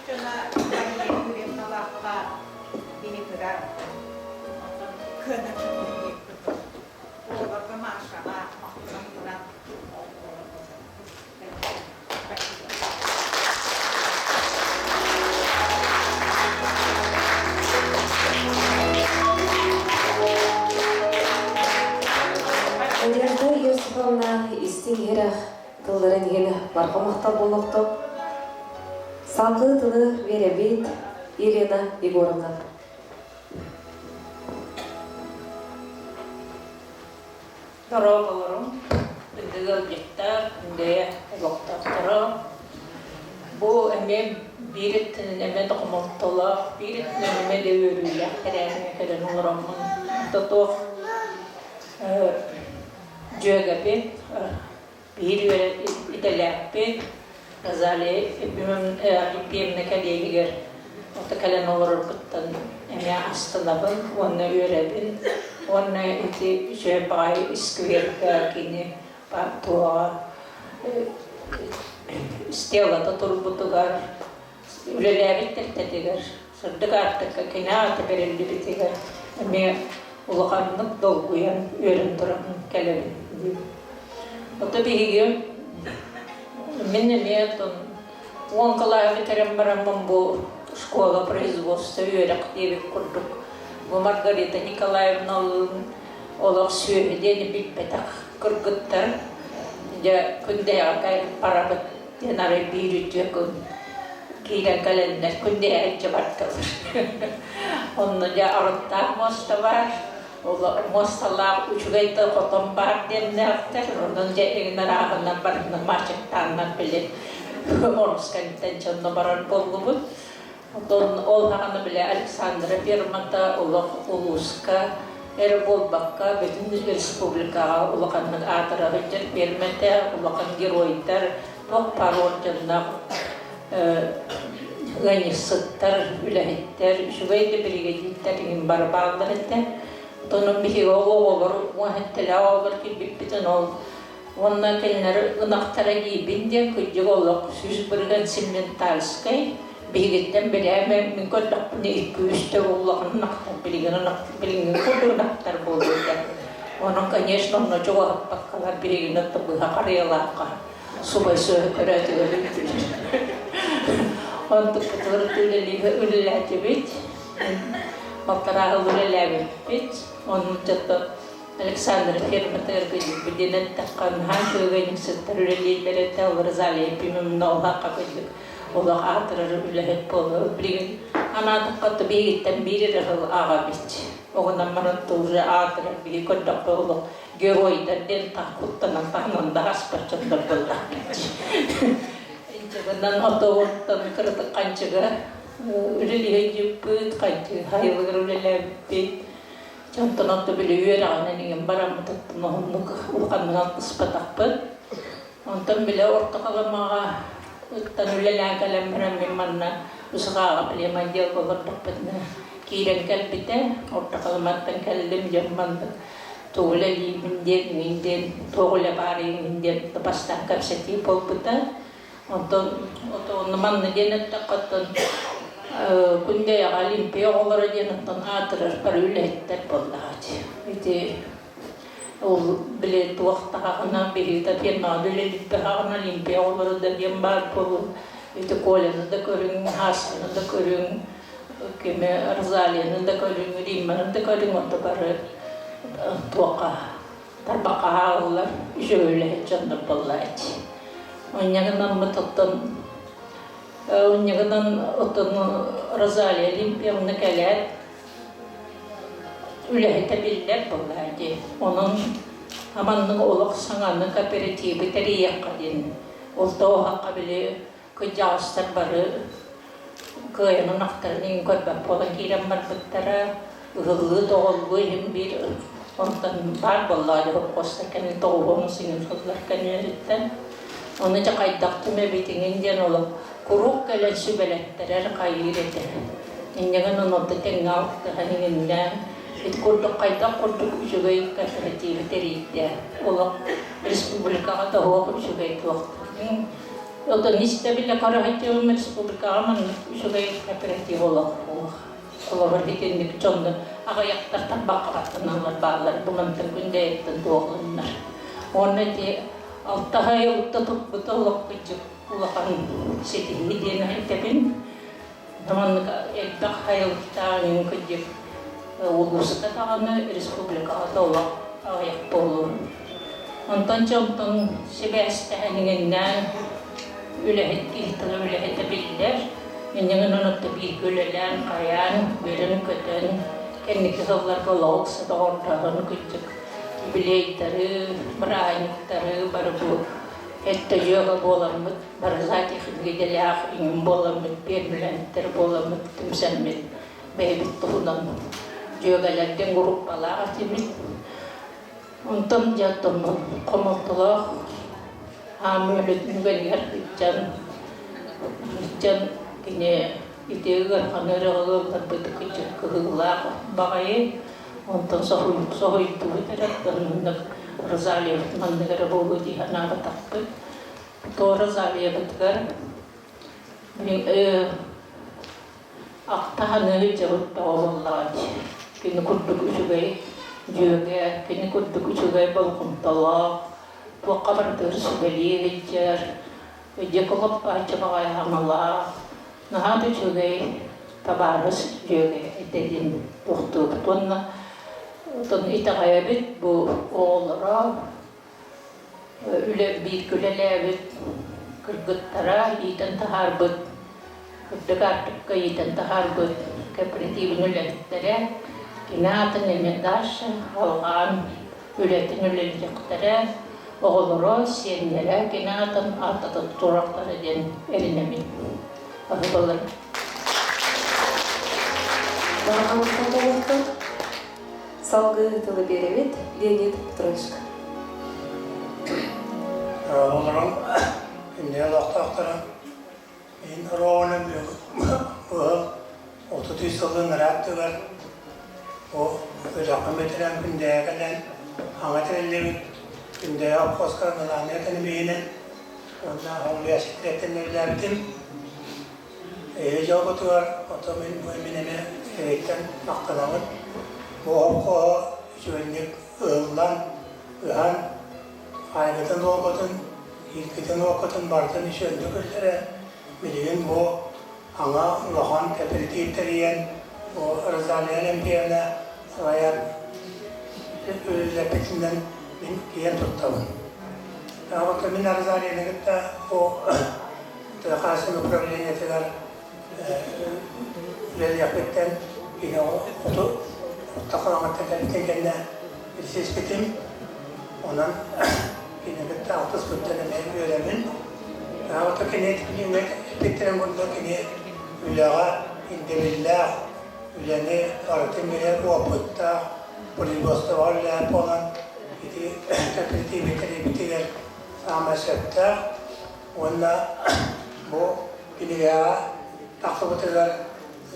Дьоно Мария Юрьевналаахха бини кыра онтон кыанар оҕолорго Машаҕа махтанан туран
Надежда Иосифовна истиҥ иһирэх тылларын иһин барҕа махтал буолуохтун. Салгыы тылы биэрэбит Елена Егоровна.
Дорооболорум, күндү ыалдьыттар, күндэйэ олохтоохторо. Бу эмиэ биир өттүнэн эмиэ да хомолтолоох, биир өттүнэн эмиэ да үөрүүлээх тэрээһиҥҥэ кэлэн олороммун тотуох дьүөгэбит, биир идэлээхпит Розалия Ефимовна кэлиэһигэр ото кэлэн олорорбуттан эмиэ астынабын уонна үөрэбин уонна ити үчүгэй баҕайы исквергэ кини туоҕа стелата турбутугар үлэлээбит тэрилтэтигэр сырдык аартыкка кини аата бэриллибитигэр эмиэ улаханнык долгуйан үөрэн туран кэлэбин диир. Ото биһиги мин эмиэ уон кылааһы бүтэрэн бараммын бу школа производства үөрэх диэбит курдук бу Маргарита Николаевналыын олох сүөһү диэни билбэтэх кыргыттар дьэ күндэйэҕэ барабыт диэн арай биир үтүө күн киирэн кэлэннэр күндэйэ бардылар. Онно дьэ арыттаах муоста баар, муосталаах үчүгэй да хотон баар диэннээхтэр. Онон дьэ эҥин арааһынан барытынан маачыктааннар били Омскайтан дьонно барар буоллубут. Онтон ол саҕана били Александра фермата олох улууска эрэ буолбакка бүтүн республикаҕа улаханнык аатырар дьон фермэтэ, улахан геройдар, туох баар орденнаах ыанньыксыттар, үлэһиттэр, үчүгэй да биригэдьиирдэр иһин бары бааллар этэ. Онон биһиги ол оҕолор, уон оҕолор киирбиппитин ол Уонна кинилэри ынахтара диибин диэн кырдьык олох 100% цементальскай биһигиттэн бирээмэ мин көрдөхпүнэ икки-үс төгүл улахан ынахтар билигин ынах билиҥҥи курдук ынахтар буолуо этэ. Онон, конечно, онно чугаһаппаккалар биһигини быһа харыйалаахха субай сүөһү көрөөтүгэр үттүлэр. Онтукпутугар үлэлиигэ үлэлээтибит. Балтараа сыл үлэлээбиппит. Онно Александр ферматыгар кыйбыт диэн эттэххэ, наһаа үчүгэй ыанньыксыттар үлэлииллэр этэ. Ол Розалия Ефимовна олохха кыйдык олох аатырар үлэһит буолла. Билигин анаатахха биһигиттэн биир эрэ сыл аҕабит. Оҕунан баран уже аатырар биһи көрдөххө олох геройдар диэн куттанан таһынан да аспат дьоннор буоллахпыт. Инчэгынан отоҕуттан кыратык ханчыга үлэлиһэ дьыппыт, ханчы хайылыгар үлэлээбиппит. Онтон отто били үөрэҕинэн иҥин бараммыт оттон уһуннук улаханнык алтыспатахпыт. Онтон били орто халамаҕа ыттан үлэлээн кэлэн баран мин манна Усҕааҕа племотделга олордохпутуна киирэн кэлбитэ. Орто Халыматтан кэллим дьон маннык тугу үлэлиибин диэн, мин диэн, туох үлэ баарый диэн бастаан кэпсэтии буолбута. Онтон отону манна диэн эттэххэ оттон Күндэйэҕэ Олимпия оҕолоро диэн оттон аатырар бары үлэһиттэр буоллаҕа Ити ол били туох таһаҕына биһиги фирмаҕа да үлэлиирбэтэҕинэ Олимпия оҕолоро да диэн баар буолуо. Ити Коляны да көрүҥ, Хаасаны да көрүҥ, кими Розалияны да көрүҥ, Римманы да көрүҥ, онто бары туохха тарбахха ааҕыллар үчүгэй үлэһит дьоннор буоллааччы. Онньагынан оттон онньагынан оттон Розалия Олимпиевна кэлээт үлэһитэ биллэр буоллаа дии. Онон аманнык олох саҥаны кооперативы тэрийиэххэ диэн ол тоҕо били кырдьаҕастар бары кыайан ынахтарын иһин көрбөт буолан киирэн барбыттара, ыһыллыы-тоҕуллуу иһин биир онтон баар буоллаҕа дьэ хоппуостар кэннин тоҕуһуон сиҥин сыллар кэннилэриттэн. Ону дьэ хайдах түмэбитиҥин диэн олох куруук кэлэн сүбэлэттэрэр хайыыр этэ. Инньэ гынан онто тэҥҥэ алтыһан иҥиннээн ити курдук хайдах курдук үчүгэй кооперативы тэрийдэ. Олох республикаҕа да оһох үчүгэй туохтарын Оттон истэбилэ көрөһөтүөм республикаҕа маннык үчүгэй кооператив олохтоох. Холобур итинник дьонно аҕыйахтар тарбахха баттаналлар бааллар бу мантан күндэйэттэн туоҕулуннар. Уонна ити алтаһай утта туппута олох кыдьык улахан ситиһии диэн этэбин. Маннык элбэх хайылыктаах кыдьык улууска даҕаны республикаҕа да олох аҕыйах буолуо. Онтон дьонтон сибээстэһэн иҥиннээн үлэһит киһи тыла үлэһитэ биллэр. Инньэ отто бииргэ үлэлээн, хайаан, үөрэн-көтөн, кэнники сылларга олоҕу ыкса доҕордоһон кырдьык юбилейдары, бырааһынньыктары бары бу эттэ-дьүөгэ буоламмыт, бары идэлээх иҥин буоламмыт, биэрмилэнтэр буоламмыт, түмсэммит бэйэбит туһунан дьүөгэлэрдин группалаах этибит. Онтон дьэ хомолтолоох аамы үлэтин үгэнигэр сылдьан сылдьан кини ити ыарахан ыарыыга ылларбыт кыдьык кыһыылаах баҕайы. Онтон соһуйдубут эрэ маннык Розалия маннык эрэ буолуо дии санаабатахпыт. То Розалиябытыгар Ахтаһаныһы дьабыт бөҕө буоллаҕа дии. Кини курдук үчүгэй дьүөгэ, кини курдук үчүгэй болҕомтолоох, туохха барытыгар сүбэлии сылдьар, дьэ кулаппааччы баҕайы аҥалаах, наһаа да үчүгэй табаарыс дьүөгэ этэ диэн туохтуубут уонна оттон итэҕэйэбит бу оҕолоро үлэ бииргэ үлэлээбит кыргыттара иитэн таһаарбыт кырдьык аартыкка иитэн таһаарбыт кооперативын үлэһиттэрэ кини аатын эмиэ Даша алҕаан үлэтин үлэлиэхтэрэ оҕолоро сиэннэрэ кини аатын ааттата туруохтара диэн эрэнэбин аһыбалар
Барҕа Салгыы тылы биэрэбит Леонид Петровичка.
Олорон Индия олохтоохторо мин оруолунан ыал 33 сылын ырааттыгар бу үрэххэ бэтэрээн Күндэйэ кэлэн аҥа тэриллибит Күндэйэ обхозка Мелания Кэнибиһинэн уонна Холуйа ситирэттэн үлэлээбитим. Эһиги дьолгутугар ото мин бу мин эмэ эһигиттэн махтанабын. Бу оһоххо үчүгэйдик ыһыллан, ыһан, хаайгытын-уоккутун, ииргитин-уоккутун барытын үчүгэйдик үллэрэ билигин бу аҥа улахан кэпэрэтиип тэрийэн Розалия Олимпиевна салайар үлэлэппитинэн мин киэн туттабын. Вот мин Розалияны кытта бу Тыа управлениетыгар үлэлиэхпиттэн кини хоту орто хараҥаттан кэлбитин кэннэ билсиспитим. Онон кини кытта алтыспыттан эмиэ үөрэбин. Вот кини эппиттэрин курдук кини үлэҕэ ирдэбиллээх, үлэни барытын билэр уопуттаах, производствоҕа үлэлээх буолан ити кооперативы тэрийбитигэр саамай сөптөөх уонна бу кинигэҕэ тахсыбытыгар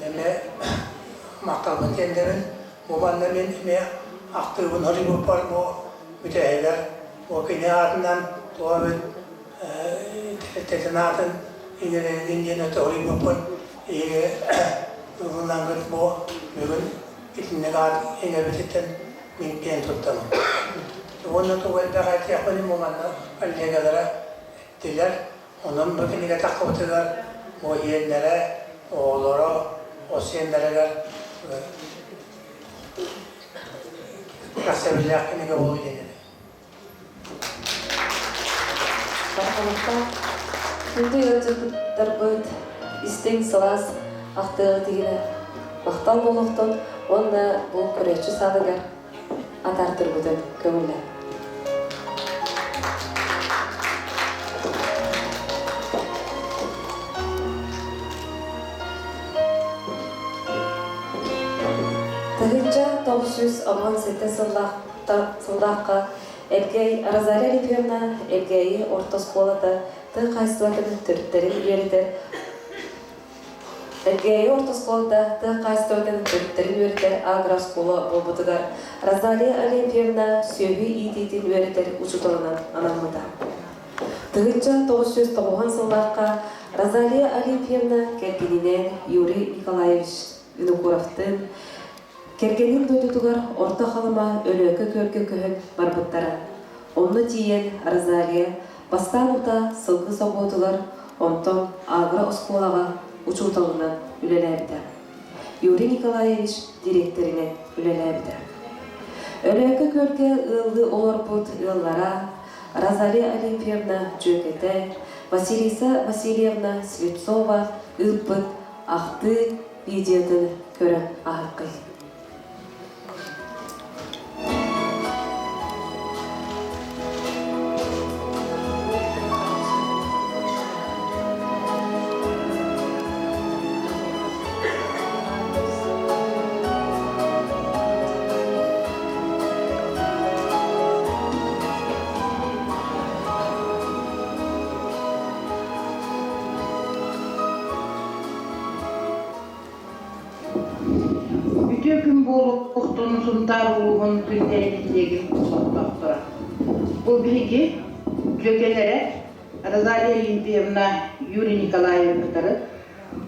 эмиэ махталбын тиэрдэбин. Бу манна мин эмиэ ахтыыбын хоруйбуппар бу бүтэһигэр бу кини аатынан туох эбит тэрилтэтин аатын иҥэрэрин диэн өтө хоруйбуппун эһиги ылынаҥҥыт бу бүгүн итинник аат иҥэрбититтэн мин киэн туттабын. Уонна тугу элбэх этиэхпин бу манна коллегалара эттилэр. Онон бу кинигэ таххыбытыгар бу иэннэрэ, оҕолоро, хос сиэннэригэр кэрэхсэбиллээх кинигэ буолуо диэн этэ.
Бархалахтаах күндү ыалдьыттарбыт истиҥ сылаас ахтыаҕы тигинэ махтал буолуохтун уонна бу көрөөччү саалыгар атаартырбытын көҥүллээ. Тыһыынча 917 сыллаахха Элгээйи Розалия Литвиновна Элгээйи орто оскуолата тыа хаһаайыстыбатын төрүттэрин үөрэтэр Элгээйи орто оскуолата тыа хаһаайыстыбатын төрүттэрин үөрэтэр агрооскуола буолбутугар Розалия Олимпиевна сүөһү иитиитин үөрэтэр учууталынан анаммыта. 1990 сыллаахха Розалия Олимпиевна кэргэнинээн Юрий Николаевич Винокуровтыын Кэргэнин дойдутугар Орто Халыма Өлөөкө күөлгэ көһөн барбыттара. Онно тиийэн Розалия бастаан утаа сылгы собуотугар, онтон агро-оскуолаҕа учууталынан үлэлээбитэ. Юрий Николаевич дириэктэринэн үлэлээбитэ. Өлөөкө күөлгэ ыаллыы олорбут ыаллара Розалия Олимпиевна дьүөгэтэ Василиса Васильевна Слепцова ыыппыт ахтыы видеотын көрөн аһыккый.
Үтүө күн буолуохтун Сунтаар улууһун Күндэйэ нэһилиэгин олохтоохторо. Бу биһиги дьүөгэлэрэ Розалия Олимпиевна Юрий Николаевы кытары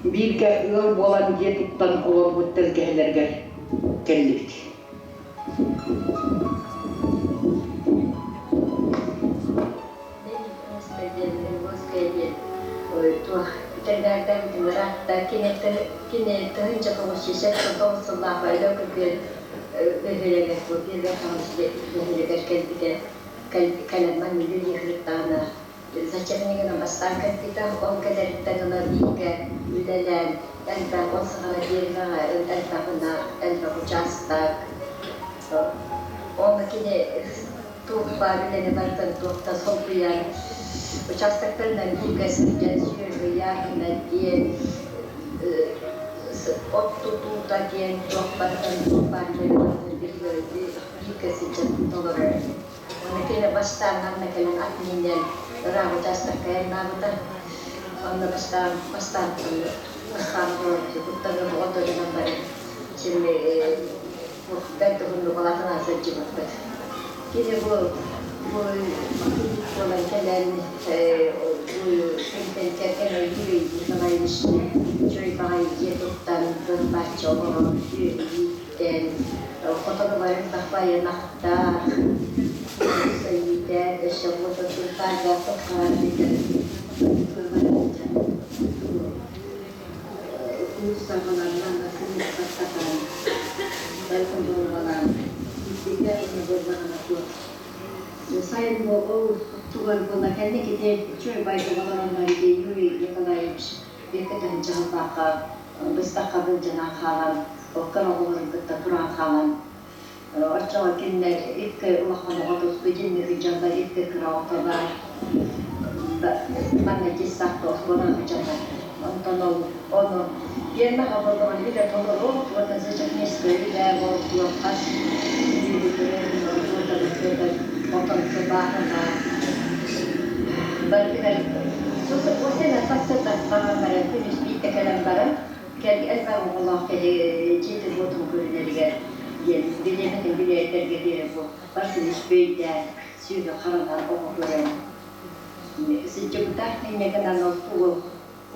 бииргэ ыал буолан дьиэ туттан олорбут тэлгэһэлэригэр кэллибит.
Кини тыһыынча 979 сыллаах Өлөөкө-Күөл бөһүөлэгэр Первый бөһүөлэгэр кэлбитэ кэлэн манна үлэлии зачем бастаан кэлбитэ ол кэлэриттэн ыла бииргэ үлэлээн элбэх ол саҕана биэрмэҕэ элбэх ынах элбэх учаастак Онно кини туох баар үлэни барытын туохта солбуйан, участоктарынан бииргэ сылдьан сүөһү ыйааһына диэн, от тутуута диэн туох барытын туох баар үлэни барытын бииргэ сылдьан толорор. Онно кини бастаан манна кэлэн ат миинэн ыраах учаастакка айаннаабыта. Онно бастаан бастаан бастаан куттаныы оҕо дойдунан баран Бэрт уһуннук улаатынан сылдьыбыппыт. Кини бу бу буолан кэлэн кэнтэн кэргэн Юрий Николаевич үчүгэй баҕайы дьиэ туттан, дьон бааччы олорон, сүөһү ииттэн, хотонугар элбэх байанахтаах, иитээт, өссө уотун Сунтаарга тупсаран бүтэн куурусаларынан сатаан, барытын буолбалаан, ииппитэ уонна буоллаҕына туох. Сайын бу ол тугар буолла кэнникити үчүгэй байдыга олороннор ити Юрий Николаевич бииргэ таһынчаһыллаахха быстахха былдьанан хаалан, оккор оҕолорун кытта туран хаалан Оччоҕо кинилэр икки улахан оҕо туспа дьиҥҥэ сылдьаллар, икки кыра оҕото баар. Манна дьиссаакка оскуолаҕа сылдьаллар. Онтон ол ону пиэрмэҕэ буоллаҕына үлэ толору, уонна зоотехническай үлэ ол туох хас сүөһү көрөн, туотабыт отон бааһына барытыгар осена сарсыарда баран баран күнүс биирдэ кэлэн баран Кэл элбэх оҕолоох киһи дьиэтин-уотун көрүнэригэр диэн бириэмэтин билээрдэргэ диэри бу барытын үспүөйдээн, сүүһү харанан оҕо көрөн сылдьыбыта. Инньэ гынан ол тугу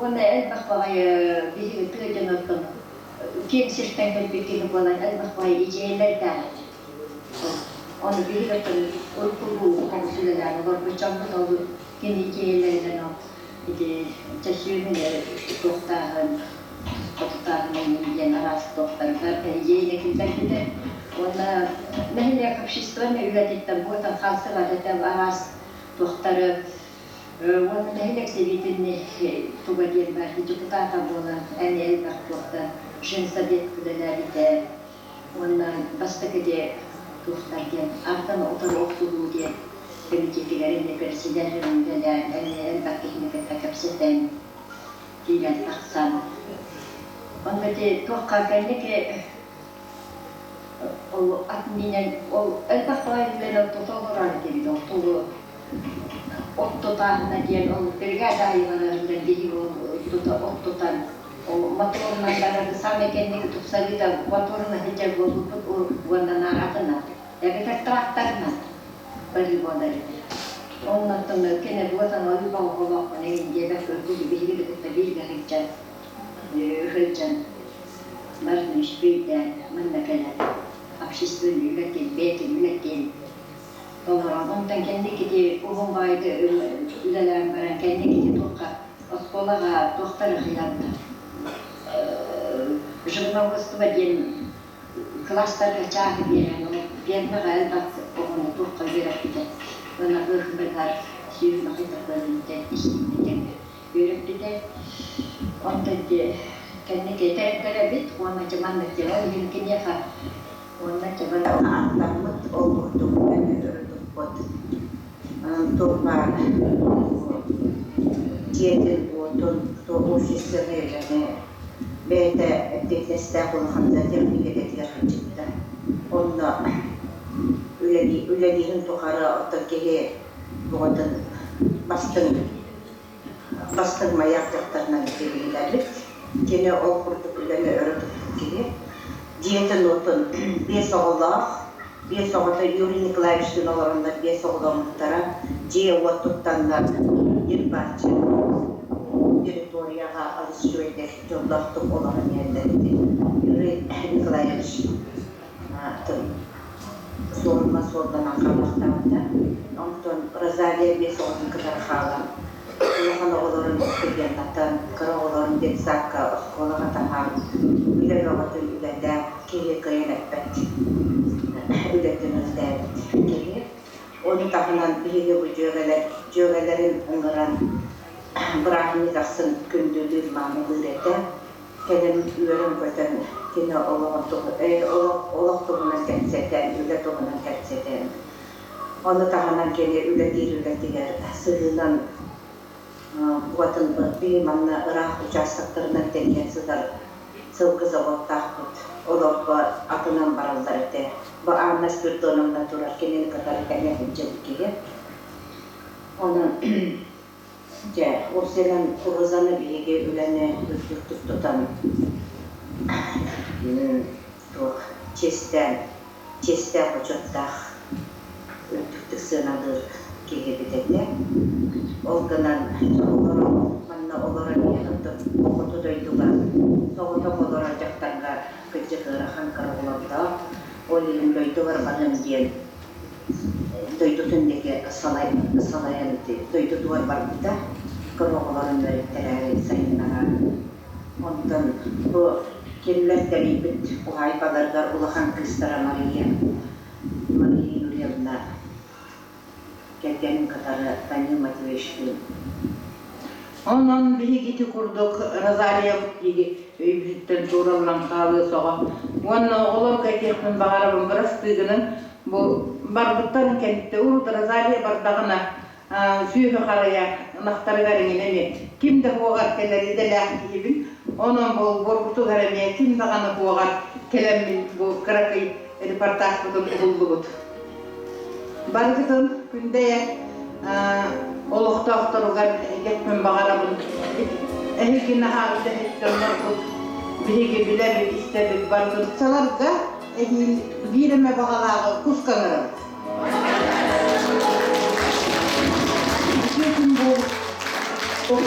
уонна элбэх баҕайы биһиги тыа дьонуттан киэҥ сиртэн кэлбит киһи буолан элбэх баҕайы идьиэйэлэрдээх этэ. Ону биһиги оттон уруккулуу оҕус үлэлээн олорбут дьоммут ол кини идьиэйэлэринэн ол ити чэ сүөһүнү туохтааһын, хотутааһын эҥин диэн араас туохтарга идеяны киллэрбитэ. Уонна нэһилиэк общественнай үлэтиттэн буотан хаалсыбат этэ араас туохтары уонна нэһилиэк сэбиэтин туга диэн баар депутата буолан эмиэ элбэх туохтан женсовет үлэлээбитэ уонна бастакы ити туохтар диэн артан утары охсуһуу диэн кэмитиэтигэр эмиэ председателинэн үлэлээн эмиэ элбэх киһини кытта кэпсэтэн киирэн тахсан онно ити туохха кэнники ол ат миинэн ол элбэх баҕайы үлэнэн тута олорор этибит ол тулу от тутааһына диэн ол бригада айыларынан биһиги ол тута от тутан Ол моторунан барар саамай кэнники тупсарыыта моторунан сылдьар буолбуппут уонна нааратынан эбэтэр тракторынан барыы буолар этэ. Оннуттан кини буотан ойуу оҕолоохпун эҥин диэбэккэ биһиги да кытта бииргэ сылдьан сылдьан барытын үспүйдээн манна кэлэн общественный үлэтин бэйэтин үлэтин толорон онтон кэнники ити уһун баайды үлэлээн баран кэнники ити туохха оскуолаҕа туохтар ыһыйаллар животноводство диэн кылаастарга чааһы биэрэн ол пиэрмэҕэ элбэх оҕону туохха үөрэппитэ уонна быыһыгар сүүрүн ахыйдахтарыйда истибитэ үөрэппитэ онтон ити кэнники этэрдэр эбит уонна дьэ маннык дьэ ол иһин киниэхэ уонна дьэ
Ааттаммыт ол курдук эмиэ өрө туппут туох баар дьиэтин-уотун, общественнай үлэни бэйэтэ эппиэтинэстээх улахан техника идэтигэр сылдьыбыта. Онно үлэлиирин тухары оттон киһи бөҕөтүн бастыҥ бастыҥ маяк дьахтарынан биллэрбит. Кини ол курдук үлэни өрө туппут киһи. Дьиэтин-уотун биэс оҕолоох, биэс оҕото Юрий Николаевичтыын олороннор биэс оҕоломмуттара, дьиэ-уот туттаннар ньир-бааччы территорияҕа алыс үчүгэйдик дьоллоохтук олорон иһэллэр ити. Юрий Николаевич суорума суолланан хаалахтаабыта. Онтон Розалия биэс оҕотун кытары хаалан, улахан оҕолорун студентатан, кыра оҕолорун детсадка, оскуолаҕа таһаан, үлэ бөҕөтүн үлэлээн, киһи кыайан эппэт үлэтин үлэлээбит киһи. Ону таһынан биһиги бу дьүөгэлэр, дьүөгэлэрин ыҥыран бырааһынньык ахсын күндүлүүр, маанылыыр этэ. Кэлин үөрэн-көтөн кини олоҕун олох туһунан кэпсэтэн, үлэ туһунан кэпсэтэн, ону таһынан кини үлэлиир үлэтигэр сыһыынан уотун биһи манна ыраах участоктарынан тэнийэн сытар сылгы заводтаахпыт. Олорго атынан бараллар этэ. Бу Анна Спиридоновна турар кинини кытары тэҥэ сылдьыбыт киһи. Онон Дьэ, уопсайынан Розаны биһиги үлэни үрдүктүк тутан туох чиэстээн, чиэстээх-бочуоттаах үрдүктүк сыаналыыр киһибит этэ. Ол гынан олорон, манна олорон иһэн оттон хоту дойдуга соҕотох олорор дьахтарга кырдьык ыарахан кыра оҕолордоох, ол иһин дойдубар барыам диэн дойдутун диэки салайан дойдутугар барбыта, кыра оҕолорун үөрэттэрээри сайыннаран. Онтон бу Кинилэр тэрийбит уһаайбаларыгар улахан кыыстара Мария, Мария Юрьевна кэргэнин кытары Данил Матвеевичтыын.
Онон биһиги ити курдук Розалия биһиги өйбүтүттэн суураллан хаалыа суоҕа. Уонна оҕолорго этиэхпин баҕарабын бырастыы гынан бу барбыттарын кэнниттэн урут Розалия бардаҕына сүөһү харайа ынахтарыгар эҥин эмиэ ким да уоҕар кэлэр идэлээх киһибин. Онон бу буорбутугар эмиэ ким даҕаны уоҕар кэлэммин бу кыракый репортажпытын уһуллубут. Барыгытын күндэйэ олохтоохторугар этиэхпин баҕарабын. Эһиги наһаа үлэһит дьонноргут биһиги билэбит, истэбит барытын саларга эһиил биир эмэ баҕалааҕы куска ыҥырабыт. Үтүө күн буолуохтун.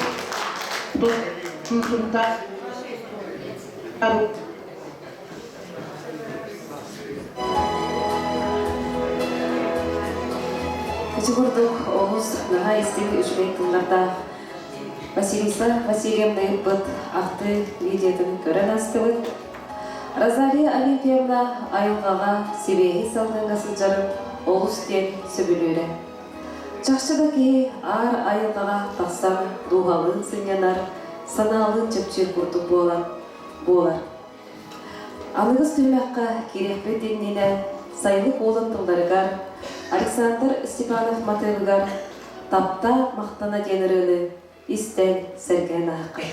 Ити курдук олус наһаа истиҥ үчүгэй тыллардаах Василиса Васильевна ыыппыт ахтыы видеотын көрөн астыбыт. Розалия Олимпиевна айылҕаҕа сибиэһэй салгыҥҥа сылдьарын олус диэн сөбүлүүрэ. Чахчы да киһи аар айылҕаҕа тахсан дууһалыын сынньанар, санаалыын чэпчиир курдук буолан буолар. Аныгыс түһүмэххэ киириэхпит иннинэ сайылык уолун тылларыгар Александр Степанов матыыбыгар «Таптаа, махтана» диэн ырыаны истэн, сэргээн ааххай.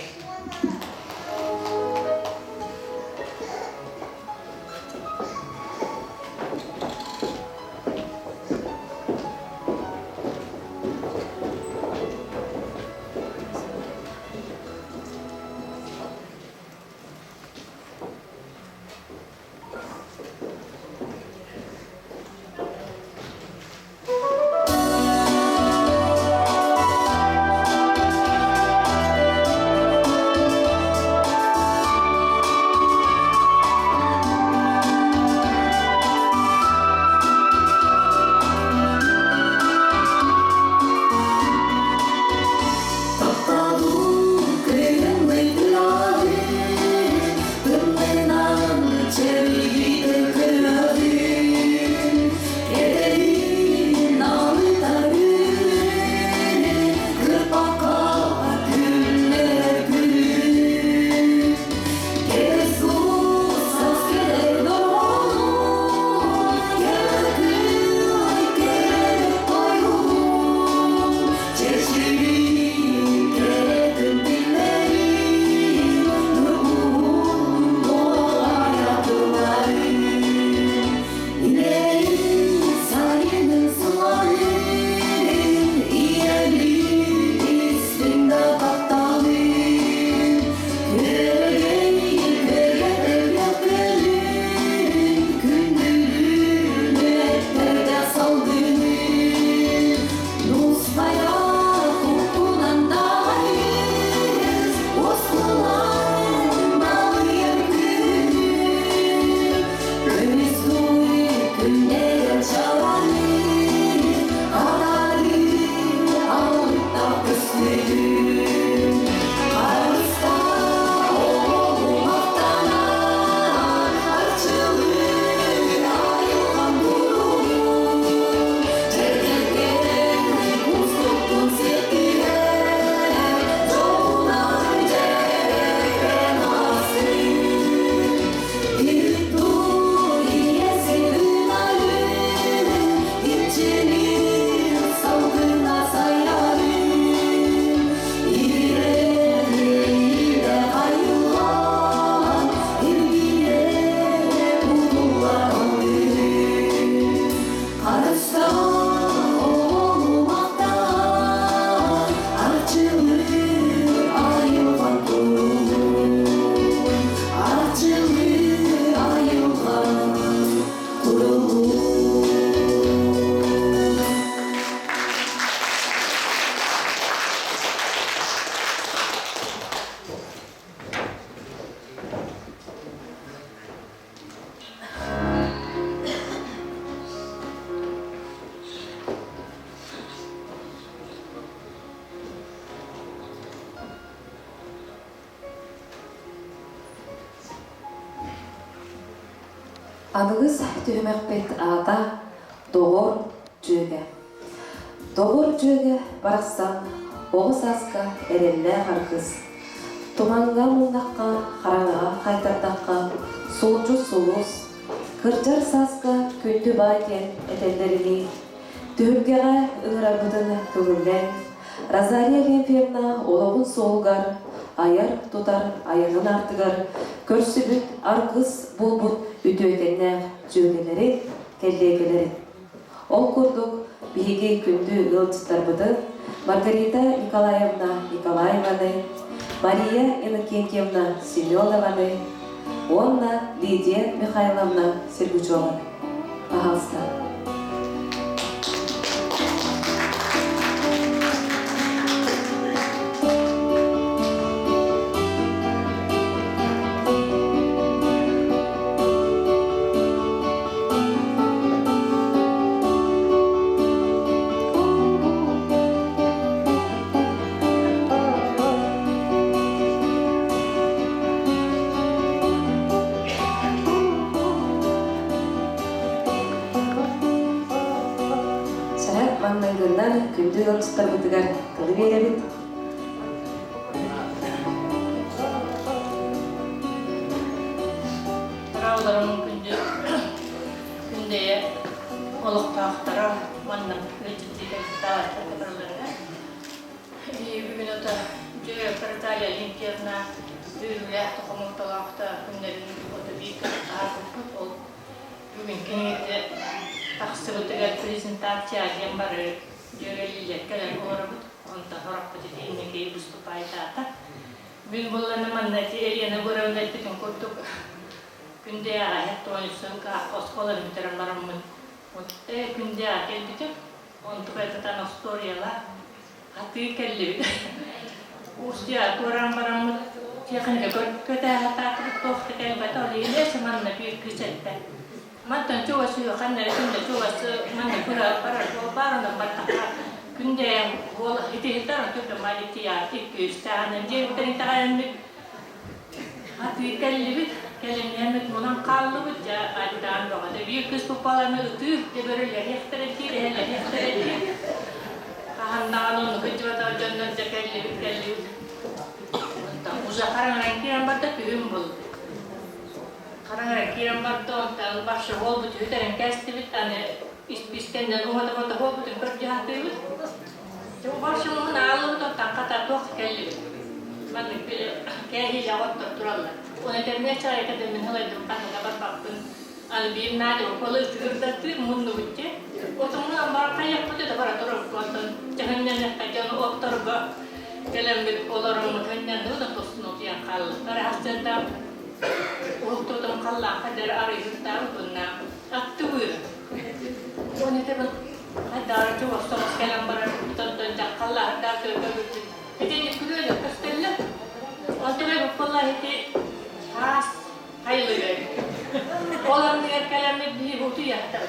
Аныгыс түһүмэхпит аата Доҕор дьүөгэ. Доҕор дьүөгэ барахсан оҕо сааска эрэллээх аргыс. Тумаҥҥа муннахха, хараҥаҕа хайтардахха, суолдьут сулус, кырдьар сааска күндү баай диэн этэллэринии, түһүлгэҕэ ыҥырарбытын көҥүллээн, Розалия Олимпиевна олоҕун суолугар айар-тутар айанын артыгар көрсүбүт аргыс буолбут үтүөкэннээх дьүөгэлэрин, кэллиэгэлэрин. Ол курдук, биһиги күндү ыалдьыттарбытын Маргарита Николаевна Николаеваны, Мария Иннокентьевна Семенованы уонна Лидия Михайловна Сергучеваны. Пожалуйста. Сэрэ маҥнайгыннан күндү ыалдьыттарбытыгар тылы биэрэбит.
Тарааларым күндү күндэйэ олохтоохторо манна ыалдьыттыы кэлбиттээҕэр барыларыгар Бүгүн ото дьэ Наталья Олимпиевна үөрүүлээх да хомолтолоох да күннэрин ото биир таһаарбыппыт. Ол бүгүн кинигэтэ тахсыбытыгар презентация диэн бары дьүөрэлиилэр кэлэн олоробут. Онтон сорохпут ити инники выступайдаата. Мин буллана манна ити Елена Гуровна эппитин курдук күндээҕэ тоойсон оскуоланы бүтэрэн бараммын күндээҕэ кэлбитим. Онтукайдатан остуоруйалар атыы кэллибит. Устья туоран бараммыт техника көтөөһөтаатыбыт туох да кэлбэтэ ол иһин манна биир кыыс эттэ. Мантан чугас ханна эрэ күндэ чугас манна кыра барар суол баар онон баттахха күндэйэн буола итиһиттэр онтон малития икки-үстээҕинэн дьиэбиттэрин итэҕэйэммит Атыы кэллибит, кэлиннэммит мунан хааллыбыт, дьэ айдаан бөҕөтө. Биир кыыс пупаланы ытыыр, дөбөрүлэриэхтэрэ диир, эһэлэриэхтэрэ диир. Хаһан даҕаны оннук дьыбатах дьоннор дьэ кэллибит, кэллибит. Онтон уже хараҥаран киирэн барда, күһүн булду. Хараҥаран киирэн барда, онтон бахшы буолбут үһүтэрин кэстибит, аны испискэннэн уһата-уһата буолбутун көрдьүһатыыбыт. Башы муһун аалыбыт оттон хата туох кэллибит. Маннык били кээһиилээх оттор тураллар. Оны тэмнэ чайка да мин хылайдым ханна барбаппын. Аны биир наада уколы ытыгырдаттыыр муннубут те. Отуммун амбар хайаппыт это бара турар онтон чаһынньаннахха дьон отторго кэлэммит олороммут хынньанны да тостун утуйан хааллыттар. Ахсырда уһуктуутум халлаахха дэр арыйыттаабыт уонна аттыбыыр. Оны тебин Хайдаары чугас соҕус кэлэн баран, онтон дьаххаллаһардаах көрбүппүт. Итинник күрүөлэр көстөллөр. Онтон буппаллар ити таас хайылыгар. Ол анныгар кэлэммит биһиги утуйахтар.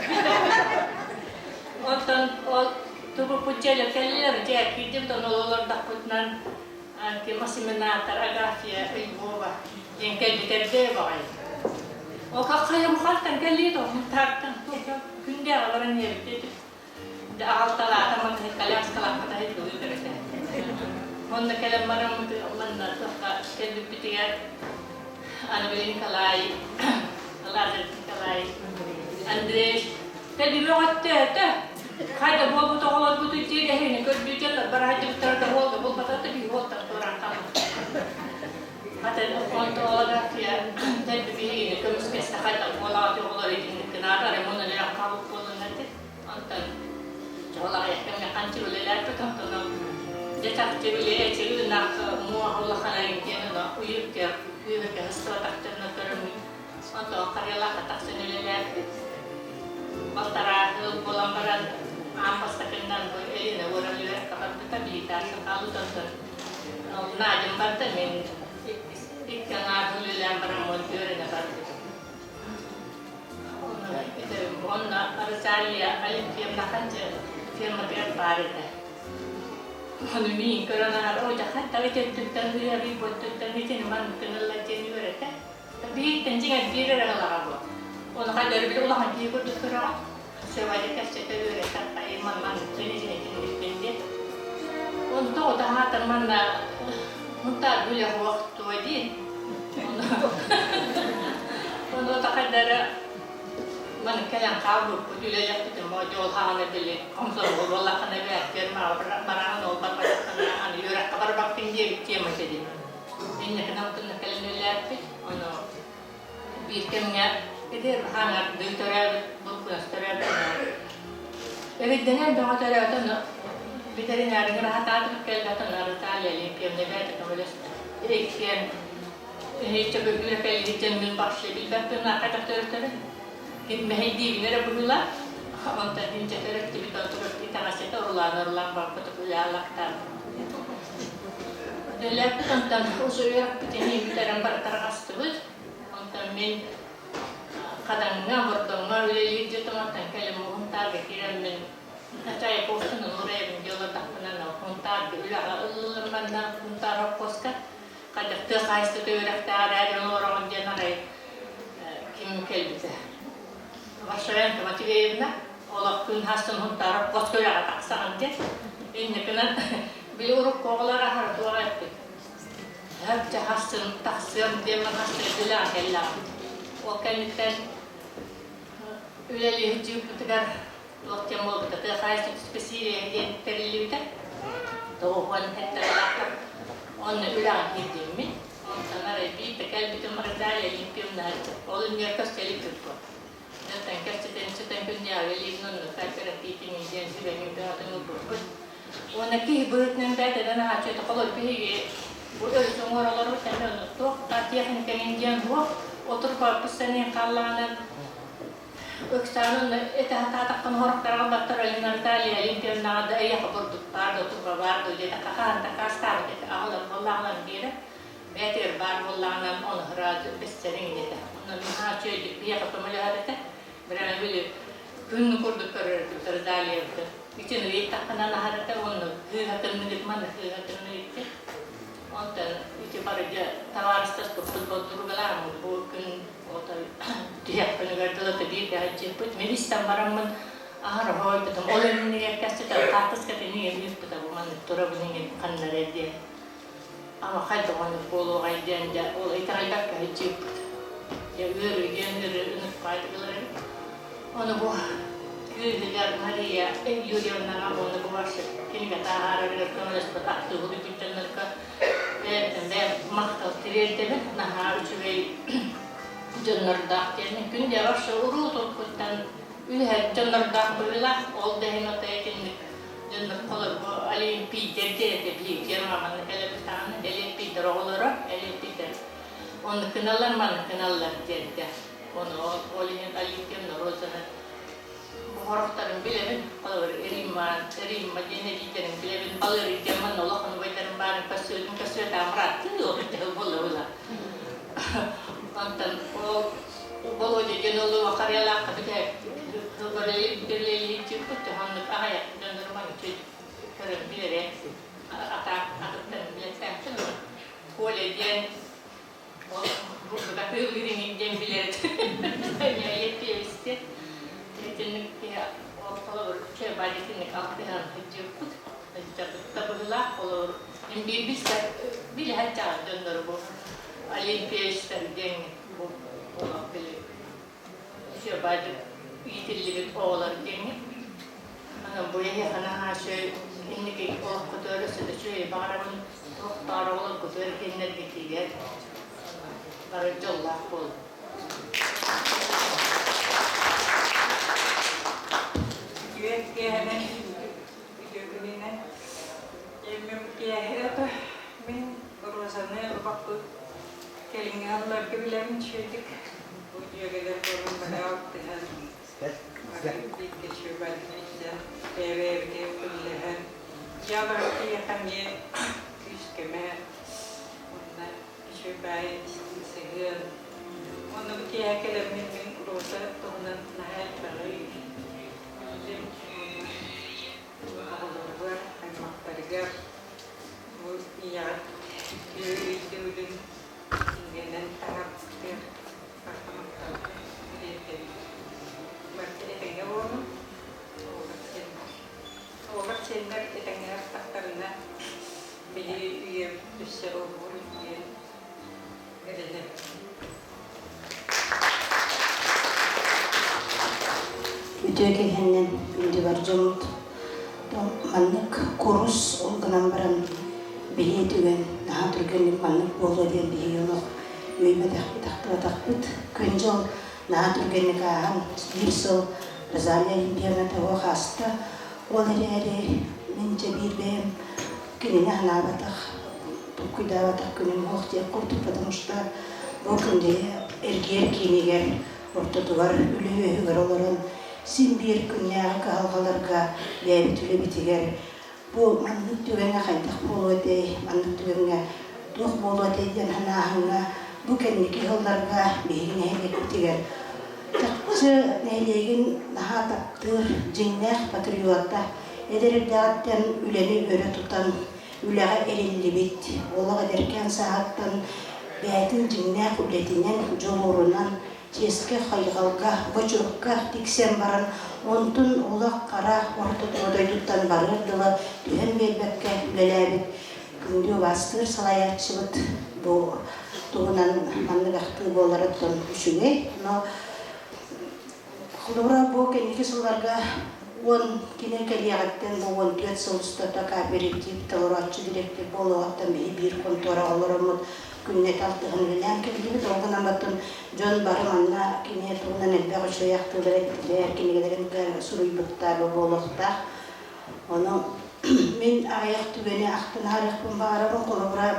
Онтон ол тубуппут дьиэлэр кэллилэр, дьэ киирдим, онон олордохпутунан антимасиминатор Агафья Львова диэн кэлбитэрдээ баҕайы. Ол хаххайым хантан кэллиит омуктартан күндэ аҕаларын иэбит аҕалталаата манна коляскалаахпыта ылыытар этэ. Онно кэлэн бараммыт манна туохха кэлбиппитигэр Андрей Николай, Лазарев Николай Андреевич кэлбимэҕөттөөтө хайда буолбут оҕолорбут үтүөгэһини көрдүүтэллэр бараһдьыбыттара да буолга булбатата биһи уолтан туоран хаалбыт. Хатын онтология тэлби биһигини көмүскэстэ хайдах буолаҕа оҕолор итинник гынаат ремонт элээх хаалбыт буолан этэ. Онтон чоҕолоҕойох кэмҥэ ханчы үлэлээппит онтон дьэ чахчы үлэ ынах муоха улахан айын диэн уйукка үөһүкэ ыстыбатахтарына көрөммүт онтон харыалаахха тахсан үлэлээппит. Балтараа сыл буолан баран аан бастакыннан бу Элина Воробьева барбыта билиташы хаалбыт онтон Надям барда мин икки аҥаар үлэлээн бараммын үөрэнэ барбытым. Онно Розалия Алексеевна ханчы ферматыгар баар этэ. Ону миин көрөн аһар, о дьахан таба өттүттэн ыарыы боттуттан итини маннык гыналлар диэн үөрэтэ. Бииртэн дьиҥэр биир эрэ ылаҕа бу. Оны хайдары били улахан киһи курдук көрөҕүн. Сөбайда кэпсэтэ үөрэтэр хайыман манныктын итинитин диэн. Онто отаһаатар манна мунтаар бүлэ хуох туо дии. Ону отахайдары маны кэлэн хаалбыппыт үлэлэхпитин моодьуол хаҕана били комсомол буоллаххына бээттиэр бараҕын ол барбатаххына аны үөрэххэ барбаккын диэбит тема этэ дии. Инникинэн онтунна кэлэн үлэлээппит. Ону биир кэмҥэ ити хаҥардыы төрөөбүт булкунас төрөөбүт эбирдэнэн бөҕө төрөөтө ону ветеринарыгар аһатаатыбыт кэлбэт ону Наталья Олимпиевна бэйэтэ көмөлөстө иккиэн Иһиччэ кэллиһиччэ мин бахше билбэппин хайдах төрөттөрүн ким мэһэйдиибин эрэ быһыылаах онтон инчэ төрөттүбүт отурук итэҕэсэтэ урулаан урулаан барбыт үлэалахтаан Үлэлээппит онтон усуйуохпут иһин бүтэрэн бары тарҕастыбыт. Онтон мин Хадаҥҥа, Бордоҥҥо үлэлиир дьотум кэлин Муһунтаарга киирэммин Чайковсканы уурайабын дии олордохпуна Мунтаарга үлэҕэ ыллылар манна Мунтаар холкуоска хайдах тыа хаһаайыстыбата үөрэхтээх эрээри олороҕун диэн арай ким кэлбитэ Варшавянка Матвеевна олох күн хассын Мунтаар холкуоска үлэҕэ тахсаҕын диэн инникинэн били урукку оҕолор аһара туох эппит Һөп хассын тахсыам диэн хассын үлэҕэ кэллэҕим ол кэнниттэн үлэлиир дьыыппытыгар туох диэн буолбута тыа хаһаайыстыбата сириэһэ диэн тэриллибитэ тоҕуһуон хеттаралаахтар онно үлэҕэ киирдиммин онтон арай биирдэ кэлбитим Розалия Олимпиевна ол иннигэр көстө илик турбут Дьонтон кэпсэтэн сытан күннээҕи үлэлиибин онно кооперативтин диэн сүбэни бөҕөтүн ылбыппыт. Уонна киһи быһыытынан бэйэтинэн аһааччы холор биһиги бу өрүс уҥуор олорбут эмиэ онно туох да техниканын диэн суох отурбаппыт саныын хааллаҕынан ыксаан онно этэ сатаатаххына сорохтор баттар Алина Наталья Олимпиевнаҕа да эйиэхэ бурдук баар да турба баар да диэтэххэ хаһан дакаастаабыт этэ аҕалар буоллаҕынан биэрэ бэйэтигэр баар буоллаҕынан ону сразу бэссэриҥ диэтэ. Онно наһаа үчүгэйдик биһиэхэ көмөлөһөр этэ. Прямо били күн курдук көрөр этим Розалиябыты. Итин ыйыттаххына наһар этэ уонна кыыһатынныгыт манна кыыһатынныгыт Онтон ити бары дьэ табаарыстаспыппыт бодуругалааммыт бу күн отой тиһэх күнүгэр дылыта бииргэ сылдьыппыт. Мин истэн бараммын аһар хоойбутум. Ол иннигэр кэсчэтэ хаартыскатын иҥэн ыыппыта бу маннык турабын иҥин ханнара диэн. Ама хайдах оннук буолуоҕай диэн дьэ ол итэҕэйбэккэ сылдьыыппыт. Дьэ ыарыы диэн ыарыы ынырыкпаайдык ылар эбит. Ону бу кыыһыгар Мария Юрьевнаҕа уонна бу барсык кинигэ таһаарарыгар көмөлөспүт актыыбыл үтүк дьоннорго бэйэбитин бэйэм махтал тириэрдэбин. Наһаа үчүгэй дьоннордоох диэн күн дьэ барсы уруу туркуттан үлэһит дьоннордоох быһыылаах. Ол да иһин отой итинник дьоннор холобур олимпийдэр диэн биир манна кэлэбит даҕаны олимпийдэр оҕолоро олимпийдэр оннук гыналлар маннык гыналлар диэнтэ ону ол иһин олимпиевна Розаны бу билэбин холобур Римма Римма диэн эдиитэрин билэбин Балырый диэн манна олох убайдарым баарын көссүөтүн көссүөтэ бырааттыы ол буолла була онтон ол Володя диэн олу харыялаахха бүтэ Үлэлиир ханнык аҕыйах дьоннору маҥчы көрөн билэрэ атаак атыттан билэттээхтин Коля диэн ол бурдугатыылыыр иҥин диэн билэр эппиэбисти итинник киһи ол холобур чөбай итинник алтыһан сылдьыппыт сылдьарбыт быһыылаах холобур мин биир билсэр билиһэр чаҕын дьоннору бу олимпиецтэр диэн бу олох били Сүөбайдык иитиллибит оҕолор диэҥҥит. Онон бу эһиэхэ наһаа үчүгэй инники олоххутугар өссө да үчүгэйи баҕарабын. Туох баар оҕолоргутугар иһиннэргитигэр бары дьоллоох буолун.
Үтүө киэһэнэн, үтүө күнүнэн. Эммим киэһэ мин Розаны баппыт Кэлиҥҥи сылларга билэбин үчүгэйдик. Бу дьүөгэлэр буолан бары алтыһан, бары бииргэ сүбэлэһэн, бэйэ-бэйэбитигэр көмөлөһөн, дьиэҕэ киһиэхэ эмиэ күүс-көмө уонна үчүгэй баай истиҥ сыһыан. Уонна бу киэһэ кэлэммин мин Роза туһунан наһаа элбэҕи биллим уонна оҕолоругар, аймахтарыгар Бу ийэҕит үөрүйдүүрүн иҥэнэн таһаарбытыгар барҕа махталбын тириэрдэбин.
Үтүө киһинэн күндү бар дьоммут. Маннык курус ол гынан баран биһиги түгэн наһаа түргэнник маннык буолуо диэн биһиги олох үөйбэтэхпит, ахтыбатахпыт. Күн-дьыл наһаа түргэнник ааһан биир сыл Розалия Олимпиевна тоҕо хааста. Ол эрээри мин дьэ биир бэйэм кинини санаабатах, толкуйдаабатах күнүм суох диэх курдук, потому что бу күндэйэ эргиэр киинигэр ортотугар үлэ үөһүгэр олорон син биир күннээҕи кыһалҕаларга бэйэбит үлэбитигэр бу маннык түгэҥҥэ хайдах буолуо этэй, маннык түгэҥҥэ туох буолуо этэй диэн санааһыҥҥа бу кэнники сылларга биһиги нэһилиэкпитигэр чахчы нэһилиэгин наһаа таптыыр, дьиҥнээх патриота, эдэр эрдэҕиттэн үлэни өрө тутан үлэҕэ эриллибит, олох эдэркээн сааһыттан бэйэтин дьиҥнээх үлэтинэн, дьулуурунан, чиэскэ, хайҕалга, бочуокка тиксэн баран, онтун олох хара ортотуга дойдуттан барыар дылы түһэн биэрбэккэ үлэлээбит күндү убаастыыр салайааччыбыт бу туһунан маннык ахтыы буоларыттан үчүгэй. Но Холобура, бу кэнники сылларга уон кини кэлиэҕиттэн бу 14 сыл устата кооператив толорооччу дириэктэр буолуоҕуттан биһи биир хонтуораҕа олороммут күннэтэ алтыһан үлэлээн кэллибит. Ол гынан баттан дьон бары манна кини туһунан элбэх үчүгэй ахтыылары эттилэр, кинигэлэрин суруйбуттар буолуохтаах. Ону мин аҕыйах түгэни ахтан аһарыахпын баҕарабын. Холобура,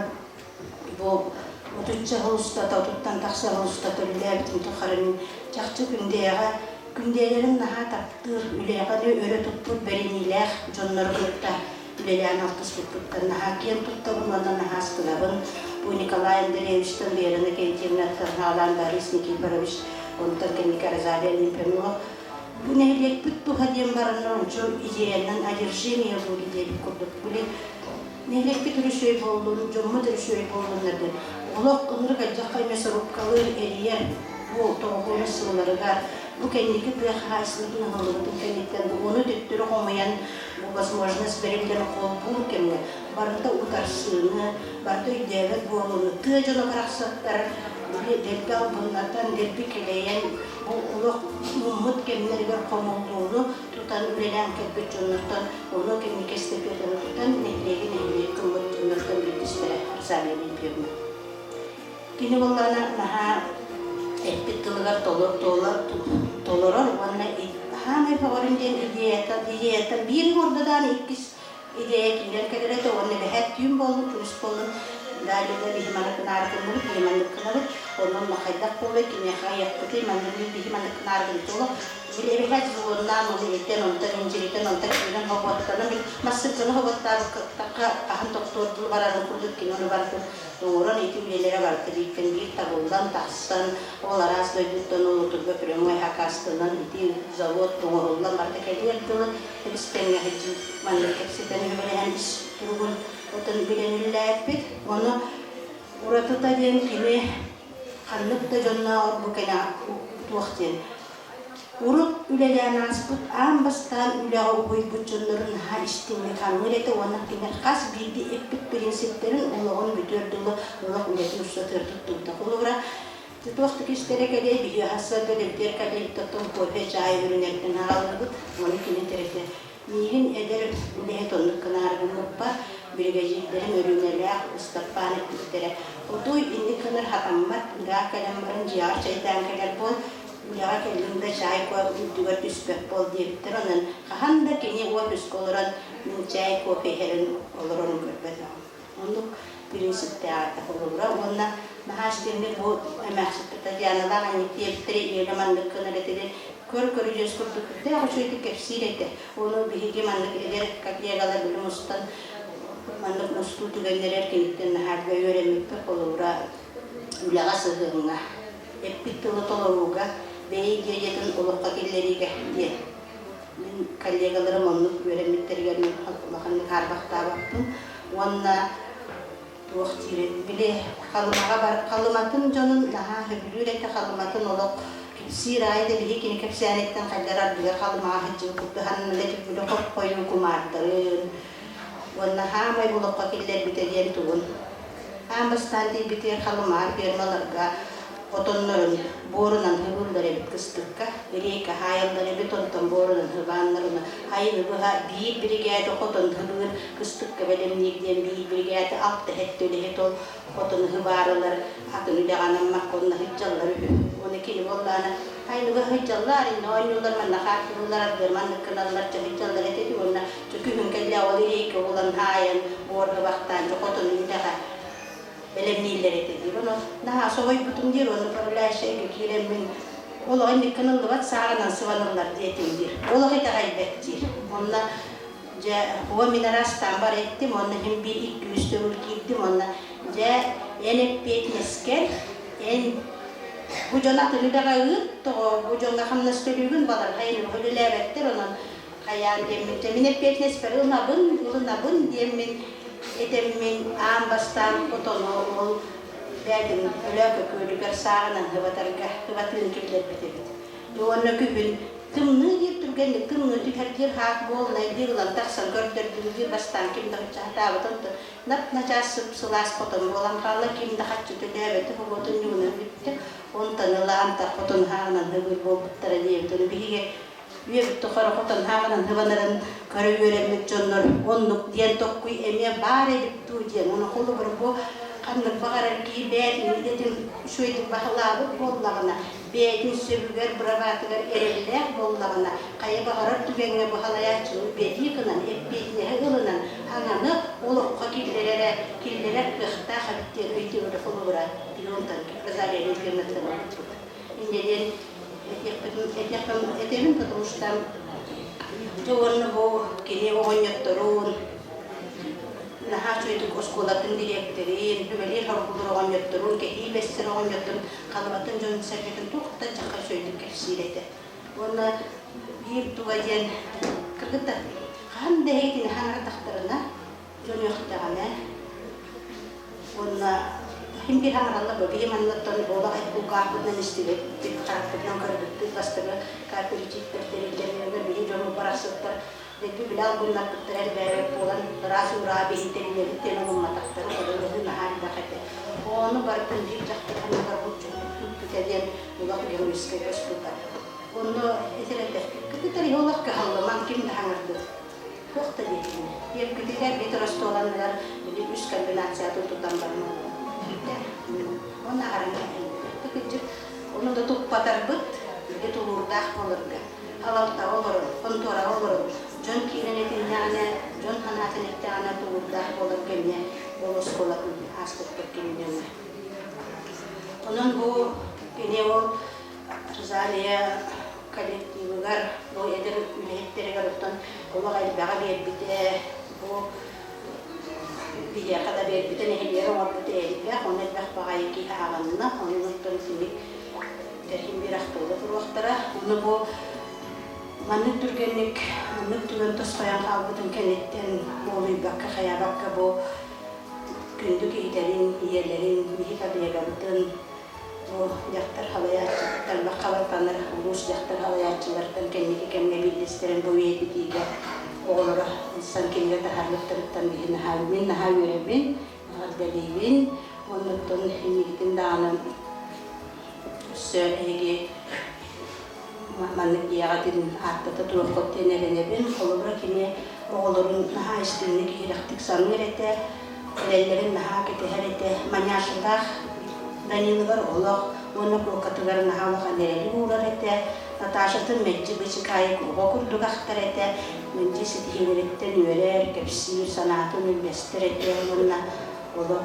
Бу отучча сыл устата, отуттан тахса сыл устата үлэлээбитим тухары мин чахчы Күндэйэҕэ, Күндэйэлэрин наһаа таптыыр, үлэҕэ өрө туппут бэриниилээх дьоннору кытта үлэлээн алтыспыппыттан наһаа киэн туттабын уонна наһаа астынабын. Бу Николай Андреевичтан, Вера Иннокентьевнаттан хаалаан Борис Никифорович, онтон кэнники Розалия Олимпиевна бу нэһилиэкпит туһа диэн бараннар ончу идеянан одержимые были диэбит курдук. Били Нэһилиэкпит өрүсүөй буоллун, дьоммут өрүсүөй буоллуннар диэн олох ынырык алдьархай мясорубкалыыр, эрийэр бу тоҕуһуонус сылларыгар бу кэнники тыа хаһаайыстыбатын ыһыллыбытын кэнниттэн ону төттөрү хомуйан бу возможность бэриллэн холбуур кэмҥэ барыта утарсыыны, барыта өйдөөбөт буолууну тыа дьоно барахсаттар били дэлби албыннатан, дэлби кэлэйэн бу олох муммут кэмнэригэр хомуллууну тутан үлэлээн кэлбит дьоннортон ону кэнники эстафетаны тутан нэһилиэги нэһилиэк гыммыт дьоннортон биирдэстэрэ Розалия Олимпиевна. Кини буоллаҕына наһаа эппит тылыгар толорор уонна хаамай бөҕөрүн диэн идеята идеята биир оҥордо иккис идея киирэн кэлэр этэ уонна бэһээт түүн буоллун күнүс буоллун далее биһи маннык гынааргынныбыт биһи маннык гынабыт онон хайдах буолуой киниэхэ айахпытый маннык биһи маннык гынааргын туолу били эбэһээт звоннаан ону этэн онтон инжиритэн онтон киирэн хоботтоно били массыыканы хоботтаабыкка хаһан тохтуордуу барарын курдук кини ону барытын оҥорон ити үлэлэрэ барыта бииртэн биир табыллан тахсан ол араас дойдуттан ол утурга прямой хакастанан ити завод оҥоһуллан барыта кэлиэр дылы Тэбис-тэҥҥэ сылдьан маннык кэпсэтэн үһүбэлэһэн ис туругун отон билэн үлэлээппит. Ону уратыта диэн кини ханнык да дьоннооҕор бу кэнэ туох диэн урут үлэлээн ааспыт аан бастаан үлэҕэ уһуйбут дьоннорун наһаа истиҥник хаҥыыр этэ уонна кинилэр хас биирдии эппит принциптэрин олоҕун бүтүөр дылы олох үлэтин устатыгар туттубута. Холобура, Туох да кистэлэ кэлиэй, биһиги сарсыарда дэлбиэр кэлиэбиттэн кофе, чаай өрүнэртэн аҕаллыбыт, ону кини этэр Миигин эдэр үлэһит оннук гынаары гыммыппар, биригэдьиирдэрим Өрүүнэлээх, Ыстаппаан эппиттэрэ, «Отуй, инник гынар хатаммат, ыраах кэлэн баран дьиэҕэр чэйдээн кэлэр буол, үлэҕэ кэллиҥ да чаай кофе үрдүгэр түспэт буол» диэбиттэр. Онон хаһан да кини офиска олорон мин чаай, кофе иһэрин олорорун көрбөтөҕүм. Оннук принциптээх этэ холобура уонна наһаа истиҥник бу эмээхсиппит Татьяналаах Аникеевтары ийэлэ маннык гынар этилэр көр көрүдьүөс курдук сүрдээх үчүгэйдик кэпсиир этэ. Ону биһиги маннык эдэр коллегалар били мустан маннык мустуу түгэннэрэр киниттэн наһаа элбэх үөрэммиппит холобура үлэҕэ сыһыаҥҥа эппит тылы толорууга бэйэ идеятын олоххо киллэриигэ диэн Мин коллегаларым оннук үөрэммиттэригэр мин улаханнык хаарбахтаабаппын уонна туох диирин били Халымаҕа бар Халыматын дьонун наһаа сөбүлүүр этэ Халыматын олох кэпсиир аайы да биһи кини кэпсээниттэн хайдар ардыгар Халымаҕа сылдьыбыт курдук ханна били хоп-хойуу кумаардарын уонна хаамай олоххо киллэрбитэ диэн тугун аан бастаан тиийбитигэр Халымаа фермаларга. Хотоннорун буорунан хыбыллар эбит кыстыкка, рейка хаайаллар эбит, онтон буорунан хыбааннарына айыны быһа биир биригээдэ хотон хыбыыр кыстыкка бэлэмниир диэн биир биригээдэ алта сэттэ үлэһит ол хотону хыбаарылар атын үлэҕэ анаммакка онно сылдьаллар үһү. Уонна кини буоллаҕына айыныга сылдьаллар, иннэ оонньууллар, манна хаартылыыллар, ардыар маннык гыналлар, дьэ сылдьаллар этэ уонна дьэ күһүн кэллэ ол рейка булан хаайан буор хыбахтаан дьэ хотону үлэҕэ бэлэмнииллэр этэ диир. Ону наһаа соһуйбутум диир, уонна управляющайга киирэммин олох инник гыныллыбат сааҕынан сыбаныллар диэтим диир. Олох итэҕэйбэт диир. Онно дьэ уо мин араастаан бар эттим, уонна иһин биир икки-үс төгүл киирдим, уонна дьэ эн эппиэтинэскэр эн бу дьон атын үлэҕэ ыыт, тоҕо бу дьоҥҥо хамнас төлүүгүн, баларга эн үлэлээбэттэр, онон хайаан диэммин, дьэ мин эппиэтинэспэр ылынабын, ылынабын диэммин этэммин аан бастаан хотону ол бээтин Өлөөкө күөлүгэр сааҕынан хыбатарга хыбатыын киллэрбит эбит. Уонна күһүн тымныы диир түргэнник тымныы түһэр диир хаах буолунай диир ылан тахсан көрдөрдүм диир бастаан ким да сатаабытын нап-начаас сып-сылаас хотон буолан хаалла ким да хаччы төлөөбөтө оҕотун ньугунан бүттэ онтон ылаан хотон хааҕынан хыбыыр буолбуттара диэбит ону биһиги Үөбүт тухары хотон хааҕынан хыбанарын көрө үөрэммит дьоннор оннук диэн токкуй эмиэ баар эбит дуу диэн ону холобур бу ханнык баҕарар киһи бэйэтин идэтин үчүгэйдик баһылаабыт буоллаҕына, бэйэтин сөбүгэр, бырабаатыгар эрэллээх буоллаҕына, хайа баҕарар түгэҥҥэ бу салайааччыны бэлии гынан, эппиэтинэһи ылынан, саҥаны олоххо киллэрэрэ, киллэрэр кыахтаах эбит диэн өйдөбүлү холобура Леонтан Розалия Леонтьевнаттан ылбыппыт. Инньэ диэн этиэхпин этэбин, потому что дьэ уонна бу кини оҕонньотторун наһаа үчүгэйдик оскуолатын дириэктэрин, үлэлиир хоргулар оҕонньотторун, кэһии бэссэр оҕонньотторун халыбатын дьон сэргэтин туох да дьахха үчүгэйдик кэпсиир этэ. Уонна биир туга диэн кыргыттар хаһан да эһигитини хаҥаратахтарына дьон үөхтэҕинэ уонна иһин биир хаҥараллар бу биһи маннаттан олох кулгаахпытынан истибэппит, харахпытынан көрбүппүт бастакы кооперативтэр тэриллэллэригэр биһи дьоммут барахсаттар дэлби билэ албыннаппыттара элбээбэт буолан ыраас ураа биһи тэринэбит диэн ылымматахтара олору наһаа элбэх этэ. Ону барытын биир дьахтар анныгар булчуппут диэн улах геройскай көспүтэ. Онно этэр этэ, кытытар иһи олох кыһаллымаҥ, ким да хаҥардыр. Туох да диэтинэ. Ийэбитигэр биир остуоланныгар били үс комбинациятын тутан баран олорбут. Уонна аһаран кэһэллэр. Ону да туппатарбыт, били тулуурдаах буоларга. Халалтаҕа олорон, хонтуораҕа олорон, дьон киирэн этиннэҕинэ, дьон санаатын эттэҕинэ тулуурдаах буоларга эмиэ ол оскуолатын ааспыппыт кинини. Онон бу кини ол Розалия коллективыгар, бу эдэр үлэһиттэригэр оттон олох элбэҕи биэрбитэ, бу биһиэхэ да биэрбитэ, нэһилиэгэ оҥорбута элбэх, ону элбэх баҕайы киһи аҕынна, онон оттон симик тэрһин биир ахтылла туруохтара. Ону бу маннык түргэнник, маннык түгэн тосхойон хаалбытын кэнниттэн буолуйбакка, хайаабакка бу күндү киһилэрин, ийэлэрин, биһи коллегабытын, Бу дьахтар халайааччыттан хабарбанар улуус дьахтар халайааччылартан кэнники кэмҥэ биирдэстэрин бу үйэтитиигэ оҕолоро ылсан кинигэ таһаарбыттарыттан биһи наһаа мин наһаа үөрэбин, эҕэрдэлиибин. Оннуттан инникитин даҕаны өссө эһиги маннык ийэҕитин ааттата туруоххут диэн эрэнэбин. Холобура кини оҕолорун наһаа истиҥник иһирэхтик саныыр этэ, эрэллэрин наһаа кэтэһэр этэ. Маняшалаах Данилыгар олох уонна куокатыгар наһаа улахан эрэли уурар этэ. Наташатын мэлдьи бычыкаайык оҕо курдук ахтар этэ. Мэлдьи ситиһиилэриттэн үөрэр, кэпсиир, санаатын үллэстэр этэ уонна олох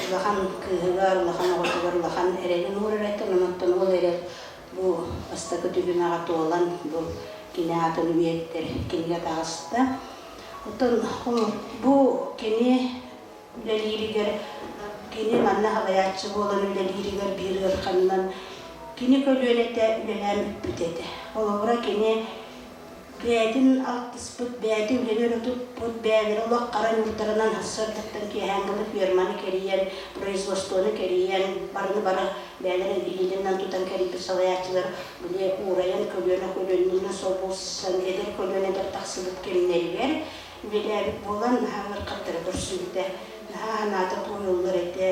улахан кыыһыгар, улахан оҕотугар улахан эрэлин уурар этэ. Онон ол эрэл Бу бастакы түһүмэҕэ туолан, бу кини аатын үйэтитэр кинигэ таҕыста. Оттон бу кини үлэлииригэр, кини манна салайааччы буолан үлэлииригэр биир ыараханынан кини көлүөнэтэ үлэлээн бүппүт этэ. Холобура, кини Бэйэтин алтыспыт, бэйэтин үлэни өрө туппут, бэйэлэрэ олох хара ньуурдарынан сарсыардаттан киэһээҥҥи дылы ферманы кэрийэн, производствоны кэрийэн, барыны бары бэйэлэрин илиилэринэн тутан кэрийбит салайааччылар били уурайан көлүөнэ көлүөнэнэн солбулсан эдэр көлүөнэлэр тахсыбыт кэмнэригэр үлэлээбит буолан наһаа ыарахаттары көрсүбүтэ, наһаа санаата туойуллар этэ.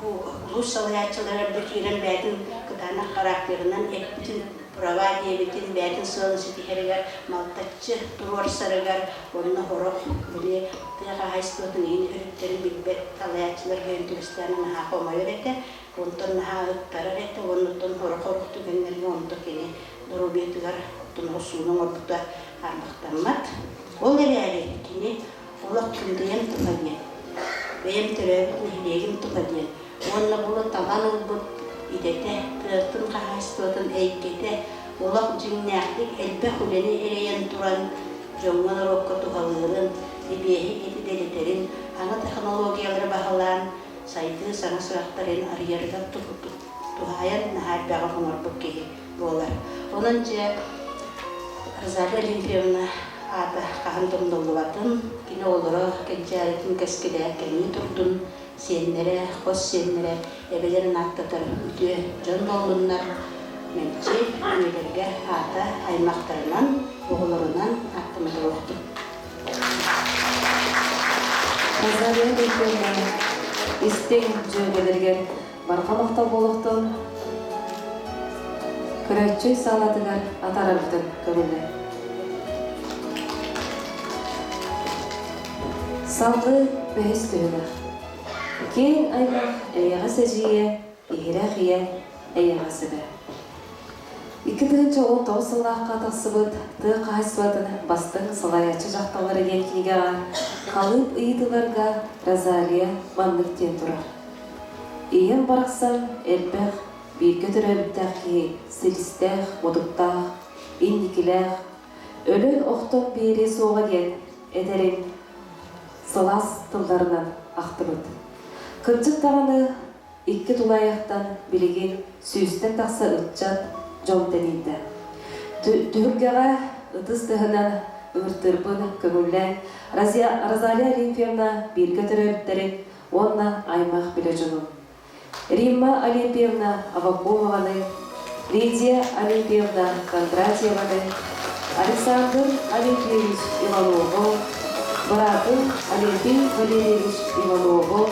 Бу улуус салайааччылара бу киирэн бэйэтин кытаанах характерынан эппитин права диэбитин бэйэтин сыалын ситиһэригэр малтаччы туруорсарыгар уонна сорох били тыа хаһаайыстыбатын иһин өрүттэрин билбэт салайааччылар кэлэн түбэстээн наһаа хомойор этэ, онтон наһаа ыктарар этэ уонна оттон сорох сорох түгэннэргэ онто кини доруобуйатыгар оттон охсууну оҥорбута хаарбахтаммат. Ол эрээри кини олох күндэйэм туһа диэн, бэйэм төрөөбүт нэһилиэгим туһа диэн уонна булу талан ылбыт идэтэ, тыатын хаһаайыстыбатын эйгэтэ олох дьиҥнээхтик элбэх үлэни эрэйэн туран дьоҥҥо-норуокка туһалыырын, сибиэһэй эти дэлэтэрин, саҥа технологиялары баһылаан сайдыы саҥа сырахтарын арыйарыгар туһаайан наһаа элбэҕи оҥорбут киһи буолар. Онон дьэ Розалия Олимпиевна аата хаһан да умнуллубатын, кини оҕолоро кэнчээритин кэскилэ кэҥии турдун, сиэннэрэ, хос сиэннэрэ эбэлэрин ааттатар үтүө дьон буоллуннар, мэлдьи үйэлэргэ аата аймахтарынан, оҕолорунан ааттана туруохтун.
Розалия Олимпиевна истиҥ дьүөгэлэригэр барҕа махтал буолуохтун, көрөөччү саалатыгар атаарарбытын көҥүллэ. Салгыы бэһис түһүмэх. Киэҥ аймах эйэҕэс эдьиийэ, иһирэх ийэ, эйэҕэс эбэ. 2019 сыллаахха тахсыбыт тыа хаһаайыстыбатын бастыҥ салайааччы дьахталлара диэн кинигэҕэ халыып ыйытыыларга Розалия маннык диэн турар. Ийэм барахсан элбэх, бииргэ төрөөбүттээх киһи силистээх, мутуктаах, инникилээх, өлөн-охтон биэриэ суоҕа диэн этэрин сылаас тылларынан ахтыбыт. Кырдьык даҕаны, икки тулаайахтан билигин сүүстэн тахса ыччат дьон тэнийдэ. Түһүлгэҕэ ытыс тыһынан ыҥыртыырбын көҥүллээн Розалия Олимпиевна бииргэ төрөөбүттэрин уонна аймах билэ дьонум. Римма Олимпиевна Авакумованы, Лидия Олимпиевна Кондратьеваны, Александр Олимпиевич Иванову, быраатын Олимпий Валерьевич Иванову,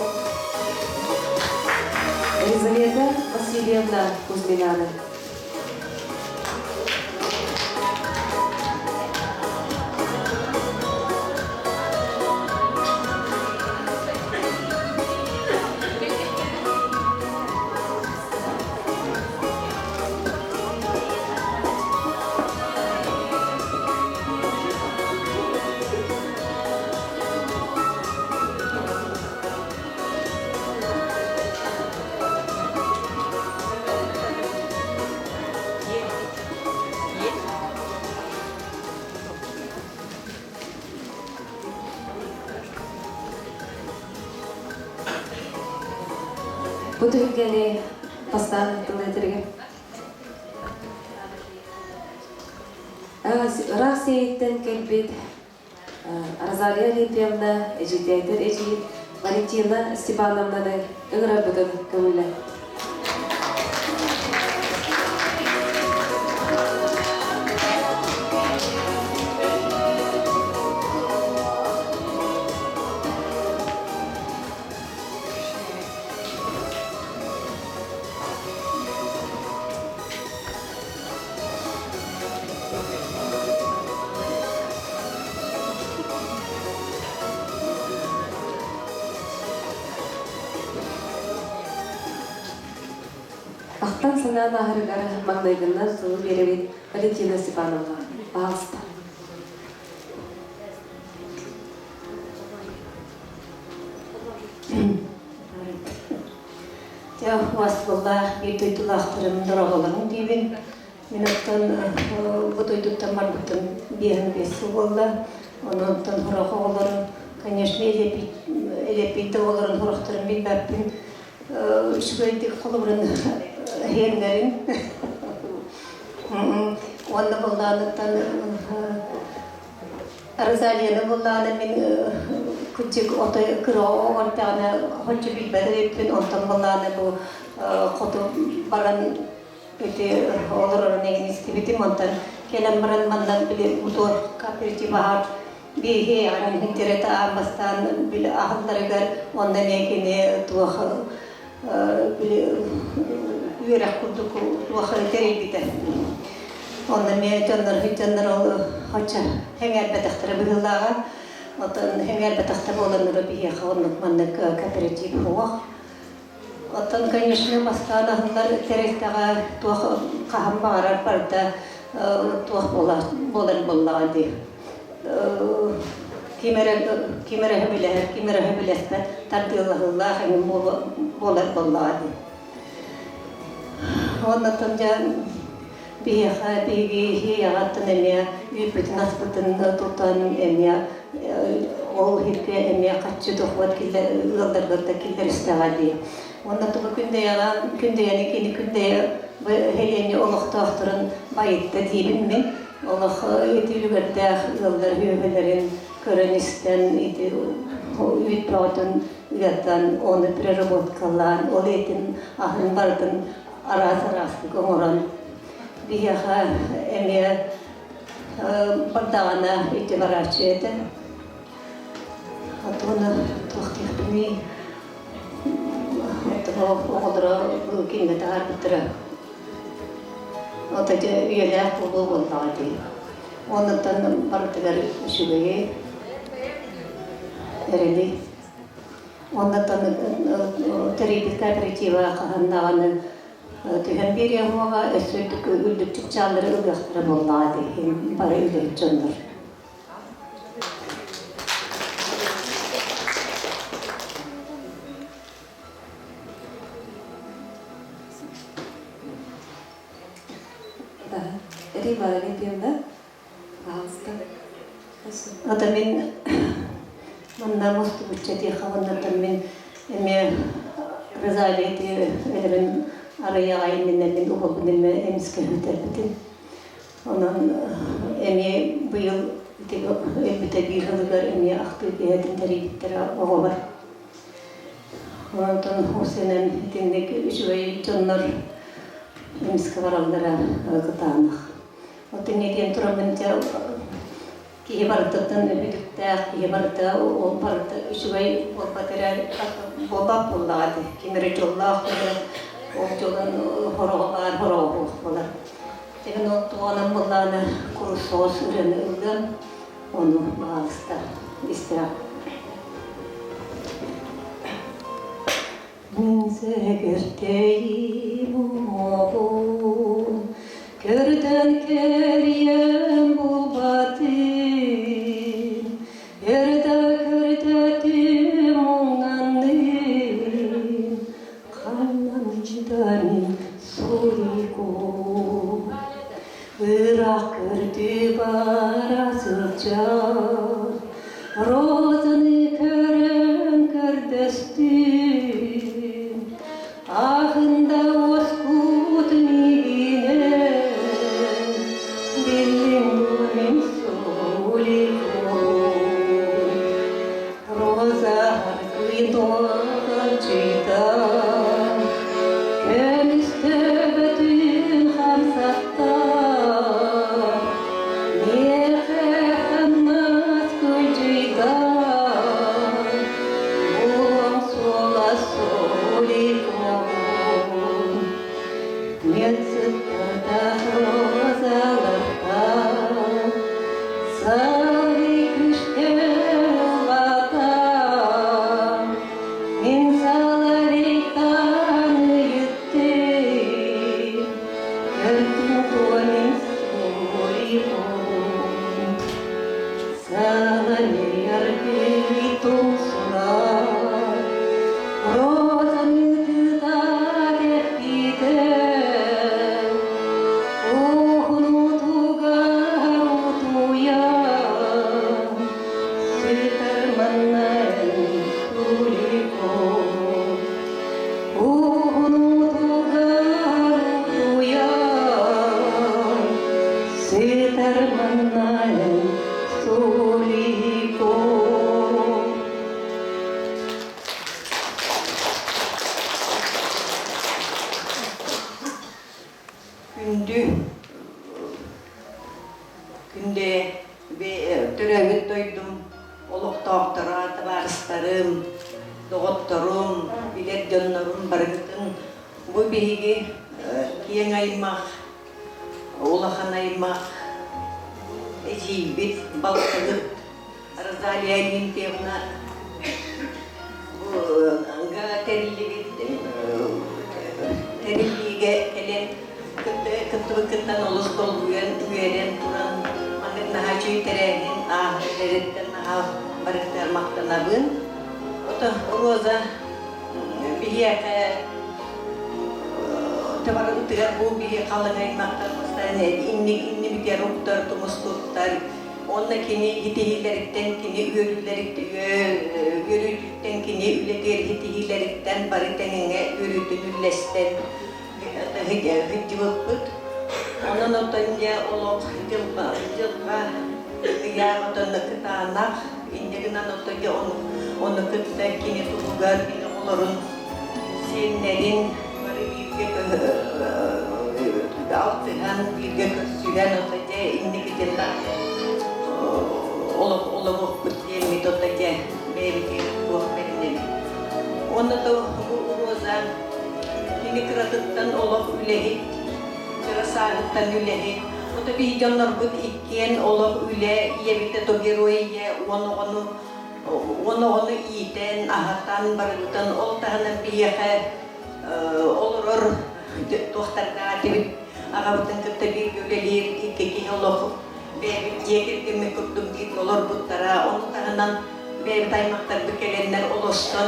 Елизавета Васильевна Кузьминаны. Бу түһүлгэни бастаан тыл этэригэр ыраах сиэйиттэн кэлбит Розалия Олимпиевна эдьиийдээтэр эдьиий Валентина Степановнаны ыҥырарбытын көҥүлэ. Ахтан санаан ааһарыгар маҥнайгыннан тылы биэрэбит Валентина Степановна. Пожалуйста.
Дьэ, уаспыллаах биир дойдулаахтарым дороголорун диибин. Мин оттон бу дойдуттан барбытым биэһин биэс сыл буолла. Онон сорох оҕолорум, конечно, элэппит да оҕолорун сорохторун билбэппин. Үчүгэйдик холобурун иһиэннэрин. Уонна буллааныттан Розалияны буллааны мин кырдьык отой кыра оҕо эрдэҕинэ хончу билбэт эбиппин, онтон буллааны бу хоту баран ити олорорун эҥин истибитим, онтон кэлэн баран манна били мотор кооператив аһар биһи аан тирэтэ аан бастаан били аһылларыгар онно эмиэ кини туох
үөрэх курдук туох тэрийбитэ. Онно эмиэ дьоннор дьоннор ол хоча хэҥээрбэтэхтэрэ быһыылааҕа. Оттон хэҥээрбэтэхтэ буоланнара биһиэхэ оннук маннык кооператив суох. Оттон, конечно, бастаан аһыллар тэрилтэҕэ туох хаһан баҕарар барыта туох буолар буоллаҕа дии. Ким эрэ ким эрэ сөбүлэһэр, ким эрэ сөбүлэспэт тардыалаһыылаах эҥин буолар буоллаҕа дии. Уоннаттан дьэ биһиэхэ биһиги иэйэҕэттэн эмиэ үүппүтүн-аспытын тутан эмиэ ол иһиргэ эмиэ хаччы дохуот ыалларгар да киллэристэҕэ дии. Уонна тугу күндэйэҕэ күндэйэни кини күндэйэ нэһилиэнньэ олохтоохторун байытта диибин мин. Олох ити үлүгэрдээх ыаллар үөһэлэрин көрөн-истэн ити үүт бөҕөтүн ыатан, ону переработкалаан, ол этин аһын барытын араас-араастык оҥорон биһиэхэ эмиэ бардаҕына ити барааччы этэ. Отуона туох диэхпиний оҕолоро кинигэ таһаарбыттара. Ото дьэ үйэлээх буолуо буоллаҕа дии. Оннуттан барытыгар үчүгэйи, эрэли. Оннуттан тэрийбит кооператива хаһан даҕаны түһэн биэриэ суоҕа, өссө үрдүк үрдүк чыпчааллары ылыахтара буоллаҕа дии бары үлэһит дьоннор.
Да. Рима Олимпиевна, пожалуйста.
Ата мин манна мустубучча диэхэ уоннаттан мин эмиэ Розалия өлөрөн арыйаҕа иннинэ мин уһулбун эмиэ эмискэ бүтэрбитим. Онон эмиэ быйыл өлбүтэ биир сылыгар эмиэ ахтыы киэһэтин тэрийбиттэрэ оҕолор. Онтон усенэн итинник үчүгэй дьоннор эмискэ бараллара кытаанах. Отун диэн тураммын дьэ киһи барытыттан үтүктээх, киһи барыта ол барыта үчүгэй буолбат эрэ буолбат буоллаҕа дии. Ким эрэ дьоллоох эрэ ол дьолун хороҕо баар хороҕо буолуох буолар. Дьэбин ол туоҕунан буоллаҕына курус соҕус ырыаны ыллыам, ону баҕалыста истээх. Мин сэгэртэйим уҥуоҕун көрдөн кэрийэн булбатым, Эрдэ көрдөтүм муҥнаным, ханнан да мин суруйгу. Ыраах көрдүү бара сылдьар, Розаны көрөн көрдөстүм, Ахында уоскут миигинэн, Биллим дуо мин суликум. Роза аргый дуоҕалдьыйда, Көмүс төбөтүн хамсатта, Миэхэ хамнас кыдьыйда, Булуом суола суликум. Нет сыттардаах розалартан, Сарый күшкө улаатан, Мин саларыйтан ыйыттым, Көрдүм дуо мин суруйбун. Саламияр тумсуна, Розаны тыта кэппитэ, Уһунутугар утуйан, Сытар манна суликом. Уһунутугар утуйан, Сытар манна суликом.
Күндү күндэ төрөөбүт дойдум олохтоохторо, табаарыстарым. Доҕотторум, билэр дьоннорум барыгытын бу биһиги киэҥ аймах, улахан аймах, эдьиийбит, балтыбыт Розалия Алимпиевна бу тэриллибит тэриллиигэ кэлэн кыттыбыккыттан олус долгуйан, үөрэн туран маннык наһаа үчүгэй тэрээһин ааһар наһаа барыгытыгар махтанабын. Ото Роза биһиэхэ табарыбытыгар бу биһи халыҥ аймахтар постоянно инник иннибитигэр уктар, тумус туттар. Онно кини итиһиилэриттэн, кини үөрүүлэриттэн, үөрүүтүттэн, кини үлэтигэр итиһиилэриттэн бары тэҥҥэ үөрүүтүн үллэстэн сылдьыбыппыт. Онон оттон дьэ олох дьылҕа дьылҕа ыйаах отон кытаанах инньэ гынан оттон дьэ ону ону кытта кини туһугар кини оҕолорун сиэннэрин бары бииргэ алтыһан бииргэ көрсүһэн ото дьэ инникитин да олох олоруохпут диэммит ото дьэ бэйэбитигэр туох бэринэбит. Уонна то бу Роза Кини кыратыттан олох үлэһит, кыра сааһыттан үлэһит. Ото биһи дьоннорбут иккиэн олох үлэ, ийэбитэ то герой ийэ, уон оҕону уон оҕону иитэн, аһатан, барыбытын ол таһынан биһиэхэ олорор туохтардаах этибит. Аҕабытын кытта бииргэ үлэлиир икки киһи олох бэйэбит дьиэ кэргэммит курдук бииргэ олорбуттара. Ону таһынан бэйэбит аймахтарбыт кэлэннэр олорсон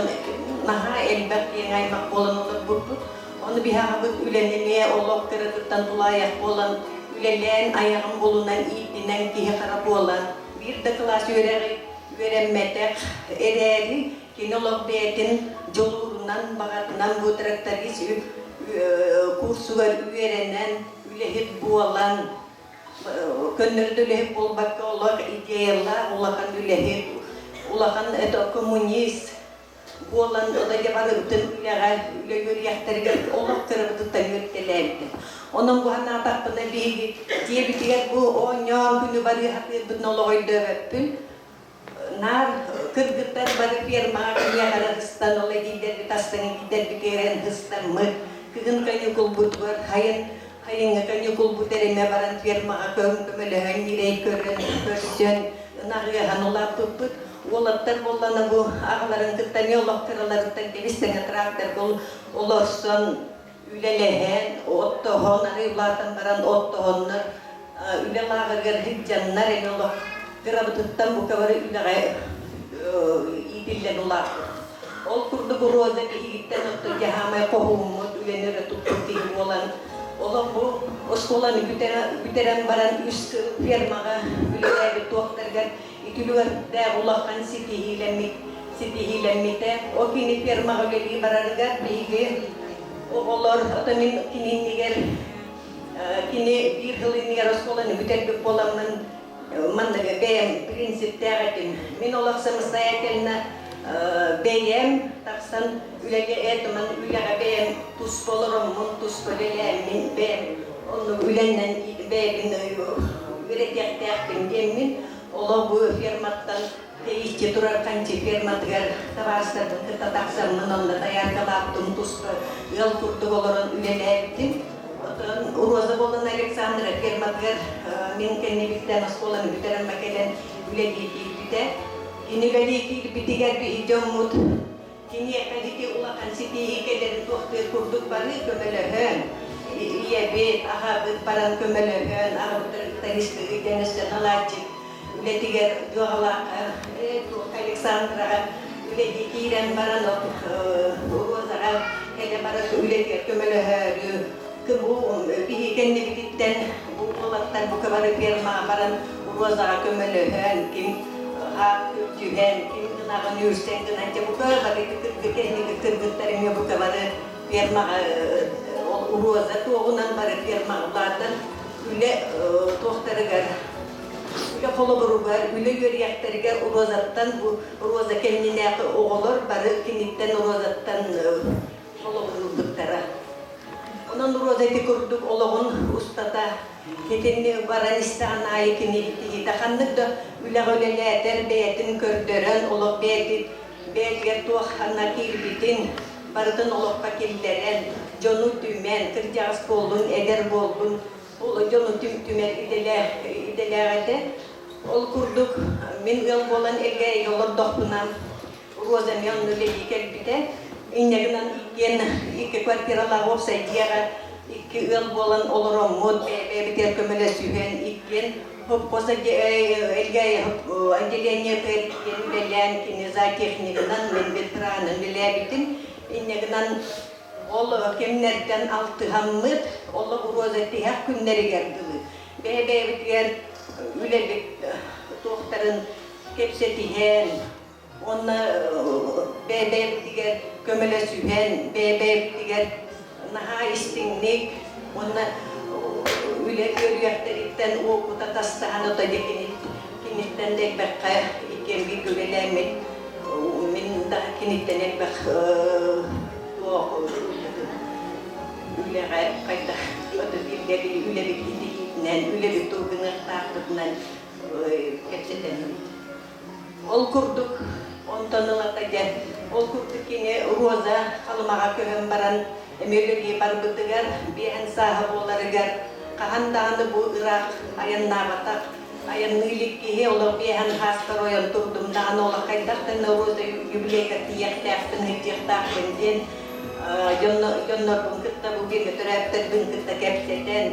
наһаа элбэх киэҥ аймах буолан олорбуппут. Ону биһи аҕабыт үлэни эмиэ олох кыратыттан тулаайах буолан үлэлээн айаҕын булунан ииттинэн киһи-хара буолан биир да кылаас үөрэҕи үөрэммэтэх эрээри кини олох бэйэтин дьулуурунан баҕатынан бу тракторист курсугар үөрэнэн үлэһит буолан көннөрү да үлэһит буолбакка олох идеялаах улахан үлэһит, улахан это коммунист буолан ото дьэ барыбытын үлэҕэ үлэ үөрүйэхтэригэр олох кырабытыттан үөртэлээбитэ. Онон бу санаатахпына биһиги дьиэбитигэр бу оонньоон күнү барыы сатыырбытын олох өйдөөбөппүн. Наар кыргыттар бары фермаҕа киниэхэ эрэ сыстан ол эдьиийдэрбит астан эдьиийдэрбитигэр эрэн сыстаммыт кыһын каникулбутугар хайын хайыҥҥа каникулбут эримэ баран фермаҕа көмөлөһөн ньирэй көрөн көрсөн ынах ыаһан улааппыппыт уолаттар буоллана бу аҕаларын кытта эмиэ олох кыраларыттан тэбис тэҥэ тракторга олорсон үлэлэһэн, оттоһон, арыы улаатан баран оттоһоннор, үлэ лааҕырыгар сылдьаннар эмиэ олох кырабытыттан бука бары үлэҕэ иитиллэн улааппыт. Ол курдук Роза биһигиттэн оттон дьаһаамай хоһууммут, үлэни өрө туппут киһи буолан, олох бу оскуоланы бүтэрэн баран үс сыл фермаҕа үлэлээбит туохтарыгар итилүөрдээх улахан ситиһиилэммит ситиһиилэммитэ. Ол кини фермаҕа үлэлии барарыгар биһиги оҕолор, ото мин кини иннигэр, кини биир сыл иннигэр оскуоланы бүтэрбит буоламмын, манна бэйэм принциптээх этим. Мин олох самостоятельно бэйэм тахсан үлэгэ этиман үлэҕэ бэйэм туспа олороммун, туспа үлэлээммин, бэйэм оннук үлэннэн бэйэбин үөрэтиэхтээхпин диэммин, олох бу ферматтан Тэйиччи турар Ханчи ферматыгар табаарыстарбын кытта тахсаммын онно дояркалаабытым туспа ыал курдук олорон үлэлээбитим. Оттон Роза буолан Александра ферматыгар мин кэннибиттэн оскуоланы бүтэрэн кэлэн үлэлии киирбитэ. Кини үлэлии киирбитигэр биһи дьоммут киниэхэ ити улахан ситиһии кэлэрин туохтыыр курдук бары көмөлөһөн, ийэбит, аҕабыт баран көмөлөһөн, аҕабыттарыттан истиһийтэн өссө наладчик үлэтигэр дьуоҕалаахха Александраҕа үлэлии киирэн баран Розаҕа кэлэ баран үлэтигэр көмөлөһөөрү бу биһи кэннибититтэн бу уолаттар бука бары фермаҕа баран Розаҕа көмөлөһөн ким хаах түһэн ким ынаҕын үүрсэн гынан дьэ бука бары кэнники кыргыттар эмиэ бука бары фермаҕа ол Роза туоҕунан бары фермаҕа улаатан үлэ туохтарыгар Үлэ холобуругар, үлэ үөрүйэхтэригэр Розаттан бу Роза кэннинээҕи оҕолор бары киниттэн Розаттан холобур ылбыттара. Онон Роза ити курдук олоҕун устата итинни баран истэҕин аайы кини киһитэ ханнык да үлэҕэ үлэлээтэр бэйэтин көрдөрөн олох бэйэтин бэйэтигэр туох ханна киирбитин барытын олоххо киллэрэн, дьону түмэн, кырдьаҕас буоллун, эдэр буоллун, ол дьону түмэр идэлээх, идэлээх этэ. Ол курдук мин ыал буолан Элгээйигэ олордохпуна Роза эмиэ онно үлэлии кэлбитэ. Инньэ гынан иккиэн икки квартиралаах уопсай дьиэҕэ икки ыал буолан олороммут, бэйэ-бэйэбитигэр көмөлөсүһэн иккиэн совхоз Элгээйи отделениетыгар иккиэн үлэлээн кини зоотехнигынан, мин ветеранын үлэлээбитим. Инньэ гынан ол кэмнэртэн алтыһаммыт, олох Роза тиһэх күннэригэр дылы бэйэ-бэйэбитигэр үлэбит туохтарын кэпсэтиһэн, уонна бэйэ-бэйэбитигэр көмөлөсүһэн, бэйэ-бэйэбитигэр наһаа истиҥник уонна үлэ үөрүйэхтэриттэн уопута тастаһан ото дьэ киниттэн да элбэххэ иккиэн бииргэ үлэлээммит мин да киниттэн элбэх туох үлэҕэ хайдах ото бииргэ үлэбит итиһиитинэн үлэбит тугуныахтаахпытынан кэпсэтэммит. Ол курдук, онтон ылата дьэ, ол курдук кини Роза Халымаҕа көһөн баран эмиэ үлэлии барбытыгар, биэһэн сааһа буоларыгар хаһан даҕаны бу ыраах айаннаабатах, айанныы илик киһи олох биэһэн сааспар ойон турдум даҕаны олох хайдах да Роза юбилейга тиийиэхтээхпин, сылдьыахтаахпын диэн дьоннорбун кытта бу бииргэ төрөөбүттэрбин кытта кэпсэтэн,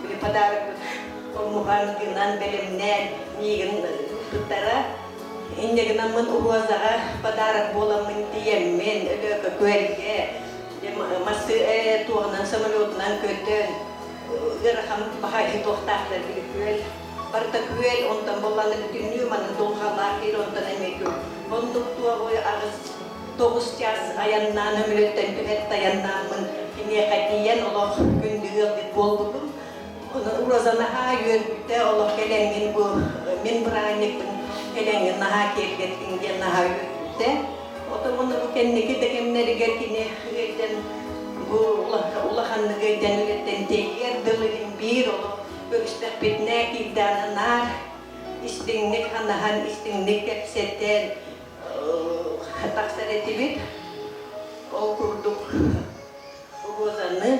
били подарок хомуһан гынан бэлэмнээн миигин ыыппыттара. Инньэ гынаммын Розаҕа подарок буоламмын тиийэммин Өлөөкө күөлгэ масы туоһунан самолетунан көтөн ыарахан баҕайы туохтаахтар били күөл барыта күөл онтон буоллаҕына бүтүннүү маннык дулҕалаах ир онтон эмиэ күөл оннук туоҕу аҕыс тоҕус чаас айаннаан өҥүлөттөн түһэт айаннааммын киниэхэ тиийэн олох күндү ыалдьыт буолбутум. Роза наһаа үөрбүтэ, олох кэлэҥҥин бу мин бырааһынньыкпын кэлэҥҥин наһаа киэргэттиҥ диэн наһаа үөрбүтэ. Отон уонна бу кэнники да кэмнэригэр кини ыалдьан бу улаханнык ыалдьан үлэттэн тэйиэр дылы биир олох көрүстэхпитинэ киирдэҕинэ наар истиҥник ханаһан, истиҥник кэпсэтэн тахсар этибит. Ол курдук Розаны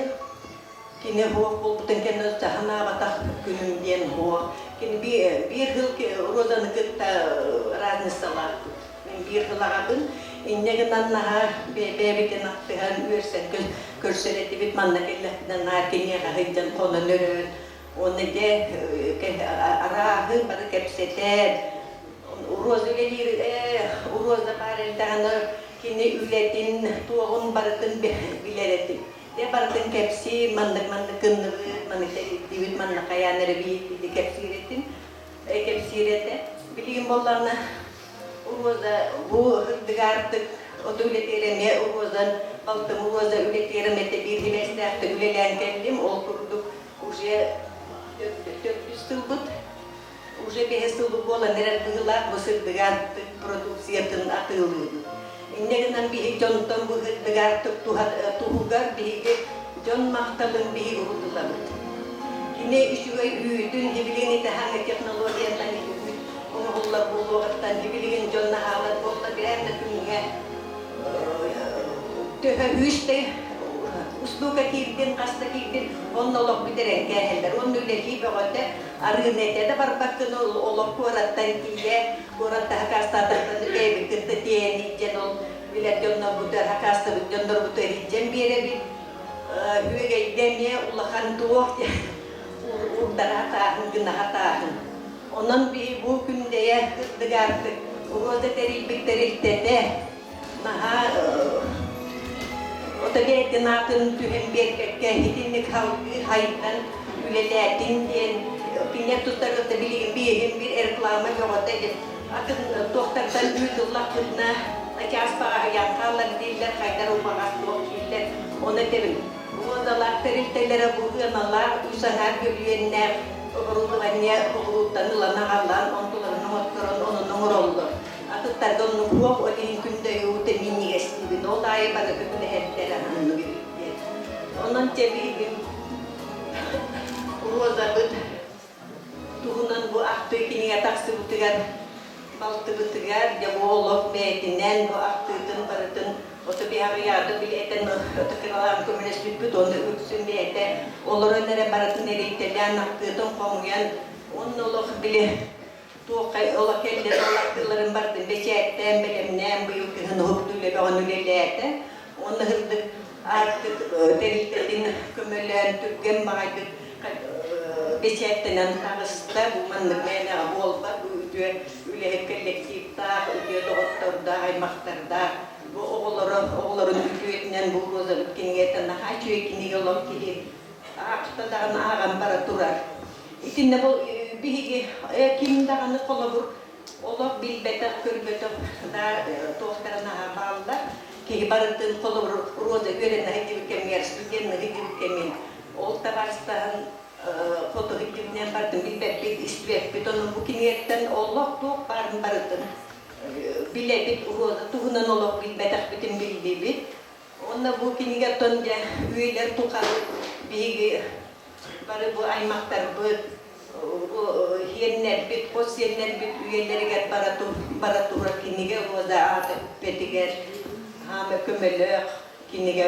кини суох буолбутун кэннэ саһанаабатах күнүм диэн суох. Кини биир сыл Розаны кытта разницалаахпыт. Мин биир сыл аҕабын. Инньэ гынан наһаа бэйэбитин ахтыһан үөрсэн көрсөр этибит. Манна кэллэхпинэ наар киниэхэ сылдьан хонон өрөөн уонна дьэ арааһы бары кэпсэтэн Роза үлэлиир Роза баар эрдэҕинэ кини үлэтин туоҕун барытын билэр этим. Дьэ барытын кэпсиир, маннык-маннык гынныбыт, маннык тэрийдибит, манна хайаан эрэ биһиги кэпсиир этим, кэпсиир этэ. Билигин буоллаҕына Роза бу ырдыгаартык оту үлэтигэр эмиэ Розан, балтым Роза үлэтигэр эмиэ биир сибээстээхтик үлэлээн кэллим. Ол курдук уже төрдүс сылбыт Уже бэһис сылбыт буолан эрэр быһыылаах бу сырдыгаартык продукциятын атыылыыбыт. Инньэ гынан биһи дьонтон бу сырдыгаартык туһугар биһиги дьон махталын биһиги уһутулабыт. Кини үчүгэй үүтүн билигин итаһаҥы технологиянан үүт оҥоһуллар буолуоҕуттан билигин дьон наһаалар буолла бэйэм да күҥҥэ төһө үүстэй устуука киирдин, хаста киирдин, онно олох бүтэрэн кээһэллэр. Уонна үлэлии бөҕөтө арыыны этэ да барбаккын олох куораттан тиийэ, куорат хакаастаатахтан бэйэбит кытта тиэйэн илдьэн ол билэр дьоннорбутугар хакаастабыт дьоннорбутугар илдьэн биэрэбит. Үөгэйгэ эмиэ улахан туох урдара хатааһын, гына хатааһын. Онон биһи бу күндэйэ кырдыгаартык Роза тэрийбит тэрилтэтэ наһаа ото бэйэтин аатын түһэн биэрбэккэ итинник салгыы хайдан үлэлээтин диэн кинилэр тустарыта билигин биэһин биир реклама бөҕөтө диэн атын туохтартан ыытыллахпытына начаас баҕаһыйан хаалар дииллэр хайдар убаҕас туох дииллэр ону этэбин Розалаах тэрилтэлэрэ бу ыаналаах үс аҥаар бөлүйүөннээх оборудование оҕуруоттан ылан аҕалан онтуларын оҥотторон онон оҥороллор Атыттарга оннук суох, ол иһин күн да минньигэстиибин, ол аайы барыта үлэһиттэр аннык эбит диэн. Онон дьэ билигин Розабыт туһунан бу ахтыы кинигэ тахсыбытыгар Балтыбытыгар дьэ бу олох бэйэтинэн бу ахтыытын барытын ото биһаҕыйаады билэтэн ото кыралаан көмөлөспүппүт уонна үксүн бэйэтэ олорон эрэ барытын эрийтэлээн ахтыытын хомуйан уонна олох били туохха олох кэллэр ол ахтыыларын барытын бэчээттээн бэлэмнээн быйыл кыһын уһукту үлэ бөҕөнү үлэлээтэ уонна сырдык Аартык тэрилтэтин көмөлөөн түргэн баҕайдык бэчээттэнэн таҕыста. Бу маннык мээнэҕэ буолбат. Бу үтүө үлэһит коллективтаах, үтүө доҕоттордоох, аймахтардаах. Бу оҕолоро, оҕолорун үтүөтүнэн бу Розабыт кинигэтэ наһаа үчүгэй кинигэ олох киһи аахта даҕаны ааҕан бара турар. Итиннэ бу биһиги ким даҕаны холобур олох билбэтэх, көрбөтөх да туохтара наһаа бааллар. Киһи барытын холобур Роза үөрэнэ сылдьыбыт кэмигэр, студенна сылдьыбыт кэмин ол табаарыстаһан фото сылдьыбытынан бардым билбэппит, истибэппит. Онон бу кинигэттэн олох туох баарын барытын билэбит, Роза туһунан олох билбэтэхпитин биллибит. Уонна бу кинигэттэн дьэ үйэлэр тухары биһиги бары бу аймахтарбыт, сиэннэрбит, хос сиэннэрбит үйэлэригэр бара турар кинигэ Роза аата үппэтигэр хаама көмөлөөх кинигэ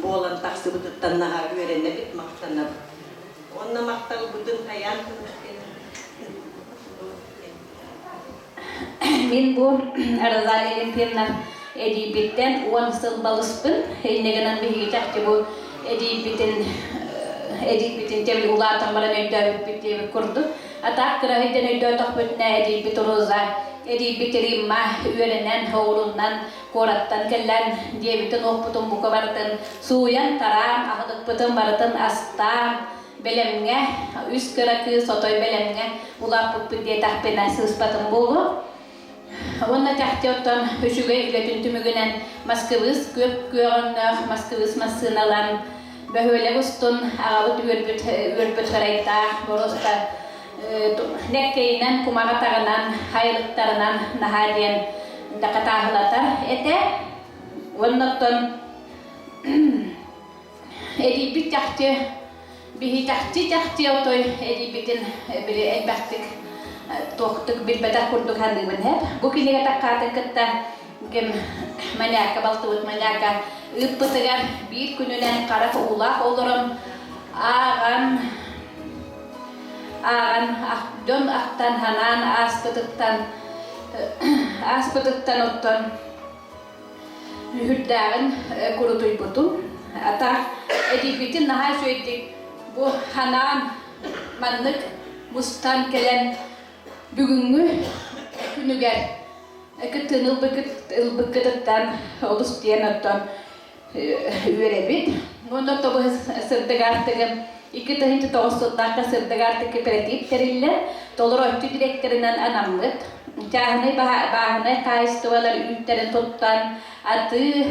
буолан тахсыбытыттан наһаа үөрэнэбит, махтанабыт. Уонна махталбытын хайаан
Мин бу Розалия Олимпиевна эдиийбиттэн 10 сыл балыспын. Инньэ гынан биһиги чахчы бу эдиийбитин эдиийбитин тэбил улаатан баран өйдөөбүппүт диэбит курдук. Атаах кыра сылдьан өйдөөтөхпүтүнэ эдиийбит Роза, эдиийбит Римма үөрэнэн, оҕуруннан, куораттан кэллэн диэбитин уоппутун бука барытын сууйан, тараан, аһылыкпытын барытын астаан, бэлэмҥэ, үс кыра кыыс отой бэлэмҥэ улааппыппыт диэтэхпинэ сыыспатым буолуо. Уонна чахчы оттон үчүгэй үлэтин түмүгүнэн Москвыс күөх күөҕөҥнөөх Москвыс массыыналан бөһүөлэк устун аҕабыт үөрбүт үөрбүт харайдаах боруоста нэккэйинэн кумаҕатаҕынан хайылыктарынан наһаа диэн дакатааһылатар этэ. Уонна оттон Эдийбит чахчы биһи чахчы чахчы отой эдийбитин били элбэхтик туохтук билбэтэх курдук саныыбын һэп. Бу кинигэ таккаатын кытта ким маняка балтыбыт маняка ыыппытыгар биир күнүнэн харах уулаах олорон ааҕан ааҕан дьон ахтан ханаан ааспытыттан ааспытыттан оттон Үһүрдээҕин курутуйбутум. Ата эдийбитин наһаа үчүгэйдик бу ханаан маннык мустан кэлэн бүгүҥҥү күнүгэр кыттыыны ылбыккытыттан олус диэн оттон үөрэбит. Уонна тобу сырдык аартыгым 2009 сыллаахха сырдык аартык кооператив тэриллэн, толорооччу дириэктэринэн анаммыт. Чааһынай бааһынай хаһаайыстыбалар үүттэрин туттан, атыы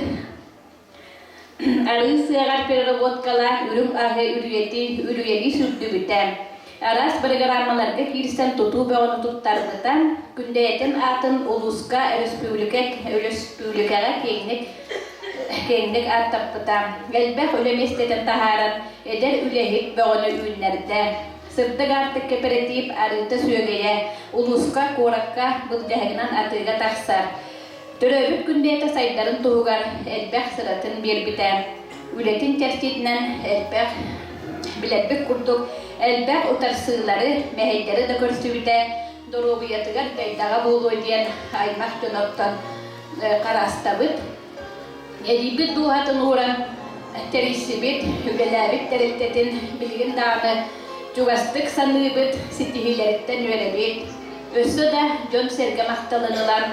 арыы сыаҕар переработкалаан үрүҥ аһы үрүйэти үрүйэлии сүрдүбүтэ. Араас бырагыраамаларга киирсэн тутуу бөҕөнү туттарбыта. Күндэйэтин аатын улууска, өрөспүүбүлүкэ өрөспүүбүлүкэҕэ киэҥник киэҥник ааттаппыта. Элбэх үлэ миэстэтин таһааран, эдэр үлэһит бөҕөнү үүннэрдэ. Сырдык аартык кэпэрэтиип арыыта сүөгэйэ улууска, куоракка былдьаһыгынан атыыга тахсар. Төрөөбүт күндэйэтэ сайдарын туһугар элбэх сыратын биэрбитэ. Үлэтин чэрчитинэн элбэх, билэрбит курдук, элбэх утарсыылары, мэһэйдэри да көрсүбүтэ, доруобуйатыгар дайдаҕа буолуо диэн аймах дьоноттон хараастабыт. Эдийбит дууһатын ууран тэрийсибит, үлэлээбит тэрилтэтин билигин даҕаны чугастык саныыбыт, ситиһиилэриттэн үөрэбит. Өссө да дьон-сэргэ махталын ылан,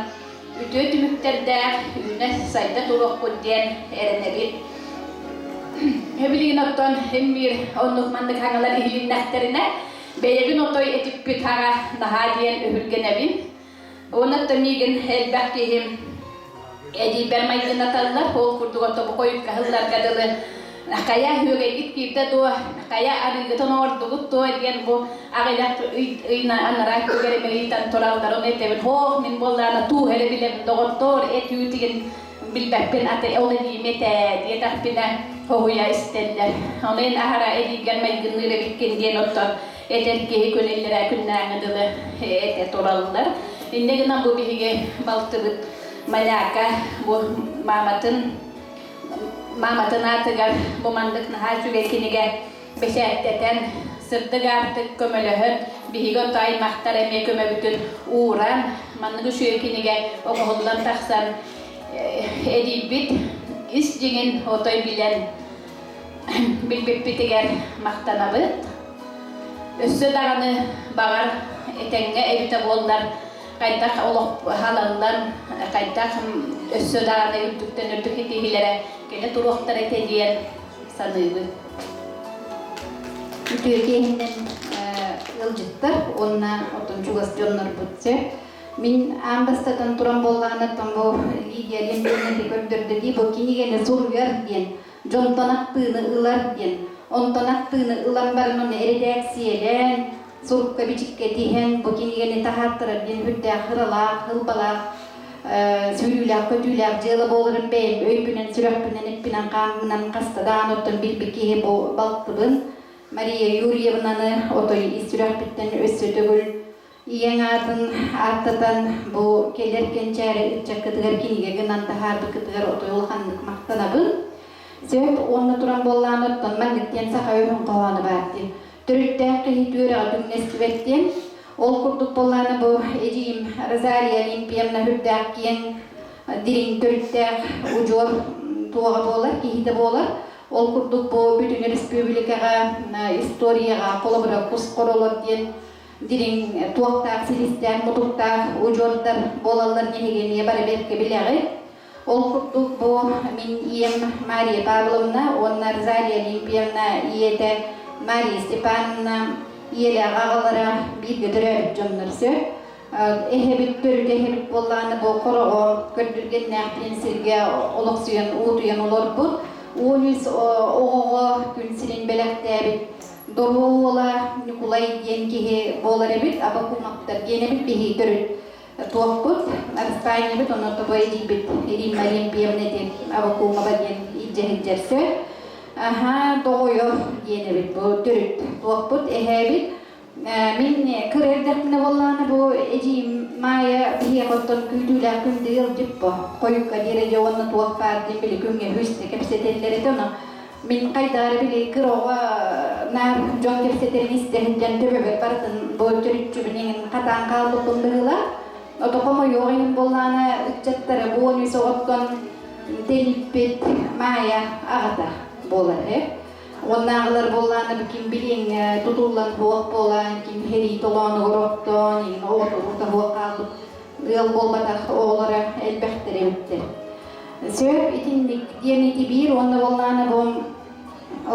үтүө түмүктэрдээх үүнэ-сайда туруохпут диэн эрэнэбит. Билигин оттон иммиир оннук маннык хаҥалар иһилиннэхтэринэ, бэйэбин отой этиппит хаҕа наһаа диэн өһүргэнэбин. Уонна миигин элбэх киһи эдийбэр майгынаталлар, ол курдук ото бу хойукка дылы хайа үөгэйгит киирдэ дуо, хайа арыыгытын оҥордугут дуо диэн бу аҕыйах ыйна анараа күгэр ыйытан тураллар, ону этэбин, хоох мин буоллаана туу эрэ билэбин, доҕоттоор эт үүтигин билбэппин, аты ол эдиим этээ диэтэхпинэ хоһуйа истэллэр. Ону эн аһара эдийгэр майгынныыр эбиккин диэн оттон этэр киһи күн иллэрээ күннээҥи дылы этэ тураллар. Инньэ гынан бу биһиги балтыбыт Маляка бу мааматын мааматын аатыгар бу маннык наһаа үчүгэй кинигэ бэчээттэтэн, сырдык аартык көмөлөһөн, биһиги ото аймахтар эмиэ көмөбүтүн ууран, маннык үчүгэй кинигэ оҥоһуллан тахсан эдийбит ис дьиҥин отой билэн билбиппитигэр махтанабыт. Өссө даҕаны баҕар этэҥҥэ эбитэ буоллар хайдах олох халаллан, хайдах өссө даҕаны үрдүктэн үрдүк ситиһиилэрэ кэлэ туруохтара этэ диэн саныыбын.
Үтүө киэһинэн ыалдьыттар уонна оттон чугас дьоннорбут сөп. Мин аан бастатан туран буоллаҕына, бу Лидия Лембиевна көрдөрдө дии, бу кинигэни суруйар диэн, дьонтон аттыыны ылар диэн. Онтон аттыыны ылан баран оны эрэдээксийэлээн, сурукка бичиккэ тиһэн, бу кинигэни таһааттарар диэн үрдээх ыралаах, ылбалаах, сүүрүүлээх-көтүүлээх дьыала буоларын бэйэм өйбүнэн, сүрэхпинэн, эппинэн-хааммынан хаста даҕаны оттон билбит киһи бу балтыбын Мария Юрьевнаны отой ис сүрэхпиттэн өссө төгүл ийэҥ аатын ааттатан бу кэлэр кэнчээри ыччаккытыгар кинигэ гынан таһаарбыккытыгар отой улаханнык махтанабын. Сөп уонна туран буоллаан оттон маннык диэн саха өһүн хоһооно баар дии. Төрүттээх киһи түөрэҕэ түҥнэстибэт диэн. Ол курдук буоллаана бу эдьиийим Розалия Олимпиевна үрдээх киэҥ дириҥ төрүттээх удьуор туоҕа буолар, киһитэ буолар. Ол курдук бу бүтүн республикаҕа историяҕа холобура кус хоролор диэн дириҥ туохтаах силистээх мутуктаах удьуордар буолаллар биһиги эмиэ бары бэркэ билэҕит. Ол курдук бу мин ийэм Мария Павловна уонна Розалия Олимпиевна ийэтэ Мария Степановна ийэлээх аҕалара бииргэ төрөөбүт дьоннор сөп. Эһэбит төрүт эһэбит буоллаҕына бу хороҕо көрдүргэннээх диэн сиргэ олохсуйан уутуйан олорбут. 13 оҕоҕо күн сирин бэлэхтээбит Доруо уола Ньукулай диэн киһи буолар эбит, Абакумовтар диэн эбит биһиги төрүт туохпут, Араспаанньабыт, онно тобо эдьиийбит Римма Олимпиевна ити Абакумова диэн илдьэ сылдьар сөп. Аһаа, доҕойо диэн эбит бу төрүт туохпут, эһээбит. Мин кыра эрдэхпинэ буоллаҕына бу эдьиийим Маайа биһиэхэ оттон күүтүүлээх күндү ыалдьыт бо. Хойукка диэри дьэ уонна туох баар диэн били күҥҥэ үстэ кэпсэтэллэр этэ ону мин хайдах эрэ били кыра оҕо наар дьон кэпсэтэрин истэ сылдьан төбөбөр барытын бу төрүччүбүн эҥин хатаан хаалбыппын быһыылаах. Ото хомойуох иһин буоллаҕына ыччаттара бу 13 оҕоттон тэниппит Маайа аҕата буолар ээ. Уоннааҕылар буоллаҕына ким билиэҥҥэ тутуллан буох буолан, ким сэрии толоонугар охтон, иҥин оҕотуруу таһуох хаалбыт ыал буолбатах оҕолоро элбэхтэр эбиттэр. Сөп итинник диэн ити биир уонна буоллаҕына бу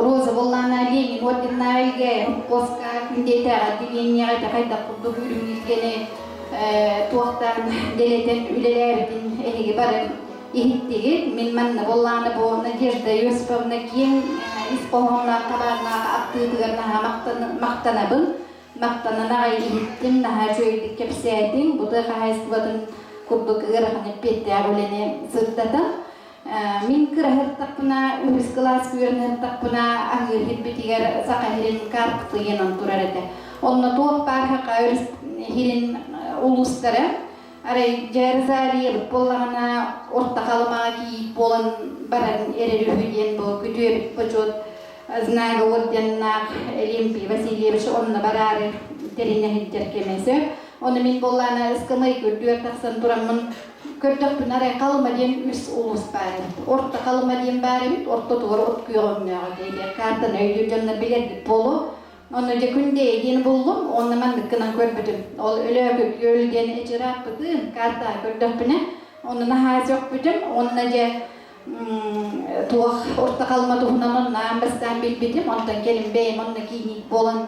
Роза буоллаҕына Ленин орденнаайга холкуоска күндиэтээҕи отделениеҕа ити хайдах курдук үрүҥ илгэни туохтаан дэлэтэн үлэлээбитин эһиги бары иһиттигит. Мин манна буоллаҕына бу Надежда Иосифовна киэҥ ис хоһоонноох хабааннаах ахтыытыгар наһаа махтанабын. Махтанан аҕай иһиттим, наһаа үчүгэйдик кэпсээтиҥ. Бу тыа хаһаайыстыбатын курдук ыарахан эппиэттээх үлэни сырдатан. Мин кыраһыртахпына, үһүс кылааска үөрэнэртэхпинэ аһыыр сирбитигэр саха сирин картыйынан турар этэ. Онно туох баар саха сирин улуустара Арай дьэ буоллаҕына орто халымаҕа кийиит буолан баран эрэр үһү диэн бу күтүөбүт бочуот знага орденнаах Олимпий Васильевич онно бараары тэринэ сылдьар кэмэ сөп. Ону мин буоллаҕына ыскамыайка үрдүгэр тахсан тураммын көрдөхпүнэ арай Халыма диэн үс улуус баар эбит. Орто Халыма диэн баар эбит, ортотугар от күөҕэ өҥнөөх этэ. Ити картаны өйдүүр дьоннор билэргит буолуо. Онно дьэ күндэй диэн буллум уонна маннык гынан көрбүтүм. Ол Өлөөкө күөл диэн эчырааппытын картаҕа көрдөхпүнэ, онно наһаа сөхпүтүм. Уонна дьэ туох орто халыма туһунан онно аан бастаан билбитим. Онтон кэлин бэйэм онно киинит буолан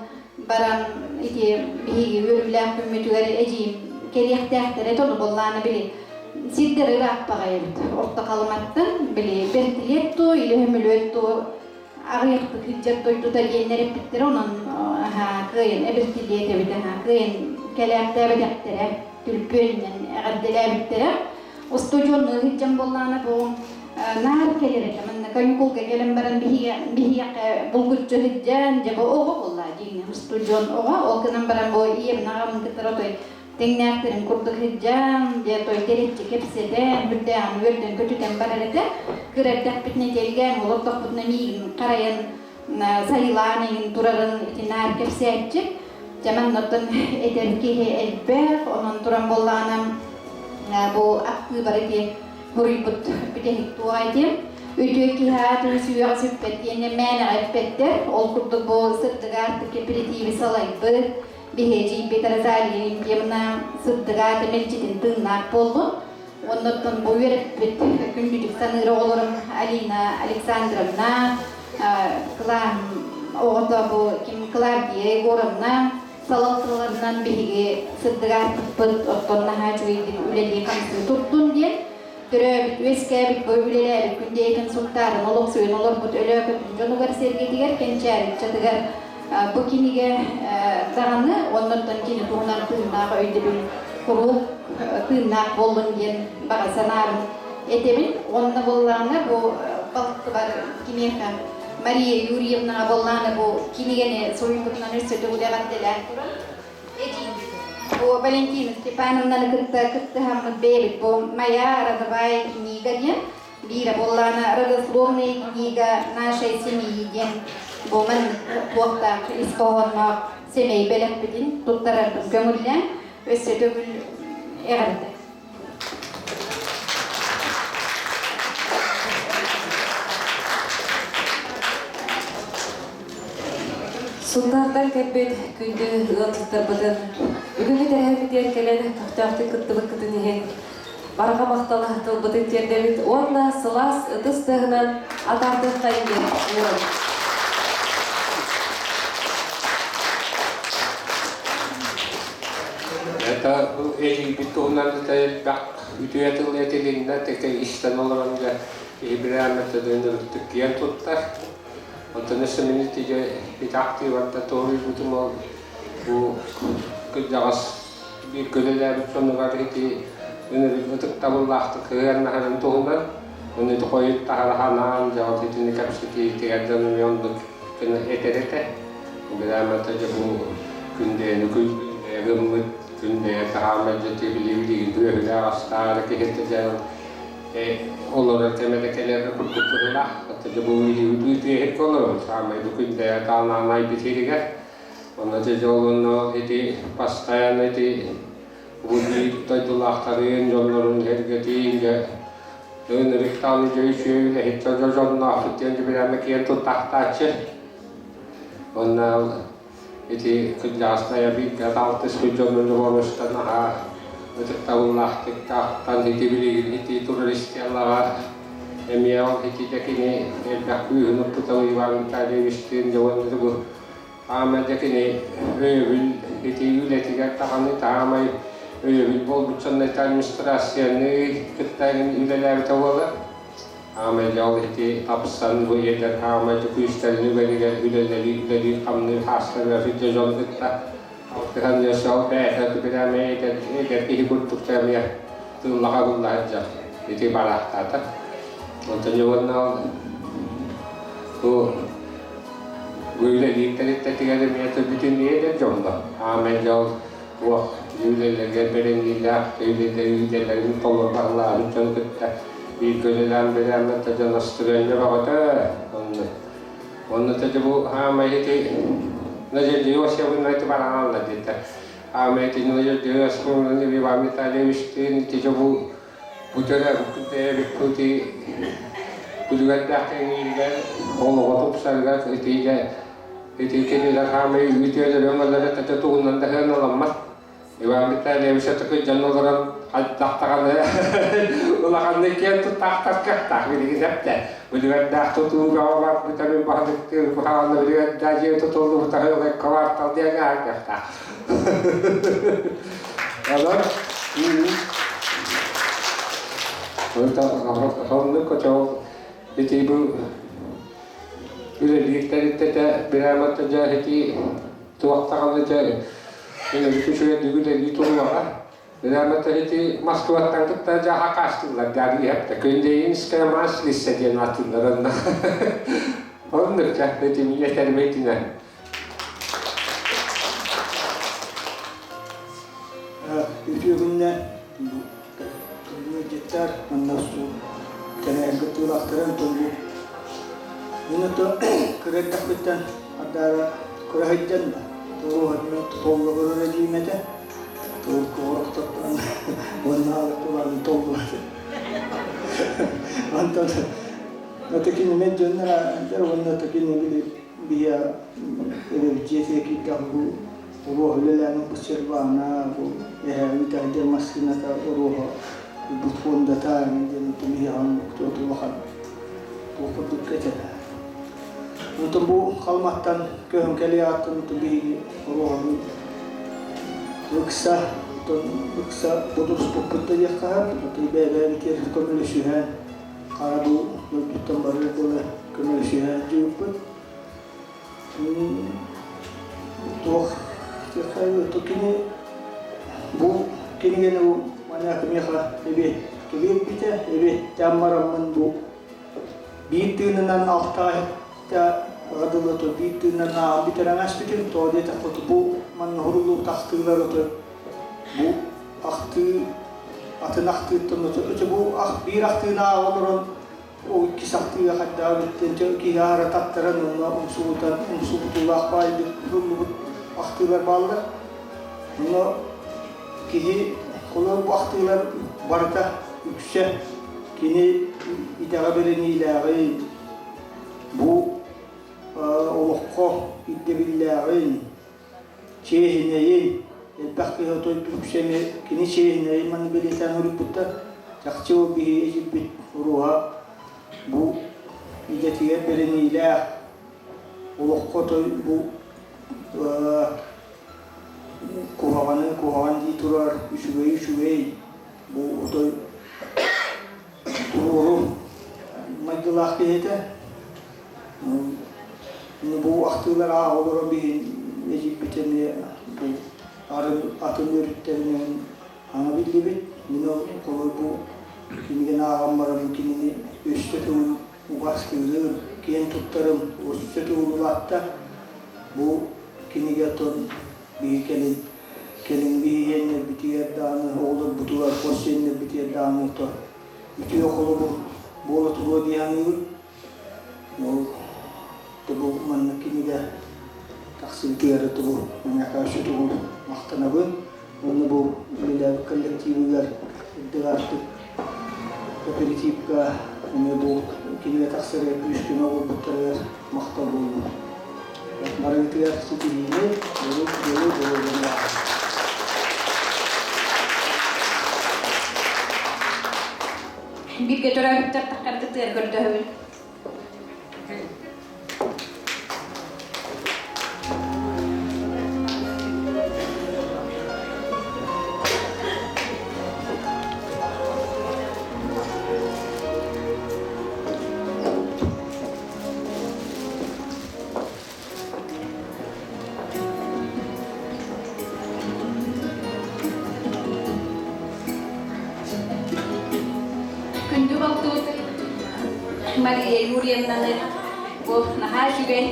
баран ити биһиги үөрүүлээх күммүтүгэр эдьиийим кэлиэхтээхтэрэ тону буоллаана били сирдэр ырааппаҕай эбит. Орто халыматтан били бэртилиэт туу, или хөмүлүөт туу аҕыйахтык сылдьар дойдута диэннэр эппиттэрэ онон кыайан эбиртилиэт эбит кыайан кэлээхтээбэтэхтэрэ түрпүөннэн эҕэрдэлээбиттэрэ устудьуоннуу сылдьан буоллаҕына бу наар кэлэр этэ манна каникулга кэлэн баран биһиэхэ булгуччу сылдьан дьэ бу оҕо буолла дьиҥинэн устудьуон оҕо ол гынан баран бу ийэбин аҕабын кытары отой. Тэҥнээхтэрин курдук сылдьан, дьэ той тэриччи кэпсэтэн, үрдээҕин үөрдэн көтүтэн барар этэ. Кыра эрдэхпитинэ тиэргээн олордохпутуна миигин харайан сайылаан эҥин турарын итинээр кэпсээччи. Дьэ маннаттан этэр киһи элбэх, онон туран буоллаҕына бу актыыбары ити буруйбут бүтэһик туох этим. Үтүө киһи аатын сүөҕэ сүппэт диэн мээнэҕэ эппэттэр. Ол курдук бу сырдык аартык кэпирэтииби салайбыт, биһиэдьийбит Розалия Леонтьевна сырдык аата мэлдьитин тыыннаах буоллун. Оннуттан бу үөрэппит күндүтүк саныыр оҕолорум Алина Александровна, кылаан оҕото бу ким Клавдия Егоровна салалталарынан биһиги сырдык аартыкпыт оттон наһаа үчүгэйдик үлэлии-хамсыы турдун диэн төрөөбүт, үөскээбит, бу үлэлээбит күндэйэтин Сунтаарын олохсуйан олорбут Өлөөкөтүн дьонугар-сэргэтигэр, Кэнчээри ыччатыгар бу кинигэ даҕаны оннуттан кини туһунан тыыннаах өйдөбүл куруук тыыннаах буоллун диэн баҕа санаабын этэбин. Уонна буоллаҕына бу балтыбар кимиэхэ Мария Юрьевнаҕа буоллаҕына бу кинигэни суруйбутунан өссө төгүл эҕэрдэлээн туран бу Валентина Степановнаны кытта кыттыһаммыт бэйэбит бу «Моя родовая книга» диэн биирэ буоллаҕына «Родословная книга нашей семьи» диэн бу маннык туохтаах ис хоһоонноох сэмэй бэлэхпитин туттарарбын көҥүллээн өссө төгүл эҕэрдэ.
Сунтаартан кэлбит күндү ыалдьыттарбытын бүгүҥҥү тэрээһиммитигэр кэлэн көхтөөхтүк кыттыбыккытын иһин барҕа махтал тылбытын тиэрдэбит уонна сылаас ытыс тыаһынан атаардыаххайын диэн ыҥырабыт.
Это эдьиийбит туһунан элбэх үтүө тыл этилиннэ, тэкэ истэн олорон дьэ ибрээмэтэ ынырыктык киэн туттар. Оттон өссө мин итигэ итаахтыыбарда туоруйбутум ол бу кырдьаҕас биир көлөлөөбүт дьонугар ити ынырык ытыктабыллаахтык сыһыаннаһарын туһунан ону ити хойут таһара ханаан дьэ ол итини кэпсэтиитигэр дьон эмиэ оннук гына этэр этэ. Грамота дьэ бу күндэйэни күндэйэ гыммыт күндэйэ таһаамай дьэ тибили билигин түөһүлээх астаары киһитэ дьэ олорор кэмэ да кэлэр курдук быһыылаах. Оттон дьэ бу үтүөһүккэ олоробут саамай бу күндэйэ таалаан айбыт сиригэр. Онно дьэ дьолунно ити постоянно ити бу биир дойдулаахтарын, дьоннорун эргэтиин дьэ ынырык таалы дьэ үчүгэй үлэһит дьонноохпут диэн дьүбүрэмэ киэн туттахтааччы. Онно ити кырдьаҕастайа бииргэ алтыспыт дьонун дьобуруостан наһаа ытыктабыллаахтык таахтан ити билигин ити туристиалаҕа эмиэ ол ититэ кини элбэх күүһүн укпута Иван Витальевичтыын дьэ уонна бу аама дьэ кини өйөбүл ити үлэтигэр даҕаны таамай өйөбүл буолбут администрацияны кытта үлэлээбитэ буолар. Аамай дьол ити тапсан бу эдэр аамай күүстэрин үгэнигэр үлэлэри үлэлии хамныы хаастарыгар сылдьа дьон кытта алтыһан дьэ ол бэйэтэ түбүрээмэ эдэр эдэр киһи курдук эмиэ тыыллаха булла сылдьар ити бараахтаата. Онтон уонна ол бу бу үлэлиир тэрилтэтигэр эмиэ бүтүн эдэр дьонно аамай дьол туох үлэлэргэ бэриниилээх үлэлэрин толорбаллаабыт дьон кытта бииргэ үлэлээн бэлээммэт дьон настырыанньа бөҕөтө онно онно дьэ бу хаамай ити Надежда Иосифовна ити бараалла диэтэ хаамай ити Надежда Иосифовна Иван Витальевичтыын ити дьэ бу бу төрөөбүт ити күлүгэрдээх кэҥииригэр олоҕо тупсарыгар ити дьэ Ити кинилэр хаамай үтүөлэрэ өҥөлөрө тэтэ тугунан да сыаналаммат. Иван Витальевич ытык дьон олорон хайдах даҕаны улаханнык киэн туттаахтар кыахтаах билигин эптэ. Билигэрдээх тутууга барбыта мин баһылыктыыр куһаҕаны билигэрдээх дьиэ тутуллубута квартал диэн ааһар кыахтаах. Онон Оннук котел ити бу үлэлиир тэрилтэтэ бирээбэт дьэ ити туох даҕаны дьэ үчүгэйдик үлэлии туруоҕа. Бирээбэт ити Москваттан кытта дьэ хакаастыыллар дьэ иһэптэ. Күндэйинская маслица диэн ааттыыллар онно. Оннук дьэ ити мин этэрим итинэн.
Үтүө күннэр ыалдьыттар манна тэрээһин кыттыылаахтарын бу мин ото кыра эрдэхпиттэн ардаара кыра сылдьан да торуоһатынан толло көрөр эдиим этэ тууркоҕорохтортон уонна туларын толлубат онтон ото кинини дьоннор уонна ото кини били биһиэ дьиэтигэр киирдэх бу Оруоһа үлэлээн ылбыт сервана, бу эһээбит айдыр массыыната оруоһа ылбыт фондата диэн тумиһаҕын улахан туох курдук этэ. Онтон бу Халыматтан көһөн кэлиэҕиттэн биһиги оруоһаны ыкса оттон ыкса бодуруспуппут да диэххэ сөп. Бэйэ-бэйэбитигэр көмөлөсүһэн хара бу дойдуттан барар дылы көмөлөсүһэн дьиэбиппит. Туох кини бу кинигэни бу маныаха миэхэ эбиэт кэбиэрбитэ эбиэттээн бараммын бу биир тыынынан алтаайта дылы то биир тыынынан ааҕан бүтэрэн ааспытым тоҕо диэтэххэ бу манна уһуруллубут ахтыылар ото бу ахтыы атын ахтыыттан ото бу биир ахтыыны ааҕа олорон Ол иккис ахтыыга хайдаҕа бүттэн киһи аһара таттаран онно умсугутан умсугутуулаах баайдык ыллыбыт ахтыылар бааллар. Онно киһи холор бу ахтыылар барыта үксэ кини идэҕэ бэриниилээҕин, бу олоххо ирдэбиллээҕин, чиэһинэйин, элбэх киһи отой үксэ эмиэ кини чиэһинэйин манна бэлиэтээн уруйбуттар. Чахчы ол биһиги сирбит уруһа бу идэтигэр бэриниилээх, олоххо отой бу куһаҕаны куһаҕан дии турар, үчүгэйи үчүгэй, бу отой туруору майгылаах киһи этэ. Бу ахтыылар ааҕа олорон биһин эдьиийбит эмиэ бу арын атын өрүттэринэн аҥа биллибит. Мин ол холобур бу кинигэни ааҕан баран кинини өссө төгүл убаастыырым, киэн туттарым өссө төгүл улаатта. Бу кинигэ оттон биһи кэлин кэлин биһиэннэрбитигэр даҕаны оҕолорбутугар, хос сиэннэрбитигэр даҕаны то үтүө холобур буола туруо дии саныыбын. Ол тубу маннык кинигэ тахсыбытыгар тубу маныаха өссө тугу махтанабын. Уонна бу үлэлээбит коллективыгар үрдүк кооперативка эмиэ бу кинигэ тахсарыгар күүс-көмө буолбуттарыгар махтал буоллун. Барыгытыгар ситиһиини, дьолу, дьолу, дьолу
Бииргэ төрөөбүттэр таххаргытыгар көрдөһөбүн. Күндү балтыбыт Мария Юрьевнаны бу наһаа үчүгэй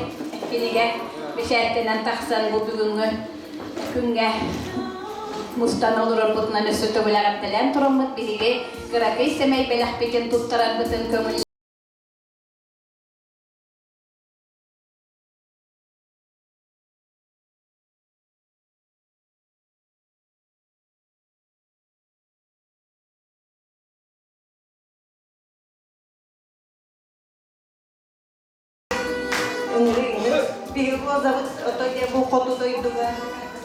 кинигэ бэчээттэнэн тахсан бу бүгүҥҥү күҥҥэ мустан олорорбутунан өссө төгүл эҕэрдэлээн тураммыт биһиги кыракый сэмэй бэлэхпитин туттарарбытын көҥүл
Биһиги розабыт ото диэн бу хоту дойдуга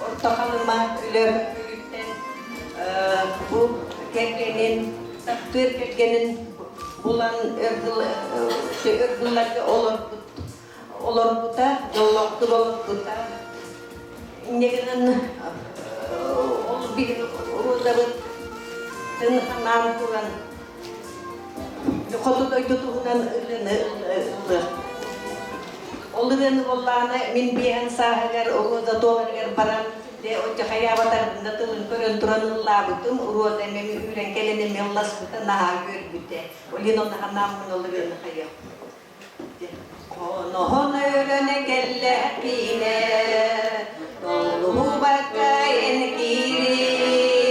Орто Халыма үлэ бүлүүттэн бу кэргэнин таптыыр кэргэнин булан өр сылларга олорбут олорбута, дьоллоохтук олорбута. Инньэ гынан ол биһиги розабыт тын ханаан туран хоту дойду туһунан ырыаны ыллыах. Ол ырыаны буоллаҕына мин биэһэн сааһыгар Роза туоларыгар баран дэ оччо хайаабатарбын да тылын көрөн туран ыллаабытым Роза эмиэ үүрэн кэлэн эмиэ ылласпыта наһаа үөрбүтэ. Олин онно ханааммын ол ырыаны хайыахпын. Хоноһон өрөн кэллэхпинэ, толлубакка эн киирин.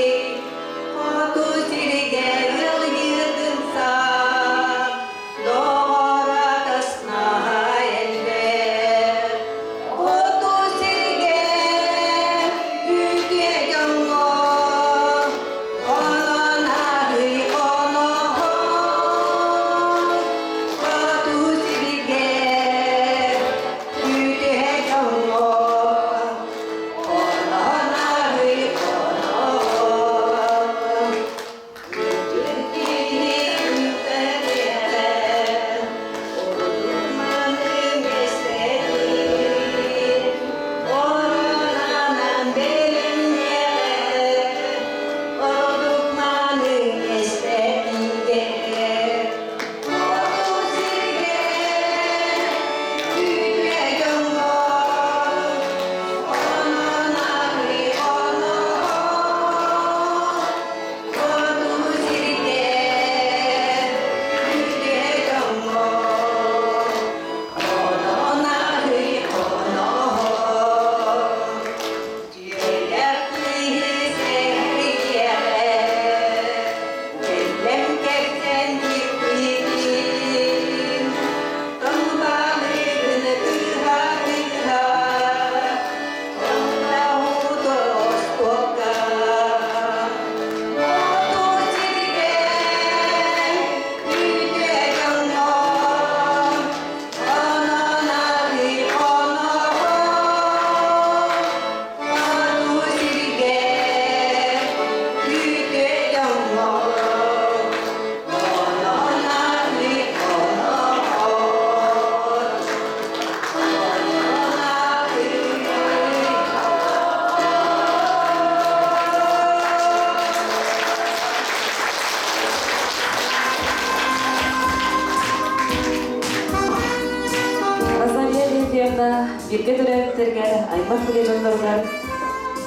Олимпиевна бииргэ төрөөбүттэригэр, аймах билэ дьонноругар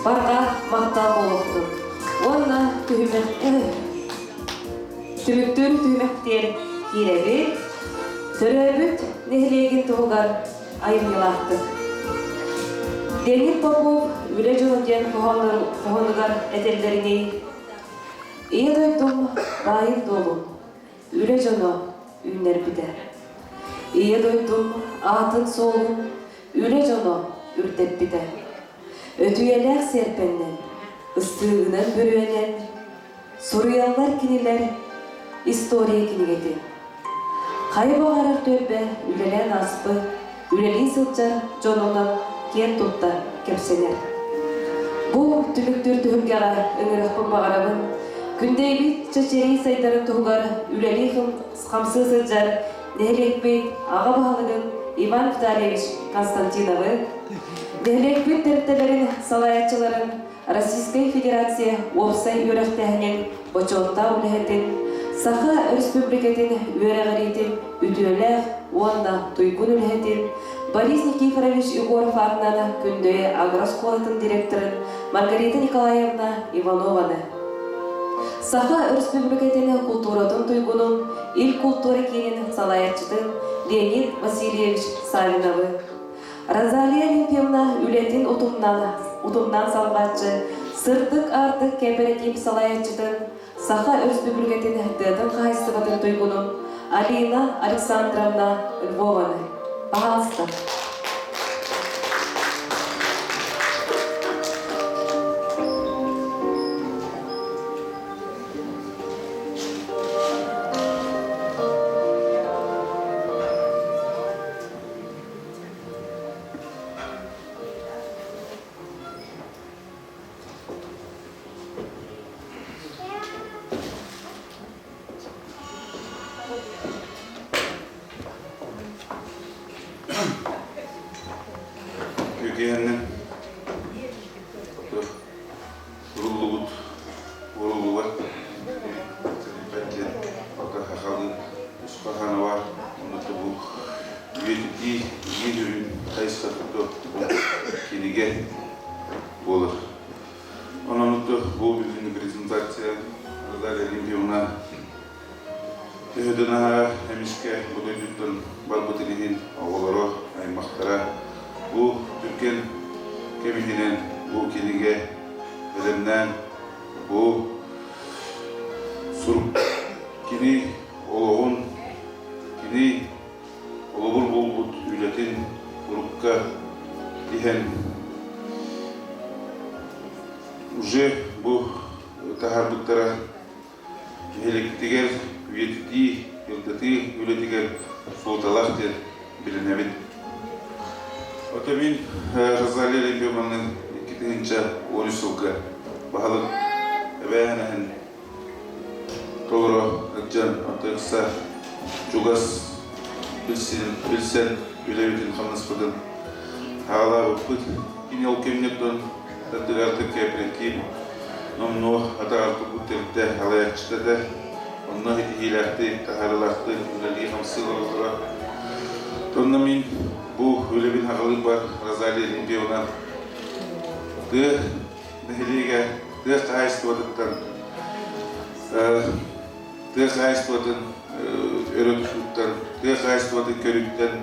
барҕа махтал буолуохтун. Уонна түһүмэх түмүктүүр түһүмэхтиэр киирэбит. Төрөөбүт нэһилиэгин туһугар айымньылаахтык. Леонид Попов Үлэ дьоно диэн хоһоонугар этэллэринии, Ийэ дойдум баайын-дуолун, үлэ дьоно үүннэрбитэ. Ийэ дойдум аатын-суолун үлэ дьоно үрдэппитэ. Өтүйэлээх сиэрпэннэн, ыстыыгынан бүрүөнэн, суруйаллар кинилэр история кинигэтин. Хайа баҕарар түөлбэ үлэлээн ааспыт, үлэлии сылдьар дьонунан киэн тутта кэпсэнэр. Бу түмүктүүр түһүлгэҕэ ыҥырыахпын баҕарабын. Күндэйбит чэчирии сайдарын туһугар үлэлии хамсыы сылдьар нэһилиэкпит аҕа баһылыгын Иван Витальевич Константиновы, нэһилиэкпит тэрилтэлэрин салайааччыларын Российскай Федерация уопсай үөрэхтээһинин бочуоттаах үлэһитин, Саха Өрөспүүбүлүкэтин үөрэҕириитин үтүөлээх уонна туйгун үлэһитин Борис Никифорович Егоров аатынан Күндэйэ агрооскуолатын директорын Маргарита Николаевна Иванованы, Саха Өрөспүүбүлүкэтин култууратын туйгунун, Ил култуура киинин салайааччытын Леонид Васильевич Савиновы, Розалия Олимпьевна үлэтин утумнан, утумнаан салҕааччы, сырдык аартык кээпэрэтиип салайааччытын, Саха Өрөспүүбүлүкэтин тыатын хаһаайыстыбатын туйгунун Алина Александровна Львованы. Пожалуйста.
Үтүөннэн уруллубут уруллубат диэн пока хахалы усхахана бар онно бу үйэтитии биир үрүн хайысхата кинигэ буолар. Онон бу бүгүҥҥү презентация Розалия Олимпиевна төһө да наһаа эмискэ бу дойдуттан барбытын иһин оҕолоро, аймахтара бу түргэн кэм иһинэн бу кинигэ бэлэмнээн бу сурук кини олоҕун, кини холобур буолбут үлэтин урукка иһэн уже бу таһаарбыттара нэһилиэктигэр үйэтитии, ырдатыы үлэтигэр суолталаах диэн билинэбин. Ото мин Розалия Лебеманы 2013 сылга баһылык эбээһинэһин толоро сылдьан ыкса чугас билсэн үлэбитин-хамнаспытын аҕалаабыппыт. Кини ол кэмҥэ тардыгартык кээпэрэтиип номнуо атаҕар турбут тэрилтэ салайааччыта этэ. Онно ситиһиилээхтик, таһаарыылаахтык үлэлии-хамсыы олороллоро. Онно мин бу үлэбин аҕалыырбар Розалия Олимпиевна тыа нэһилиэгэ тыа хаһаайыстыбатыттан тыа хаһаайыстыбатын өрө тутууттан, тыа хаһаайыстыбатын көрүүттэн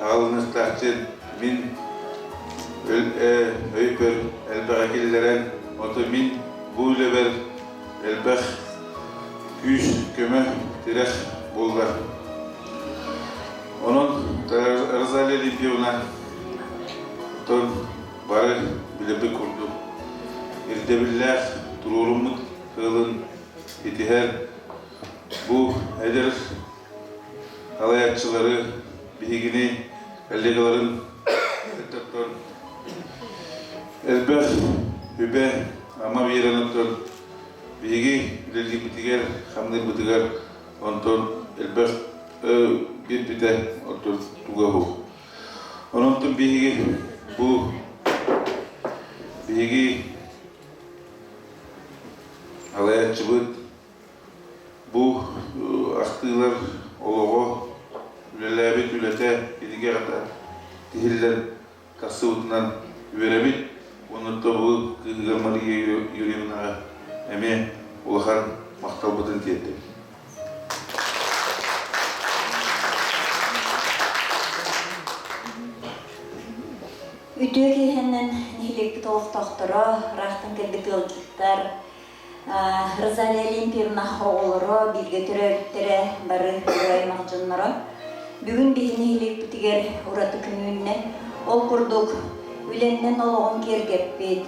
аҕалыныахтаах диэн мин өйбөр элбэҕи киллэрэн, ото мин бу үлэбэр элбэх күүс, көмө, тирэх буолла. Онон Розалия Липьевна оттон бары билэрбит курдук ирдэбиллээх туруоруммут тыалын итиһэр бу эдэр салайааччылары биһигини коллегаларын өттөттөн элбэх үбэ ама биэрэн оттон биһиги үлэлиирбитигэр хамныырбытыгар онтон элбэх биэрбитэ оттон туга уһук Онон биһиги бу биһиги алаяччыбыт бу ахтыылар олоҕо үлэлээбит үлэтэ кинигэҕэ тиһиллэн тахсыбытынан үөрэбит. Уонна бу кыыһыгар Мария Юрьевнаҕа эмиэ улахан махталбытын тиэрдэбит.
Үтүө киэһэнэн нэһилиэкпит олохтоохторо, ыраахтан кэлбит ыалдьыттар, Розалия Олимпиевна оҕолоро, бииргэ төрөөбүттэрэ, бары аймах дьонноро. Бүгүн биһи нэһилиэкпитигэр ураты күн үүннэ. Ол курдук, үлэннэн олоҕун киэргэппит,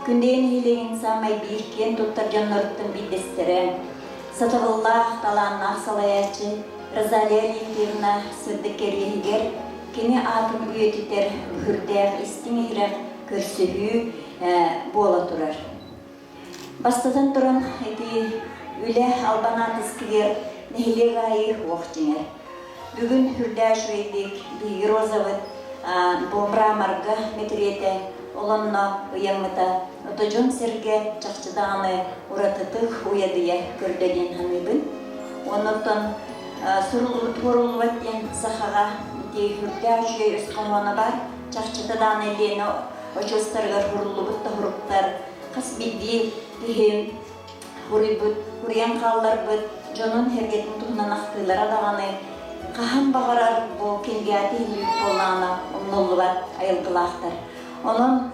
Күндэйэ нэһилиэгин саамай биир киэн туттар дьонноруттан биирдэстэрэ, сатабыллаах, талааннаах салайааччы Розалия Олимпиевна сырдык кэриэһигэр кини аатын үйэтитэр бүһүрдээх истиҥ-иһирэх көрсүһүү буола турар. Бастатан туран, ити үлэ албан аат искигэр нэһилиэк аайы уох дьиҥэр. Бүгүн үрдээх үчүгэйдик биһиги Розабыт бу мраморга мэтириэтэ олонно ыйаммыта, ото дьон-сэргэ чахчы даҕаны уратытык уйадыйа көрдө диэн саныыбын. Оннуттан суруллубут туоруллубат диэн сахаҕа ити үрдээх үчүгэй өс хоһооно баар. Чахчыта даҕаны Лена очуостарыгар суруллубут тоһуруктар хас биирдии киһи уруйбут, уруйан хаалларбыт дьонун сэргэтин туһунан ахтыылара даҕаны хаһан баҕарар бу кинигэҕэ тиһиллибит буоллаҕына умнуллубат айылгылаахтар. Онон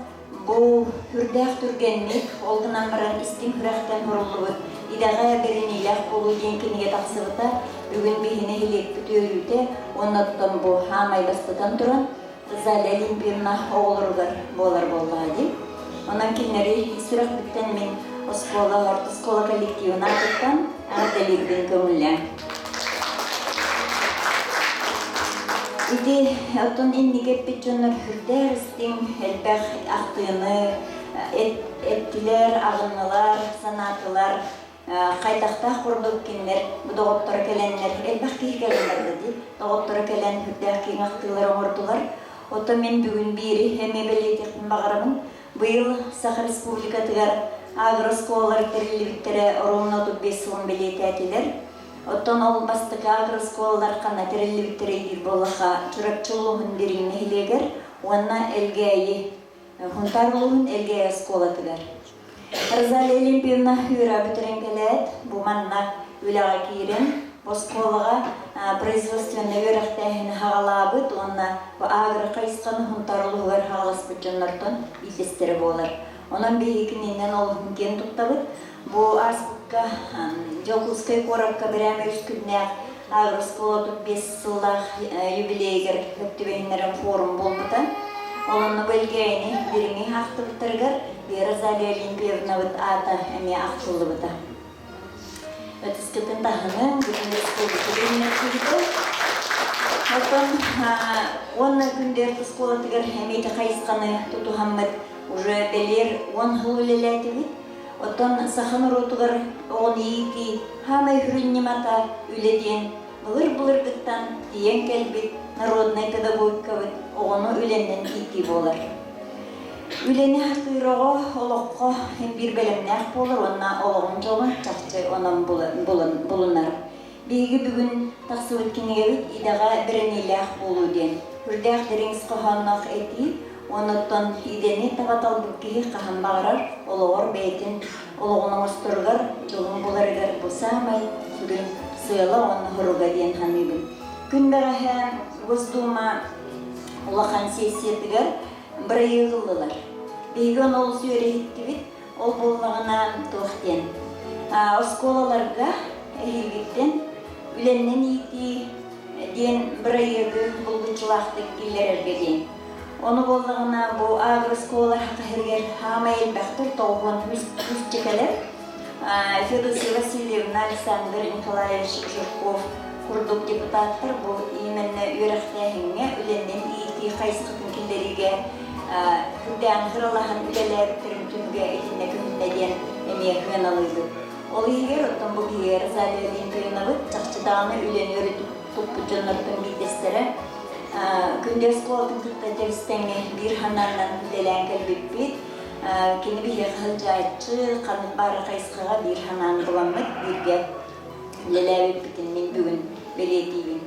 бу сүрдээх түргэнник, ол гынан баран истиҥ сүрэхтэн суруллубут Идэҕэ бэриниилээх буолуу диэн кинигэ тахсыбыта бүгүн биһи нэһилиэкпит үөрүүтэ уонна оттон бу хаамай бастатан туран Розалия Олимпиевна оҕолоругар буолар буоллаҕа дии. Онон кинилэри сүрэхпиттэн мин оскуола, орто оскуола коллективын аатыттан эҕэрдэлиирбин көҥүллээҥ. Ити оттон инники эппит дьоннор сүрдээх истиҥ, элбэх ахтыыны эттилэр, аҕыннылар, санаатылар. Хайдахтаах курдук кинилэр бу доҕотторо кэлэннэр, элбэх киһи кэлэн барда дии, доҕотторо кэлэн сүрдээх киэҥ ахтыылары оҥордулар. Оттон мин бүгүн биири эмиэ бэлиэтиэхпин баҕарабын. Быйыл Саха Республикатыгар агрооскуолалар тэриллибиттэрэ оруобуна 35 сылын бэлиэтээтилэр. Оттон ол бастакы агрооскуолалар ханна тэриллибиттэрэ диир буоллахха, Чурапчы улууһун Дириҥ нэһилиэгэр уонна Элгээйи, Хунтаар улууһун Элгээйи оскуолатыгар. Розалия Олимпиевна үөрэ бүтэрэн кэлээт, бу манна үлэҕэ киирэн, оскуолаҕа производственнай үөрэхтээһини хаҕалаабыт уонна бу агро хайысханы Хунтаар улууһугар хаҕаласпыт дьоннортон биирдэстэрэ буолар. Онон биһиги кининэн олуһун киэн туттабыт. Бу ааспыкка Дьокуускай куоракка бирээм үс күннээх агрооскуола 35 сыллаах юбилейыгар сөп түбэһиннэрэн форум буолбута. Ол онно бу Элгээйини дириҥи аахтыбыттарыгар Вера Залия Олимпиевнабыт аата эмиэ ахтыллыбыта. Ытыскытын таһынан бүтүн республика билинэр Оттон уонна күндээр оскуолатыгар эмиэ ити хайысханы тутуһаммыт уже бэлиэр уон сыл үлэлээтибит. Оттон саха норуотугар оҕону иитии хаамай сүрүн ньымата үлэ диэн былыр-былыргыттан тиийэн кэлбит народнай педагогикабыт оҕону үлэннэн иитии буолар. Үлэни сатыыр оҕо олоххо биир бэлэмнээх буолар уонна олоҕун дьолун чахчы онон булунар. Биһиги бүгүн тахсыбыт кинигэбит идэҕэ бэриниилээх буолуу диэн сүрдээх дириҥ ис хоһоонноох этии, онуттан идэни таба талбыт киһи хаһан баҕарар олоҕор бэйэтин олоҕун оҥосторугар, дьолун буларыгар бу саамай сүрүн сыала уонна соруга диэн саныыбын. Күн бэҕэһээ Госдума улахан сессиятыгар бырайыак ыллылар. Биһиги ону олус үөрэ иһиттибит. Ол буоллаҕына туох диэн оскуолаларга эһиилгиттэн үлэннэн иитии диэн бырайыагы булгуччулаахтык киллэрэргэ диэн. Ону буоллаҕына бу агрооскуолалар хахыһырыгар хаамай элбэхтэр тоҕуһуон үс кэлэр. Федосия Васильевна, Александр Николаевич Жирков курдук депутаттар бу именно үөрэхтээһиҥҥэ үлэннэн иитии хайысхатын киллэриигэ үрдээн сыралаһан үлэлээбиттэрин түмүгэ итиннэ көһүннэ диэн эмиэ сыаналыыбыт. Ол иһигэр оттон бу биһиги Розалия Олимпиевнабыт чахчы даҕаны үлэни өрө туппут дьоннортон биирдэстэрэ. Күндү оскуолатын кытта тэбис-тэҥҥэ биир санаанан үлэлээн кэлбиппит. Кини биһиэхэ сылдьааччы, ханнык баара хайысхаҕа биир санааны буламмыт бииргэ үлэлээбиппитин мин бүгүн бэлиэтиибин.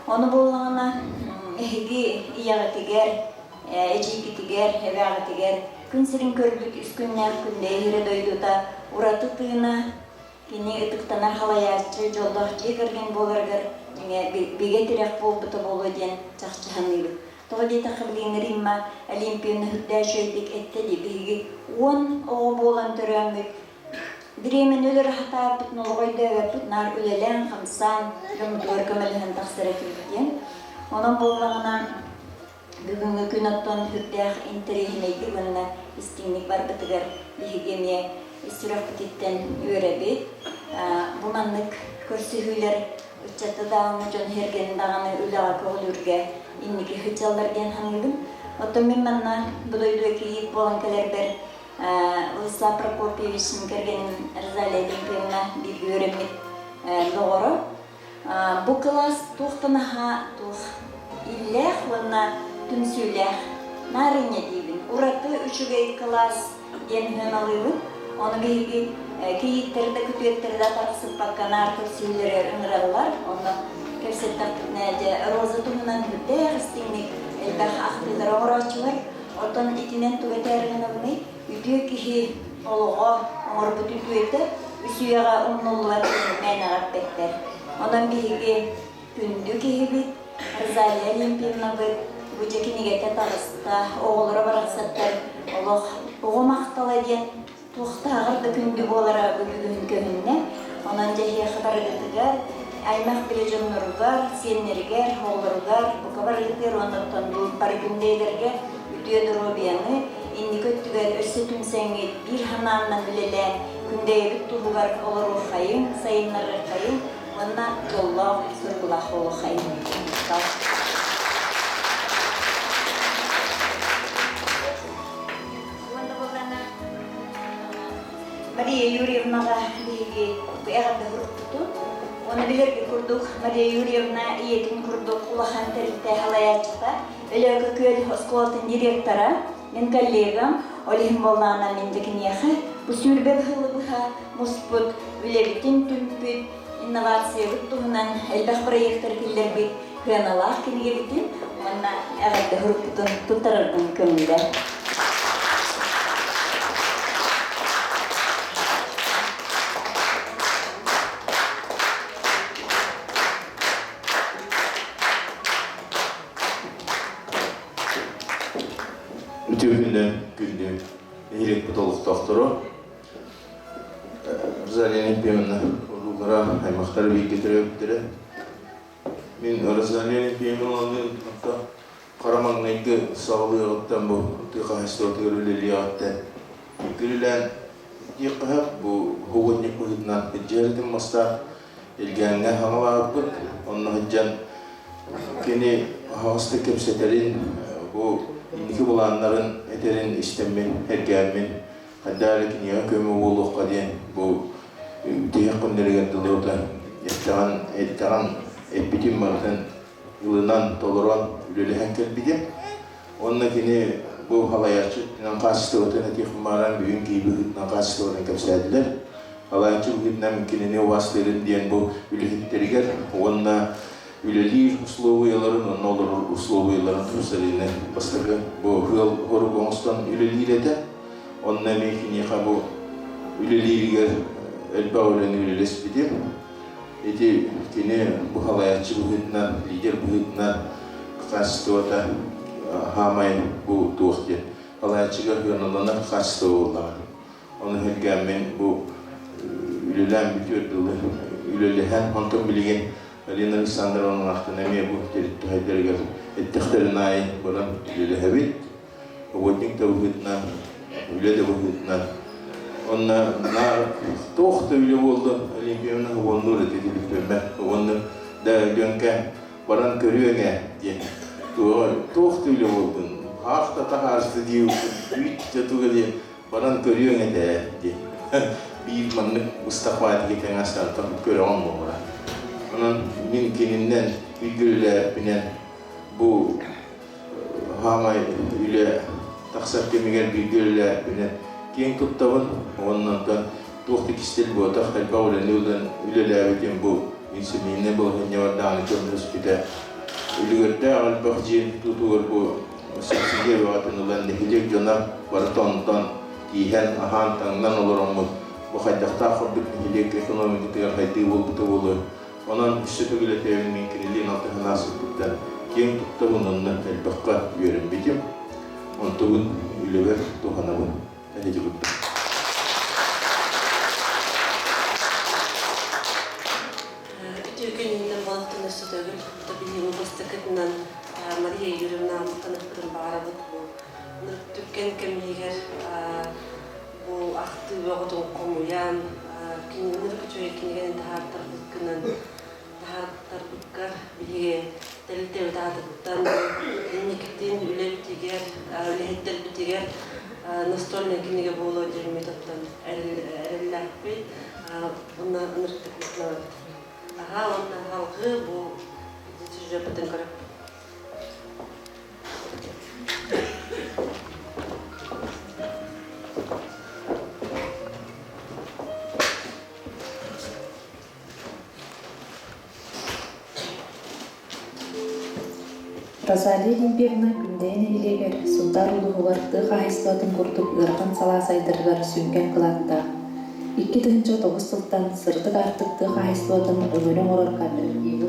Ону буоллаҕына, Эһиги ийэҕитигэр, эдьиийгитигэр, эбээҕитигэр күн сирин көрбүт үс күннээх Күндэйэ иһирэ дойдута ураты тыына, кини ытыктанар халайааччы, дьоллоох дьиэ кэргэн буоларыгар дьиҥэ бигэ тирэх буолбута буолуо диэн чахчы саныыбыт. Тоҕо диэтэххэ, билигин Римма Олимпияны үрдээччи үчүгэйдик эттэ дии. Биһиги 10 оҕо буолан төрөөммүт, бириэмэни өлөрө сатаабыппыт, олоҕу өйдөөбөппүт, наар үлэлээн-хамсаан, дьоммутугар көмөлөһөн тахсар этибит диэн. Онон буоллаҕына, бүгүҥҥү күн оттон сүрдээх интэриэһинэйдик уонна истиҥник барбытыгар биһиги эмиэ ис сүрэхпититтэн үөрэбит. Бу маннык көрсүһүүлэр ыччаты даҕаны, дьон сэргэни даҕаны үлэҕэ көҕүлүүргэ инники сылдьаллар диэн саныыбын. Оттон мин манна бу дойдуга кийиит буолан кэлэрбэр Владислав Прокопьевич кэргэним Розалия Олимпиевна бииргэ үөрэммит доҕоро. Бу кылаас туохтан аһа туох иллээх уонна түмсүүлээх наарынньа диибин. Ураты үчүгэй кылаас диэн сыаналыыбын. Ону биһиги кийииттэри да күтүөттэри да атарахсыппакка наар көрсүһүүлэри ыҥыраллар. Онно кэпсэттэхпитинэ дьэ Роза туһунан сүрдээх истиҥник элбэх ахтыылары оҥорооччулар. Оттон итинэн тугу этээри гынабыный? Үтүө киһи олоҕо оҥорбут үтүөтэ үс үйэҕэ умнуллубат диэн мээнэҕэ эппэттэр. Онон биһиги күндү киһибит Розалия Олимпиевнабыт бу дьэ кинигэтэ таҕыста, оҕолоро барахсаттар олох оҕо махтала диэн туохтааҕар да күндү буолара бу бүгүн көһүннэ. Онон дьэ эһиэхэ барыгытыгар, аймах билэ дьонноругар, сиэннэригэр, оҕолоругар, бука барыгытыгар уонна оттон бу бары күндэйэлэргэ үтүө доруобуйаны, инники өттүгэр өссө түмсэҥҥит биир санааннан үлэлээн, күндэйэбит туһугар олоруоххайыҥ, сайыннарыаххайыҥ уонна дьоллоох, соргулаах буолуоххайыҥ. Мария Юрьевнаҕа биһиги бу эҕэрдэ сурукпутун уонна билэргэ курдук Мария Юрьевна ийэтин курдук улахан тэрилтэ салайааччыта, Өлөөкө Күөл оскуолатын директора, мин коллегам, ол иһин буоллаҕына мин да киниэхэ бу 20 сылы быһа муспут үлэбитин түмпүт, инновациябыт туһунан элбэх проектары киллэрбит сыаналаах кинигэбитин уонна эҕэрдэ сурукпутун туттарарбын көҥүлэ.
Үтүө күнүнэн күндү нэһилиэкпит олохтоохторо Розалия Ефимовна уруулара, аймахтара бииргэ төрөөбүттэрэ. Мин Розалия Ефимовналыын хара маҥнайгы саҕалыаҕыттан бу тыа хаһаайыстыбатыгар үлэлиэҕиттэн күрүлээн диэххэ бу угунньук быһыытынан дьиэритин мастаах Илгээҥҥэ хаҥалаабыппыт. Онно сылдьан кини аһаҕастык кэпсэтэрин, бу инники былааннарын этэрин истэммин, эргээммин, хайдах эрэ киниэхэ көмө буолуохха диэн бу тиһэх күннэригэр дылы эттэҕин, эттэҕин эппитин барытын ылынан, толорон үлэлэһэн кэлбитим. Уонна кини бу халайааччы өттүнэн хаачыстыбатын этиэхпин баҕаран, бүгүн киһи быһыытынан хаачыстыбатын кэпсээтилэр. Халайааччы быһыытынан кинини убаастыырын диэн бу үлэһиттэригэр уонна үлэлиир условияларын уонна олорор условияларын тупсарыыны бастакы бу ыал хорук оҥостон үлэлиир этэ. Онно эмиэ киниэхэ бу үлэлииригэр элбэх үлэни үлэлэспитим. Ити кини бу халайааччы быһыытынан, лидер быһыытынан хаачыстыбата хаамай бу туох диэн халайааччыга сыаналанар хаачыстыба буоллаҕа. Ону сэргээммин бу үлэлээн бүтүөр дылы үлэлэһэн, онтон билигин Алина Александровна ахтан эмиэ бу территорияларыгар эттэхтэрин аайы баран үлэлэһэбит. Работник да быһыытынан, үлэ да быһыытынан. Онно наар туох да үлэ буоллун, Олимпиевна уоннуур этэ түлүппэммэр. Уонна да Ленка баран көрүөҥ ээ диэн. Туох да үлэ буоллун, хаах да таһаарысты дии үүт да туга диэн баран көрүөҥ этэ диэн. Биир маннык быстах баатыга тэҥ көрөҕүн буолара. Онон мин кининнэн бииргэ үлэлээбиппинэн бу Хаамай үлэ тахсар кэмигэр бииргэ үлэлээбиппинэн киэҥ туттабын уонна онтон туох да кистэл буотах элбэх үлэни ылан үлэлээбитим бу мин семейнэй балаһыанньабар даҕаны көмөлөспүтэ. Үлүгэрдээх элбэх дьиэ тутуугар бу субсидия бөҕөтүн ылан нэһилиэк дьоно барыта онтон тииһэн, аһаан, таҥнан олороммут бу хайдахтаах курдук нэһилиэк экономикатыгар хайдыы буолбута буолуой. Онон өссө төгүл этэбин мин кинилиин алтыһан ааспыппыттан киэҥ туттабын уонна элбэххэ үөрэммитим. Онтубун үлэбэр туһанабын. Эһиги курдук.
Үтүө күнүнэн балыктын өссө төгүл биһиги бастакытынан Мария Юрьевна махтаныахпытын баҕарабыт бу түргэн кэмигэр бу ахтыы бөҕөтүн хомуйан кинини үчүгэй кинигэни таһаартарбыккынан таһаартарбыккар биһиги тэрилтэбит аатыттан инникитин үлэбитигэр үлэһиттэрбитигэр настольнай кинигэ буолуо диэммит оттон эрэллээхпит уонна ынырыктык махтанабыт. Аһаа уонна салгыы бу сюжеппытын көрөппүт.
Розалия Олимпиевна Күндэйэ нэһилиэгэр Сунтаар улууһугар тыа хаһаайыстыбатын курдук ыарахан салаа сайдарыгар сүҥкэн кылааттаах. 2009 сылтан сырдык аартык тыа хаһаайыстыбатын өҥөнү оҥорор кооперативы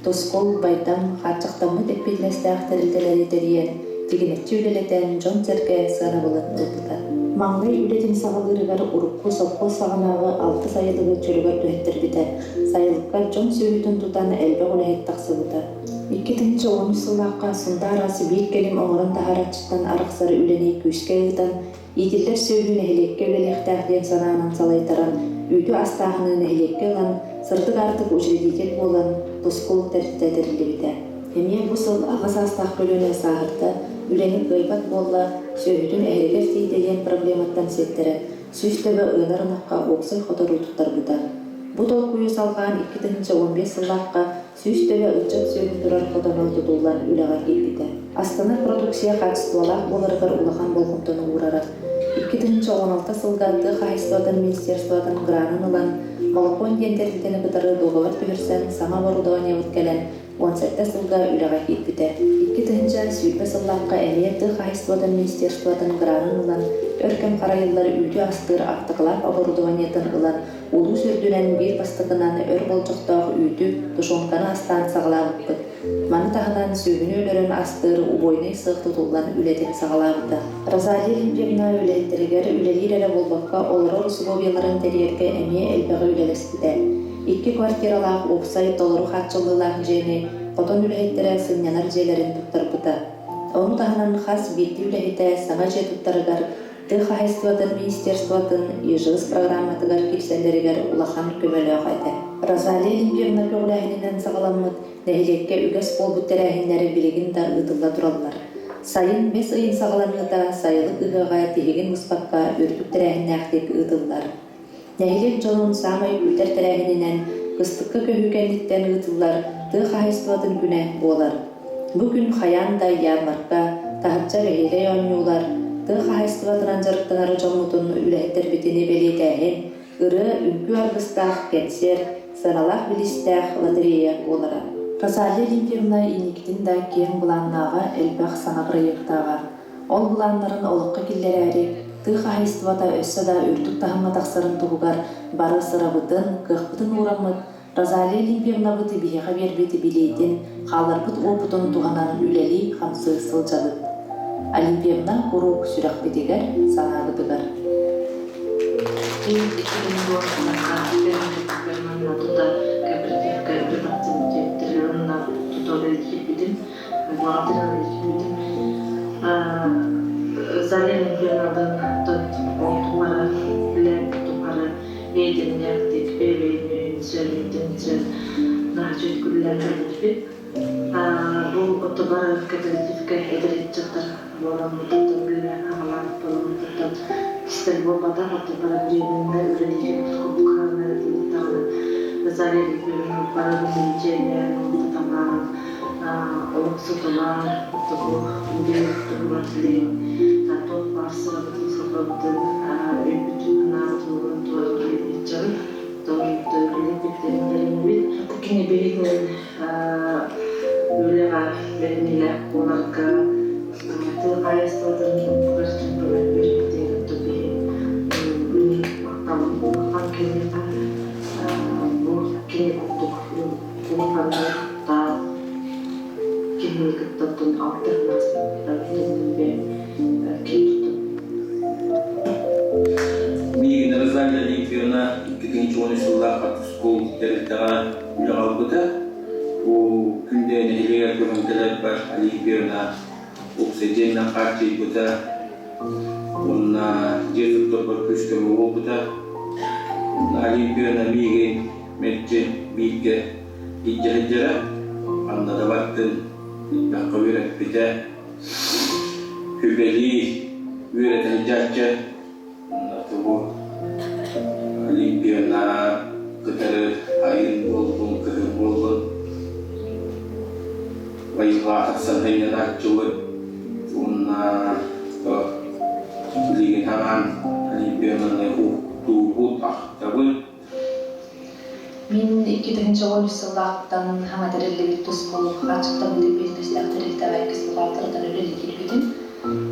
Тускул, Байдам хааччахтаммыт эппиэтинэстээх тэрилтэлэри тэрийэн, тигинэччи үлэлэтэн дьон-сэргэ сыанабылын ылбыта. Маҥнай үлэтин саҕалыырыгар урукку сопхуос саҕанааҕы алтыс сайылыгы чөлүгэр түһэттэрбитэ. Сайылыкка дьон сүөһүтүн тутан элбэх үлэһит тахсыбыта. 2013 сыллаахха Сунтаар ас биир кэлим оҥорон таһаарааччыттан арахсар үлэни күүскэ ыытан, иитиллэр сүөһү нэһилиэккэ үлэлиэхтээх диэн санаанан салайтаран, үүтү астааһыны нэһилиэккэ ылан, сырдык аартык учредитель буолан, тускул тэрилтэ тэриллибитэ. Эмиэ бу сыл аҕа саастаах көлүөнэ сааһырда, үлэни кыайбат буолла, сүөһүтүн эһэригэр тиийдэ диэн проблематтан сиэттэрэн, 100 төбө ыанар ынахха уопсай хоторуу туттарбыта. Бу толкуйу салҕаан 2015 сыллаахха 100 төбө ыччат сүөһү турар хотоно тутуллан үлэҕэ киирбитэ. Астанар продукция хаачыстыбалаах буоларыгар улахан болҕомтону уурара. 2016 сылга тыа хаһаайыстыбатын министерствотын гранын ылан, Молокон диэн тэрилтэни кытары дуогабар түһэрсэн саҥа оборудованиебыт кэлэн, 17 сылга үлэҕэ киирбитэ. 2020 сыллаахха эмиэ тыа хаһаайыстыбатын министерствотын гранын ылан, өр кэм харайыллар үүтү астыыр автоклав оборудованиетын ылан, улуус үрдүнэн биир бастакынан өр болдьохтоох үүтү, тушенканы астаан саҕалаабыппыт. Маны таһынан сүөһүнү өлөрөн астыыр убойнай сыах тутуллан үлэтин саҕалаабыта. Розалия Лимпьевна үлэһиттэригэр үлэлиир эрэ буолбакка, олорор усулуобуйаларын тэрийэргэ эмиэ элбэҕи үлэлэспитэ. Икки квартиралаах уопсай толору хааччыллыылаах дьиэни хотон үлэһиттэрэ сынньанар дьиэлэрин туттарбыта. Ону таһынан хас биирдии үлэһитэ саҥа дьиэ туттарыгар тыа хаһаайыстыбатын министерствотын ИЖС программатыгар киирсэллэригэр улахан көмөлөөх этэ. Розалия Лимпьевна көҕүлээһининэн саҕаламмыт нэһилиэккэ үгэс буолбут тэрээһиннэри билигин да ыытылла тураллар. Сайын бэс ыйын саҕаланыыта сайылык ыһыаҕа тиһигин быспакка үрдүк тэрээһиннээхтик ыытыллар. Нэһилиэк дьонун саамай күүтэр тэрээһининэн кыстыкка көһүү кэнниттэн ыытыллар тыа хаһаайыстыбатын күнэ буолар. Бу күн хайаан да ярмарка, таһырдьа бэһиэлэй оонньуулар, тыа хаһаайыстыбатынан дьарыктанар дьоммутун үлэһиттэрбитини бэлиэтээһин, ырыа, үҥкүү аргыстаах кэнсиэр, сыаналаах билиистээх лотерея буолара. Розалия Лидиевна инникитин да киэҥ былааннааҕа, элбэх саҥа бырайыактааҕа. Ол былааннарын олоххо киллэрээри, тыа хаһаайыстыбата өссө да үрдүк таһымҥа тахсарын туһугар бары сырабытын, кыахпытын уураммыт Розалия Олимпиевнабыт биһиэхэ биэрбит билиитин, хаалларбыт уопутун туһанан үлэлии-хамсыы сылдьабыт. Олимпиевна куруук сүрэхпитигэр, санаабытыгар.
Мин 2010 манна тута кооперативка үлэ тахсыбыт диэбиттэригэр уонна тута үлэлиирбитим. Заря тухары тухары бэйдэннээхтик бэйбэйбин сөрүнтэн наһаа күллээн көрбүппүт. Бу отобар кооперативка эдэр ыччаттар буоламмытыттан билэ аҕалаабыт буоламмытыттан кистэл буолбатах отобар временно үлэлиир курдук хаалар этибит даҕаны Заря Липпевна барыбытын дьиэлээн онтуталаан олох сотолоон тобу үлэ туһугар билигин туох баар сырабытын сылбабытын өйбүтүн санаабытын ууран туран үлэлиир дьон үлэбит тэриннэриннибит кини биһигинэн үлэҕэ. бэриниилээх буоларга, тыа хаһаайыстыбатын бары үөрэппитигэр биһи махталым улахан киниэхэ. Бу кини курдук улаханнык киһини кытта алтыһан ааспыттан киэн туттабын.
Миигин Розалия Олимпиевна 2013 сыллаахха тускул тэрилтэҕэ үлэҕэ ылбыта. Бу Күндэ нэһилиэгэр көһөн кэлэрбэр Олимпиевна уопсай дьиэннэн хааччыйбыта уонна дьиэ туттарбар күүс-көмө буолбута. Олимпиевна миигин мэлдьи бииргэ илдьэ сылдьара, ханна да бардын элбэххэ үөрэппитэ. Сүбэлии үөрэтэ сылдьааччы тугу Олимпиана кытары айын буоллун, кыһын буоллун айылҕаҕа тахсан һынньанааччыбыт уонна билигин ханаан Олимпиананы уктуубут, ахтабыт.
Мин 2013 сыллаахтан хаҥа тэриллибит тускул хааччахтаммыт эппиэтинэстээх тэрилтэҕэ иккис бухгалтертан үлэлии киирбитим.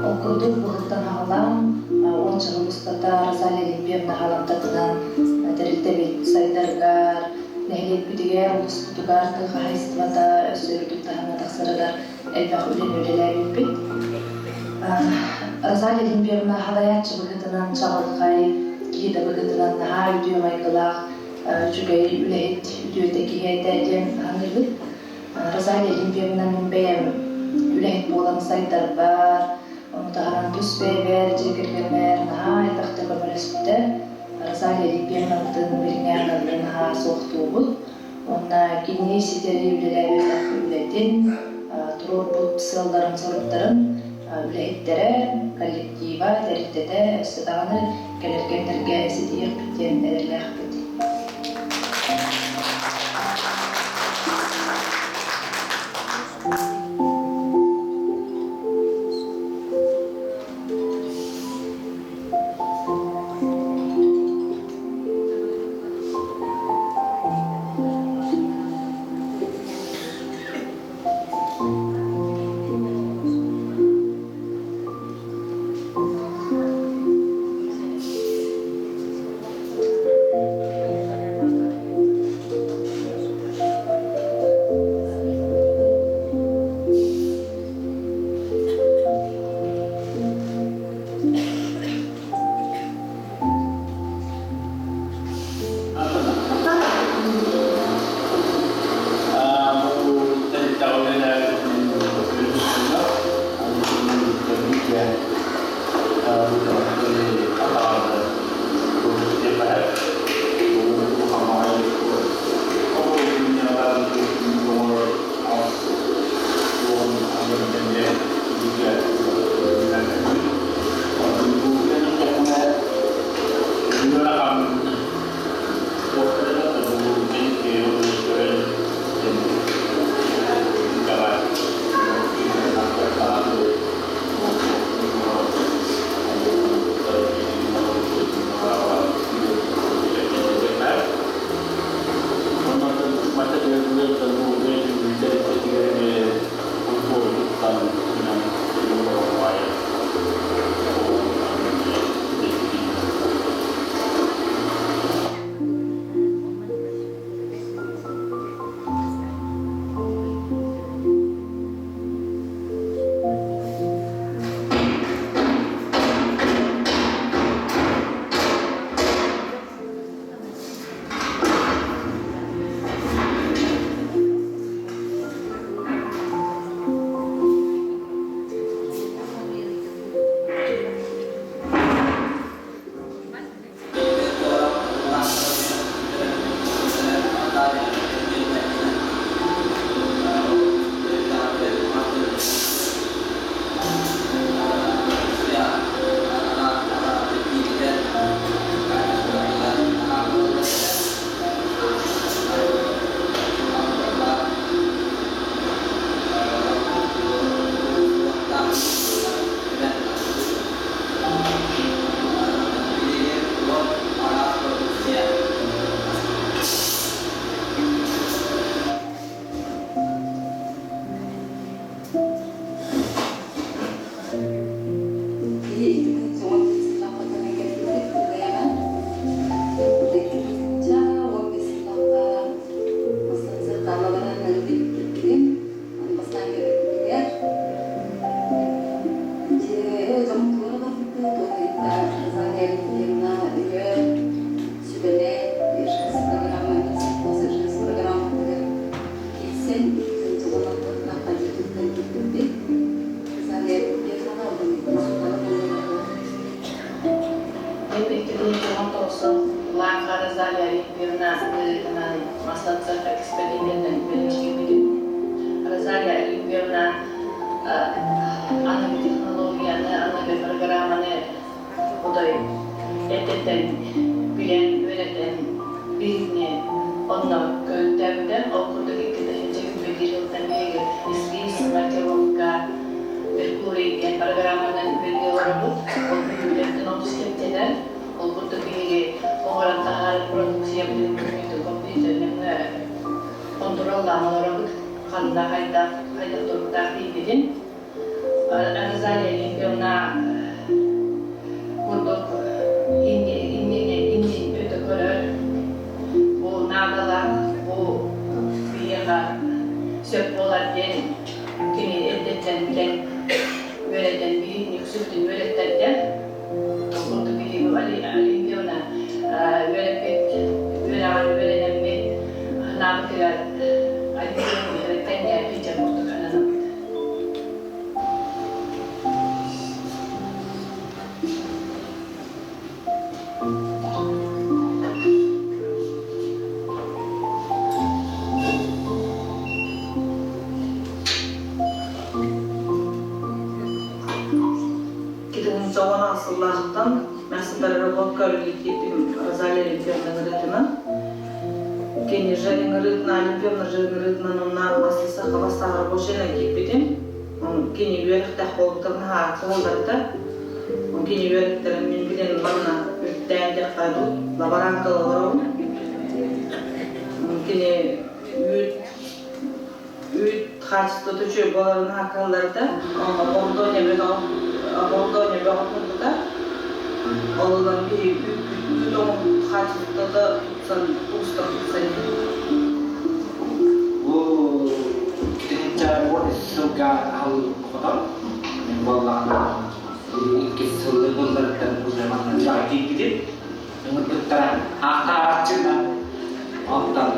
Ол курдук быһыттан аҕалаан, уонча сыл устата Розалия Олимпиевна халамтатынан тэрилтэбит сайдарыгар, нэһилиэкпитигэр, улууспутугар тыа хаһаайыстыбата өссө үрдүк таһымҥа тахсарыгар элбэх үлэни үлэлээбиппит. Розалия Олимпиевна халайааччы быһыытынан чаҕылхай, киһи да быһыытынан наһаа үтүө майгылаах, үчүгэй үлэһит үтүөтэ киһи этэ диэн саныыбын. Розалия Олимпиевна мин бэйэм үлэһит буолан сайдарбар, ону таһынан тус бэйэбэр, дьиэ кэргэммэр наһаа элбэхтэ көмөлөспүтэ. Розалия Олимпиевнабытын билиҥҥээҕи наһаа суохтуубут. Уонна кини ситэри үлэлээбэтэх үлэтин, туруорбут сыалларын-соруктарын үлэһиттэрэ, коллектива, тэрилтэтэ өссө даҕаны кэлэр кэмнэргэ ситиһиэхпит диэн эрэллээхпит.
Розалия Олимпиевна ыҥырыытынан Маслацех экспедициятын үлэлиибит. Розалия Олимпиевна аныгы технологияны, аныгы программаны отой эрдэттэн билэн, үөрэтэн биһигини онно көһүттээбитэ. Ол курдук 2021 сылтан биһиги ИСВИС, маркировка, Меркурий диэн программанан үлэлии олоробут. Ол бүлүүлэртэн олус кэмтэнэр. Ол курдук биһиги оҥорон таһаарар продукциябытын күннүүтүн компьютер нөҥүө хонтуруоллаан олоробут. Ханна хайдах, хайдах туруктаах тиийбитин. Розалия Олимпиевна курдук иннини иннин өтө көрөр, бу наадалаах, бу биһиэхэ сөп буолар диэн кини эрдэттэн билэн үөрэтэн биһигини үксүбүтүн үөрэттэрдэ. Ол курдук биһиги Олимпиевна үөрэппит үөрэҕэр үөрэнэммит санаабытыгар Олимпиевна тэҥҥэ сылдьар курдук сананабыт.
Китинчоҕон сыллаахтан Мясопереработка үлэлиир Розалия Олимпиевна ыҥырыытынан. Кини же ыҥырыытынан Олимпиевна же ыҥырыытынан онно Маслисаха бастаан рабочайынан киирбитим. Кини үөрэхтээх буолбутун наһаа кыһалларда. Кини үөрэттэрин мин билэн манна үрдээн диэххэ дуу, лаборантка олоробун. Кини үүт үүт хаачыстыбата үчүгэй буоларын хааккалларда. Оборудование оборудование бөҕө турбута. Ол ылан биһи үүт оҥорбут хаачыстыбата тупсан тубустар тупсан иһэр.
Бу 2010 сылга аһыллыбыт Мин буоллаҕына иккис сылы былларыттан уже манна дьаҕа киирбитим. Ыҥырбыттара аахтаабаччы Онтон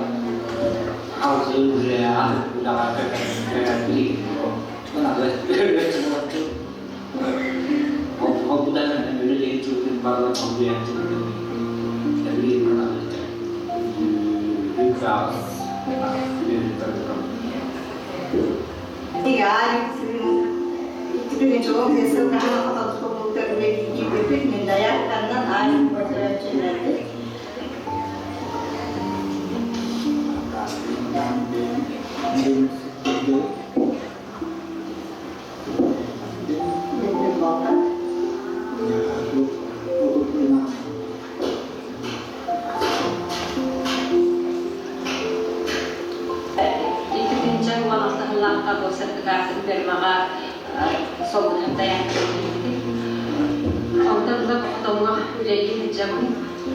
алгыы уже атын үлэҕэ көһөн билигин Холбутан үлэлиир дьылгын барылар холбуйан дьылгын билигин
Иккитинчэ уон бу сертификатын фермаҕа солбуһан тайаан Онтон ыла хотоҥҥо үлэлии сылдьабын.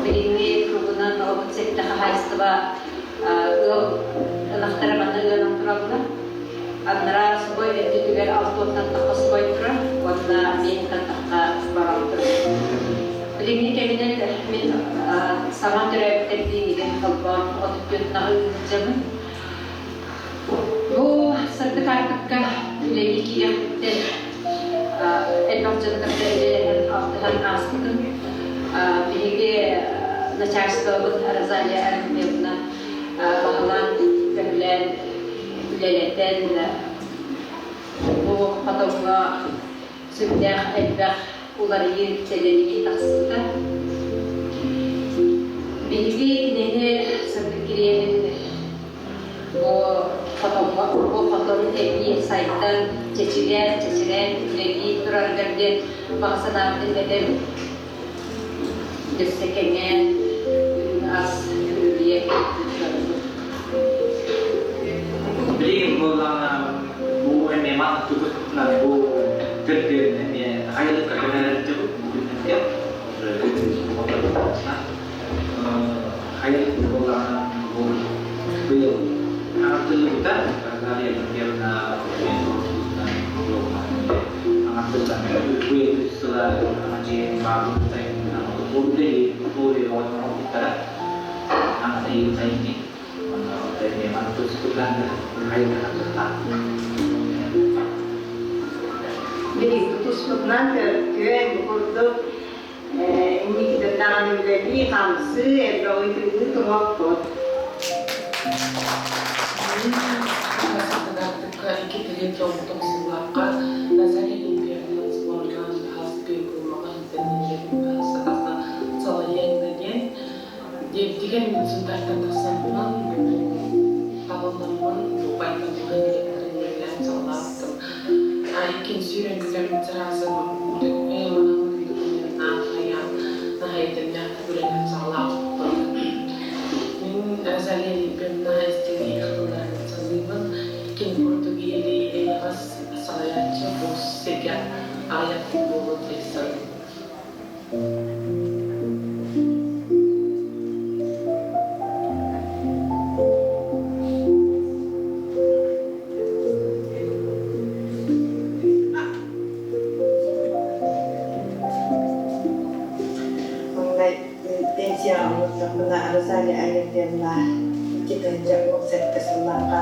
Билиҥҥи туругунан оҕобут сэттэ хаһаайыстыба ыал ынахтара манна ыанан тураллар. Анараа субай өттүтүгэр алтуоттан тахха субай турар уонна биэһиттэн тахха баран турар. Билиҥҥи кэминэн мин саҥа төрөөбүттэрдиин игин холбоон 34 ынаҕы ыытылдьабын. Бу сырдык аартыкка үлэлии киириэхпиттэн элбэх дьону кытта үлэлэһэн алтыһан ааспытым. Биһиги начальствобыт Розалия Архимедовна баһылаан, көһүлээн, үлэлэтэн бу хотоҥҥо сүрдээх элбэх уларыйыы, тэлэрийии тахсыбыта. Биһиги кинини сырдык кириэһин бу хотоҥҥо бу хотон эбии сайдан, чэчирээн, чэчирээн үлэлии турарыгар диэн баҕа санаабытын этэбин. Өссө кэҥээн, үрүҥ ас үрүлүйэ турарбыт.
Билигин буоллаҕына бу эмиэ маннык туппутунан бу төрдүөн эмиэ айылыкка көмөлөрдүбүт бу күннэргэ хайылык буоллаҕына бу быйыл аҥардыллыбыта Розалия Ефимовна аҥардыллан быйыл үс сыла дьиэ баабытай бу үлэлии бу оҥорбуттара аҥардайыы
Билигин тутуспутунан төрдүөн курдук.
Инникитин даҕаны үлэлии, хамсыы, элбэҕи тыыныы туруохпут.
Икки тыһыынча он тоҕус сыллаахха Розалия Олимпиевна сборынан хас булмаҕа сатахта салайыаҥ да диэн диэбитигэр мин Сунтаартан тахсаммын талылламмын байталлыгын директорын үлэлээн саҕалаабытым. Иккинчи үөрэммитим сразу наһайдымнаах үлэнэн саҕалаабыппын. Мин Розалия Олимпиевна истиҥ тылларын саныыбын. Кини курдук ийэлии эйэҕэс салайааччы бу сиргэ аҕыйах буолуо дии саныыбын.
Маҥнай пенсияҕа олордохпуна Розалия Алексеевна 2017 сыллаахха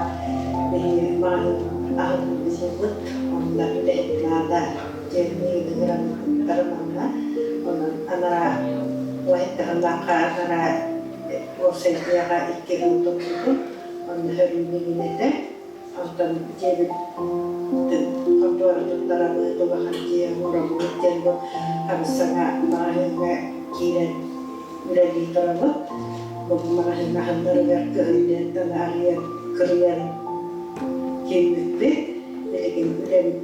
биһиги маҕаһыын аһыллыбыт, онно үлэһит наада диэн миигин ыҥыран манна. Онон анараа Лаһыттаһыллаахха анараа уопсай дьиэҕэ икки ыал туппутум. Онно хөрүүнүгүн этэ. Онтон дьиэбит хонтуора туттарабыт, улахан дьиэ оҥоробут диэн бу хабыс-саҥа маҕаһыыҥҥа киирэн үлэлии турабыт. Бу маҕаһыын аһылларыгар кыһын арыйан, кырыйан киирбиппит. Билигин үлэбит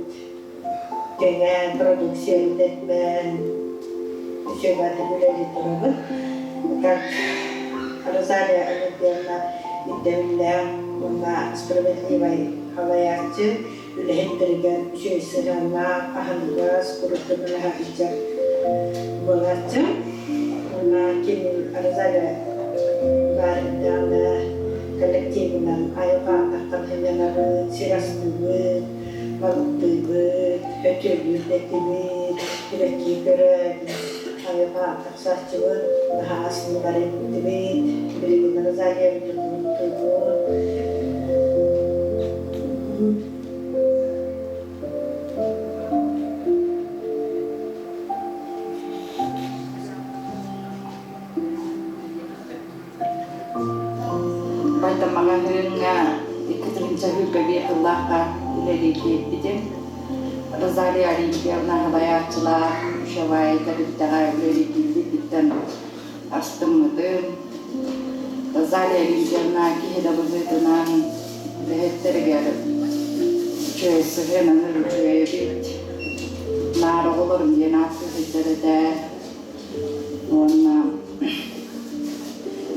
кэҥээн, продукциябыт элбээн, үчүгэйдик үлэлии турабыт. Как Розалия Алексеевна ирдэбиллээх уонна справедливай халайааччы, үлэһиттэригэр үчүгэй сыһыаннаах, аһыныгас, куруук көмөлөһө сылдьар буолааччы. Уонна кини Розалия баарындаҕына коллективынан айылҕа атахтан сынньанабыт, сир астыыбыт, балыктыыбыт, өтүөлүүр да этибит, сибэкки көрөн, айылҕа тахсааччыбыт, наһаа астынар этибит, билигин Розалиябыт тутуубут.
Байтам маҕаһыыҥҥа 2 тыһыынча сүүрбэ биир сыллаахха үлэлии киирбитим. Розалия Олимпиевна салайааччылаах Ушевай тэрилтэҕэ үлэлии киирбиппиттэн астыммытым. Розалия Олимпиевна киһи да быһыытынан үлэһиттэригэр үчүгэй сыһыананыр үчүгэй эбит. Наар оҕолорум диэн ааттыы сылдьар этэ. Уонна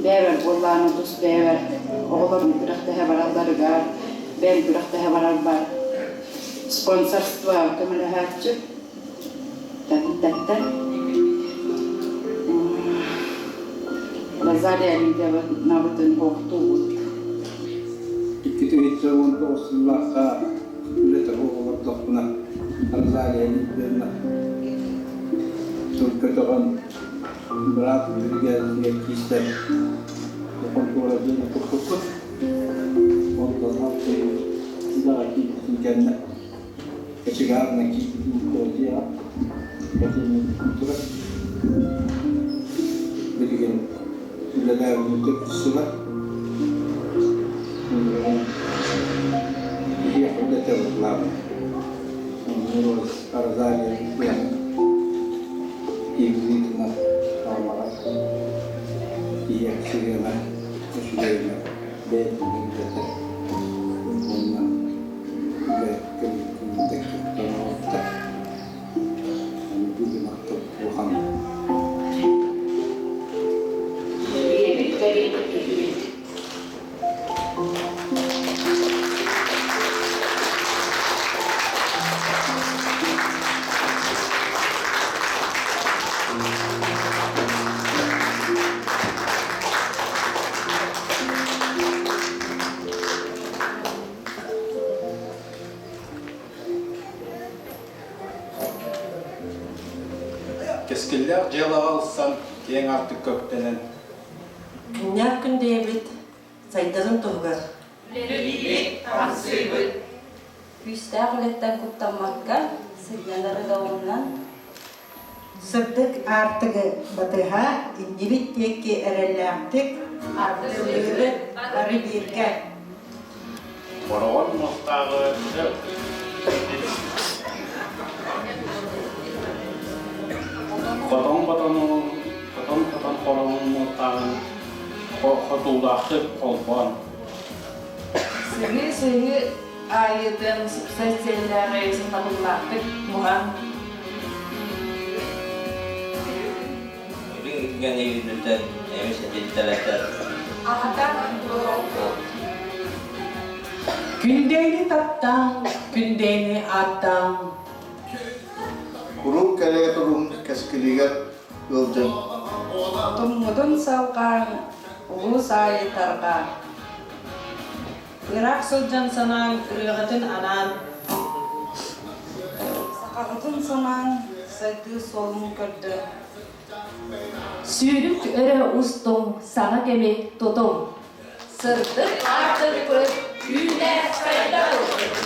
бэйэбэр буоллаҕына тус бэйэбэр оҕолорум күрэхтэһэ баралларыгар, бэйэм күрэхтэһэ барарбар спонсорство көмөлөһөөччү тэрилтэттэн. Розалия Лидиевнабытын уохтуубут.
2 19 сыллаахха үлэтэ олордохпуна Розалия Лидиевна тыл көтөҕөн быраап биригээдэтигэр киирсэн хонтуора дьиэни туппуппут. Онтон үлэҕэ киирбитин кэннэ кочегарынан киирбитин дьиэҕэ котельнай турар. Билигин үлэлээбитим төрдүс сыла. Киһиэхэ үлэтэ бытылаабыт. Розалия Евгеньевна Алмаҕа киһиэхэ сыһыана үчүгэйинэ бэйэтин үлэтэ уонна үлэ кэлликтиибитэ оҥорбута. Бүгүн ахтар улахан
Ийэбит бэлиэтик киһибит.
Кэскиллээх дьыалаҕа ылсан, киэҥ аартыкка үктэнэн
Күннээх күндэйэбит сайдарын туһугар
Үлэлиибит, хамсыыбыт.
Күүстээх үлэттэн куттаммакка, сынньанары да умнан.
Сырдык аартыгы батыһа иннибит диэки эрэллээхтик ардылыыбыт бары бииргэ.
Бороҕон муостааҕы Хотон хотону хотон хотон хороҕун муостааҕын хотуулаахтык холбоон
Сыһыы-сыһыы аайытын сыпсай сиэллээҕи сатабыллаахтык муһан
Үрүҥ үтгэни үүнүтэн эмис этиттэрэтэр.
Аһата
Күндэйни таптааҥ, күндэйни ааттааҥ.
Куруук кэлэ турун кэскилигэр ыалдьан.
Туммутун салҕааҥ, улуус аайы тарҕаа.
Ыраах сылдьан санааҥ ырыаҕытын анаан.
Сахаҕытын санааҥ, сайдыы суолун көрдө.
Сүүрүк өрө устуҥ, саҥа кэми тутуҥ. Сырдык аартыкпыт үүнэ сайда турдун.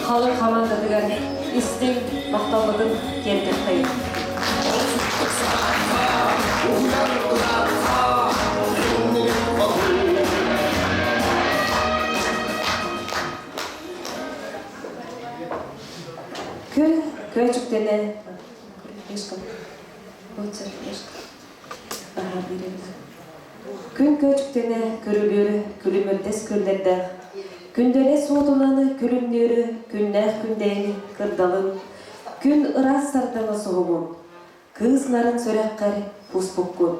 Халыҥ хамаандатыгар истиҥ махталбытын тиэрдиэххэйиҥ. Күн көөчүктэнэ Күн көөчүктэнэ көрүлүөр күлүмүрдэс күллэрдээх, күндэлэ суотунан күлүмнүүр күннээх күндэйин кырдалын, күн ыраас сардаҥа суһумун, кыыс нарын сүрэххэр куспуккун.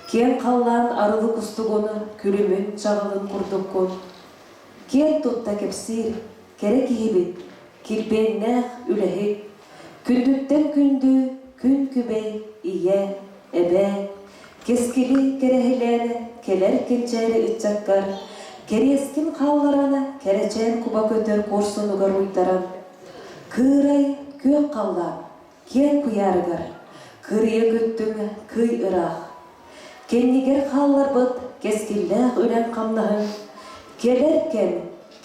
Киэҥ халлаан арылы кустугун күлүмүн чаҕылын курдуккун, киэн тутта кэпсиир кэрэ киһибит, килбиэннээх үлэһит, күндүттэн күндү күн күбэй ийэ, эбээ, кэскили кэрэһилээн кэлэр кэнчээри ыччаккар, кэриэскин хаалларан кэрэчээн куба көтөр куорсунугар уйдаран, кыырай күөх халлаан киэҥ куйаарыгар кырыйа көттүҥ кый ыраах. Кэннигэр хаалларбыт кэскиллээх үлэҥ-хамнаһыҥ кэлэр кэм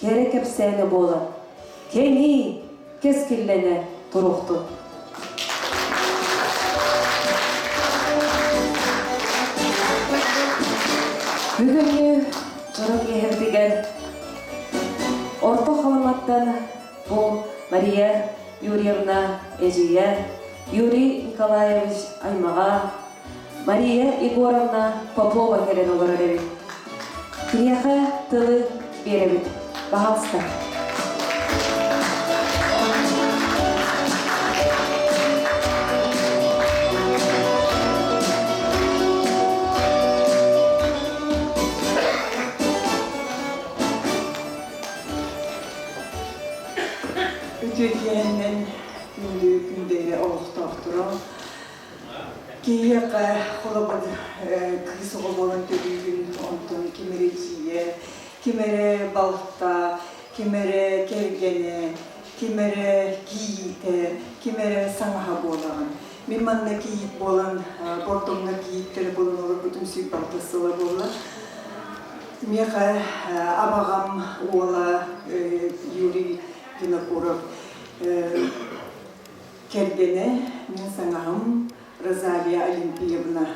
кэрэ кэпсээнэ буолан, кэҥии, кэскиллэнэ туруохтун. Бүгүҥҥү дьоро киэһэбитигэр Орто Халыматтан бу Мария Юрьевна эдьиийэ Юрий Николаевич аймаҕа Мария Егоровна Попова кэлэн олорор эбит. Киниэхэ тылы биэрэбит. Пожалуйста.
Үтүө киэһэннэн күндү күндэйэ олохтоохторо Киһиэхэ холобур кыыс оҕо буолан төрүүгүн, онтон ким эрэ эдьиийэ, ким эрэ балта, ким эрэ кэргэнэ, ким эрэ кийиитэ, ким эрэ саҥаһа буолаҕын. Мин манна кийиит буолан, Бордоҥҥо кийииттэрэ буолан олорбутум 26 сыла буолла. Миэхэ абаҕам уола Юрий Винокуров Кэргэнэ, мин саҥаһым Розалия Олимпиевна.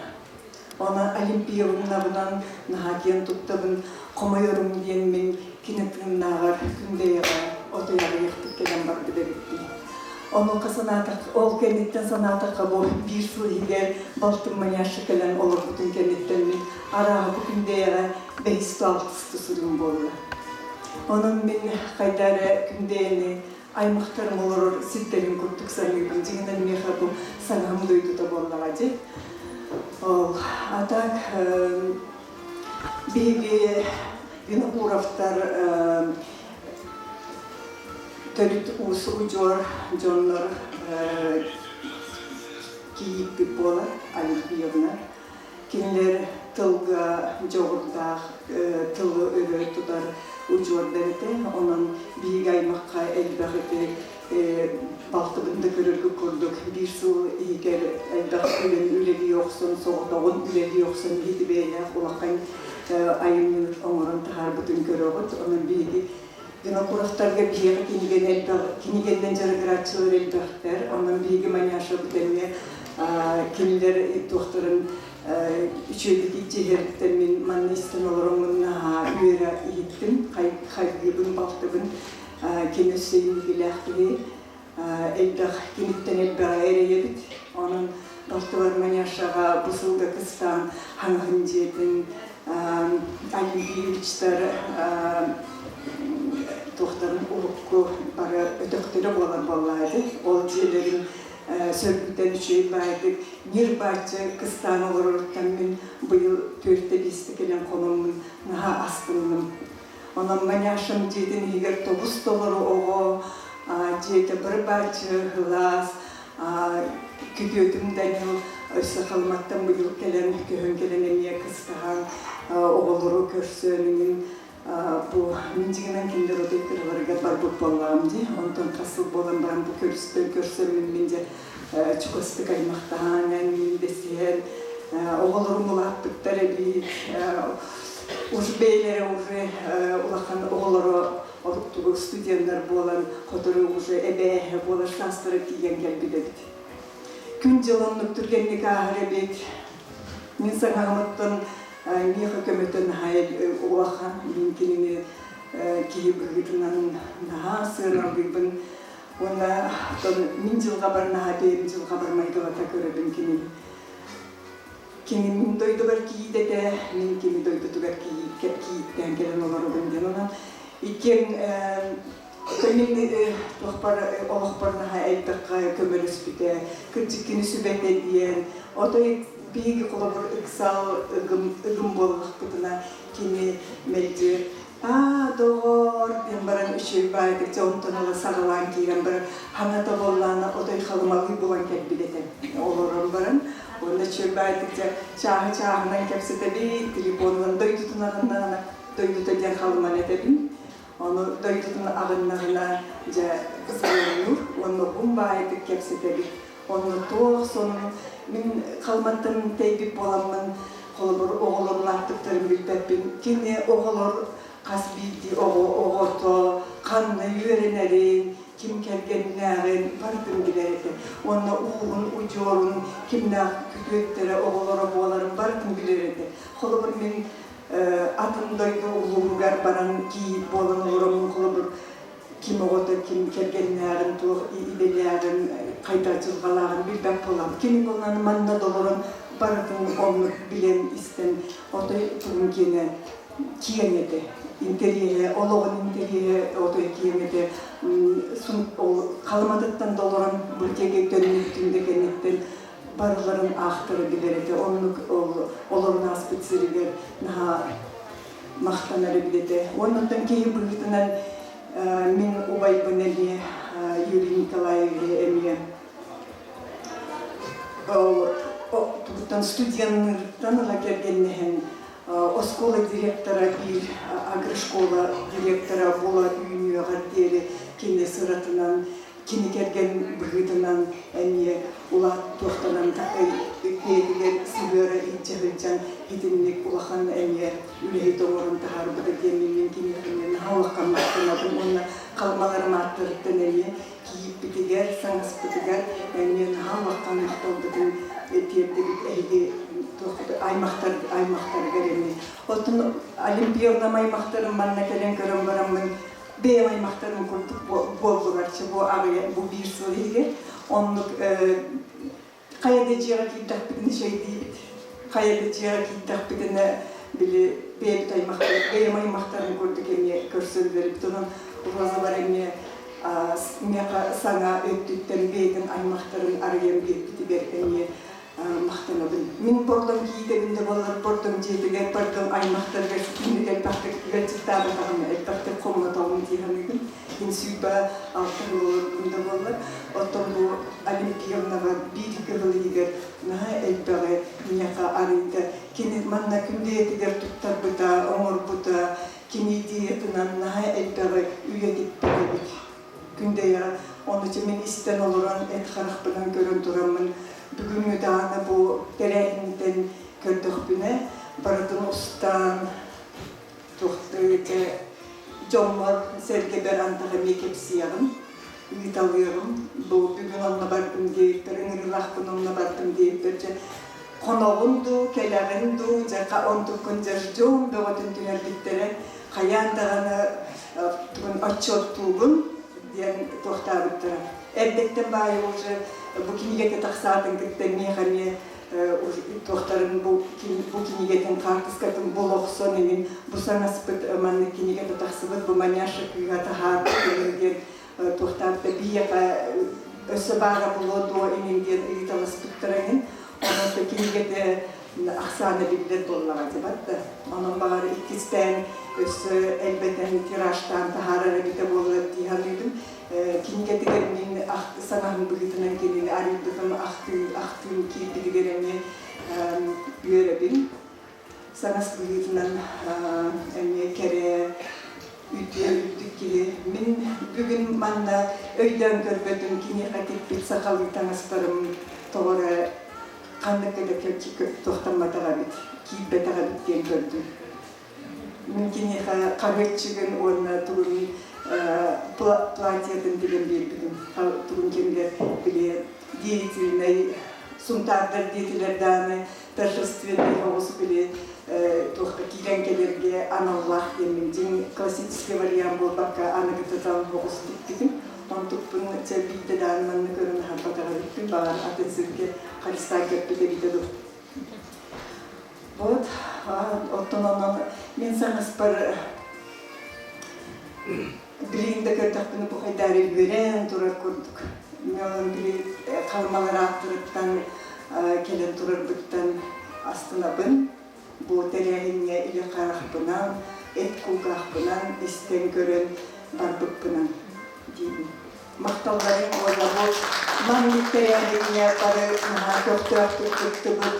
Оны Олимпиевнабынан наһаа киэн туттабын, хомойорум диэн мин кини тыыннааҕар Күндэйэҕэ отой аҕыйахтык кэлэн барбыт эбиппин. Онуоха санаатах, ол кэнниттэн санаатахха бу биир сыл иһигэр балтым Маняша кэлэн олорбутун кэнниттэн мин арааһа бу Күндэйэҕэ бэһис алтыс сырыым буолла. Онон мин хайда эрэ Күндэйэни аймахтарым олорор сирдэрин курдук саныыбын. Дьиҥинэн миэхэ бу саҥаһым дойдута буоллаҕа дии. Ол, а так биһиги Винокуровтар төрүт уус удьуор дьоннор кийииппит буолар Олимпиевна. Кинилэр тылга дьоҕурдаах, тылы өрө тутар удьуордар этэ. Онон биһиги аймахха элбэх ити балтыбын да көрөргө курдук биир сыл иһигэр элбэх үлэни үлэлии охсон, соҕотоҕун үлэлии охсон биһиги бэйэлээх улахан айымньыны оҥорон таһаарбытын көрөҕүт. Онон биһиги Винокуровтарга биһиэхэ кинигэни элбэх, кинигэннэн дьарыгырааччылар элбэхтэр. Онон биһиги Маняшабыт эмиэ кинилэр туохтарын үчүгэйдик иччиһэриттэн мин манна истэн олороммун наһаа үөрэ иһиттим, хайгыыбын, балтыбын. Кини өссө инникилээх киһи, элбэх киниттэн элбэҕи эрэйэбит. Онон балтыбар Маняшаҕа бу сылга кыстаан хаҥаһын дьиэтин Олимпиевичтар туохтарын урукку бары өтөхтөрө буолар буоллаҕа Ол дьиэлэрин сөргүтэн үчүгэй баайдык ньир-бааччы кыстаан олороруттан мин быйыл түөртэ биэстэ кэлэн хономмун наһаа астынным. Онон Маняшам дьиэтин иһигэр тобус толору оҕо, дьиэтэ быр-бааччы, һылаас, күтүөтүм Данил өссө Халыматтан быйыл кэлэн, көһөн кэлэн эмиэ кыстаһан оҕолору көрсөн мин бу мин дьиҥинэн кинилэр отой кыраларыгар барбыт буоллаҕым дии. Онтон хас сыл буолан баран бу көрүстэн көрсөммүн мин дьэ чугастык аймахтаһан, мин дэсиһэн оҕолорум улааппыттар эбит. Уже бэйэлэрэ уже улахан оҕолоро оттугу студеннар буолан хотору уже эбээһэ буолар саастара тиийэн кэлбит эбит. Күн-дьыл оннук түргэнник ааһар эбит. Мин саҥаһымыттан миэхэ көмөтө наһаа улахан. Мин кинини киһи быһыытынан наһаа сыаналыыбын. Уонна мин дьылҕабар наһаа бэйэм дьылҕабар майгылата көрөбүн кинини. Кини мин дойдубар кийиит этэ, мин кини дойдутугар кийииттээн кэлэн олоробун диэн. Онон иккиэн мин туохпар олохпор наһаа элбэххэ көмөлөспүтэ, кырдьык кини сүбэтэ диэн. Отой биһиги холобур ыксал ыгым, ыгым буоллахпытына кини мэлдьи аа доҕоор диэн баран үчүгэй баайдык дьэ онтон ыла саҕалаан киирэн баран ханата буоллаана отой халымалыы булан кэлбит этэ олорон баран уонна үчүгэй баайдык дьэ чааһы чааһынан кэпсэтэбит телефонунан дойдутун аҕыннаҕына дойдута диэн халыман этэбин ону дойдутун аҕыннаҕына дьэ сылыннуур уонна уһун баайдык кэпсэтэбит онно туох сонун мин халыматтан тэйбит буоламмын Холобур, оҕолор улааттыктарын билбэппин. Кини оҕолор хас биирдии оҕо оҕото ханна үөрэнэрин, ким кэргэннээҕин барытын билэр этэ. Уонна ууһун, удьуорун, кимнээх күтүөттэрэ, оҕолоро буоларын барытын билэр этэ. Холобур, мин атын дойду улууһугар баран кийиит буолан олороммун, холобур, ким оҕото, ким кэргэннээҕин, туох идэлээҕин, хайдах дьылҕалааҕын билбэт буолан, кини буолан манна да олорон барытын оннук билэн истэн, отой тугун киэнэ киэҥ этэ. Интэриэһэ, олоҕун интэриэһэ отой киэҥ этэ. Ол халыматыттан да олорон бу диэки төннүбүтүн да кэнниттэн барыларын аахтара билэр этэ. Оннук ол олорон ааспыт сиригэр наһаа махтанар эбит этэ. Уонна киһи быһыытынан мин убайбын эмиэ Юрий Николаевич эмиэ тугуттан студенныыртан ыла кэргэннэһэн оскуола директора биир агрошкола директора буола үүнүөҕэр диэри кини сыратынан кини кэргэн быһыытынан эмиэ улаат туохтанан бэйэтигэр сыһыара илдьэ сылдьан итинник улахан эмиэ үлэһит оҥорон таһаарбыта диэн мин киниэхэ наһаа улахан махтанабын уонна халымаларым ааттарыттан эмиэ кийииппитигэр, саҥаспытыгар эмиэ наһаа улахан махталбытын тиэрдэбит эһиги аймахтар аймахтарыгар эмиэ. Оттон Олимпиевнам аймахтарым манна кэлэн көрөн бараммын бэйэм аймахтарым курдук буоллулар бу аҕыйах бу биир сыл иһигэр оннук хайа да дьиэҕэ киирдэхпитинэ чэйдиибит хайа да дьиэҕэ киирдэхпитинэ били бэйэбит аймахтар бэйэм аймахтарым курдук эмиэ көрсөллөр эбит онон Розалар эмиэ миэхэ саҥа өттүттэн бэйэтин аймахтарын арыйан биэрбитигэр эмиэ махтанабын. Мин Бордоҥ кийиитэбин да буоллар, Бордоҥ дьиэтигэр, Бордоҥ аймахтарыгар ситимник элбэхтик ыалдьыттаабатаҕым, элбэхтик хоммотоҕум дии саныыбын. Мин 26 сыл олордум да буоллар, оттон бу Олимпиевнаҕа биир кыһыл иһигэр наһаа элбэҕи миэхэ арыйда. Кини манна күндэйэтигэр туттарбыта, оҥорбута, кини идеятынан наһаа элбэҕи үйэтиппит эбит. Күндэйэҕэ ону мин истэн олорон эт харахпынан көрөн тураммын бүгүҥҥү даҕаны бу тэрээһинтэн көрдөхпүнэ барытын устаан дьоммор сэргэбэр антах эмиэ кэпсиэҕим, ыыталыаҕым. Бу бүгүн онно бардым диэбиппэр, ыҥырыылаахпын онно бардым диэбиппэр дьэ хоноҕун дуу, кэлэҕин дуу, дьэ онтуккун дьэ ждем бөҕөтүн түһэрбиттэрэ. Хайаан даҕаны тугун отчуоттуугун диэн туохтаабыттара. Эрдэттэн баайы уже бу кинигэтэ тахсаатын кытта миэхэ эмиэ туохтарын бу кинигэтин хаартыскатын була охсон иҥин бу саҥаспыт маннык кинигэтэ тахсыбыт бу маняша кыыһа таһаарбыт диэн туохтаабыта биһиэхэ өссө баара буолуо дуо иҥин диэн ыйыталаспыттара иҥин онон кинигэтэ ахсаана биллэр буоллаҕа дьыбат да онон баҕар иккистээн өссө элбэтэн тиражтаан таһаарар эбитэ буоллар дии саныыбын кинигэтигэр мин санаһым быһыытынан кинини арыйбытым ахтыы ахтыым киирбитигэр эмиэ үөрэбин саҥас быһыытынан эмиэ кэрэ үтүө үрдүк киһи мин бүгүн манна өйдөөн көрбөтүм киниэхэ тикпит сахалыы таҥастарым тоҕо эрэ ханнык да туохтамматах эбит киирбэтэх эбит диэн көрдүм Мин киниэхэ хаһыатчыгын уонна тугун платьетын тигэн биэрбитим. Тугун кэмигэр били деятельнай сунтаардар диэтилэр даҕаны торжественный оҕус били туохха киирэн кэлэргэ аналлаах диэммин дьиҥ классический вариант буолбакка аныгытытан оҕус тикпитим. Онтукпун чэ биирдэ даҕаны манна көрөн аһарбатах эбиппин, баҕар атын сиргэ харыстаан кэппит эбитэ дуу. Вот, оттон онон мин саҥаспар билигин да көрдөхпүнэ бу хайдаары үөрэн турар курдук. Мен онон били халымалар ааттарыттан кэлэн турарбыттан астынабын. Бу тэрээһиҥҥэ илэ харахпынан, эт кулгаахпынан истэн көрөн барбыппынан диибин. Махталларын уонна бу маннык тэрээһиҥҥэ бары наһаа көхтөөхтүк кыттыбыт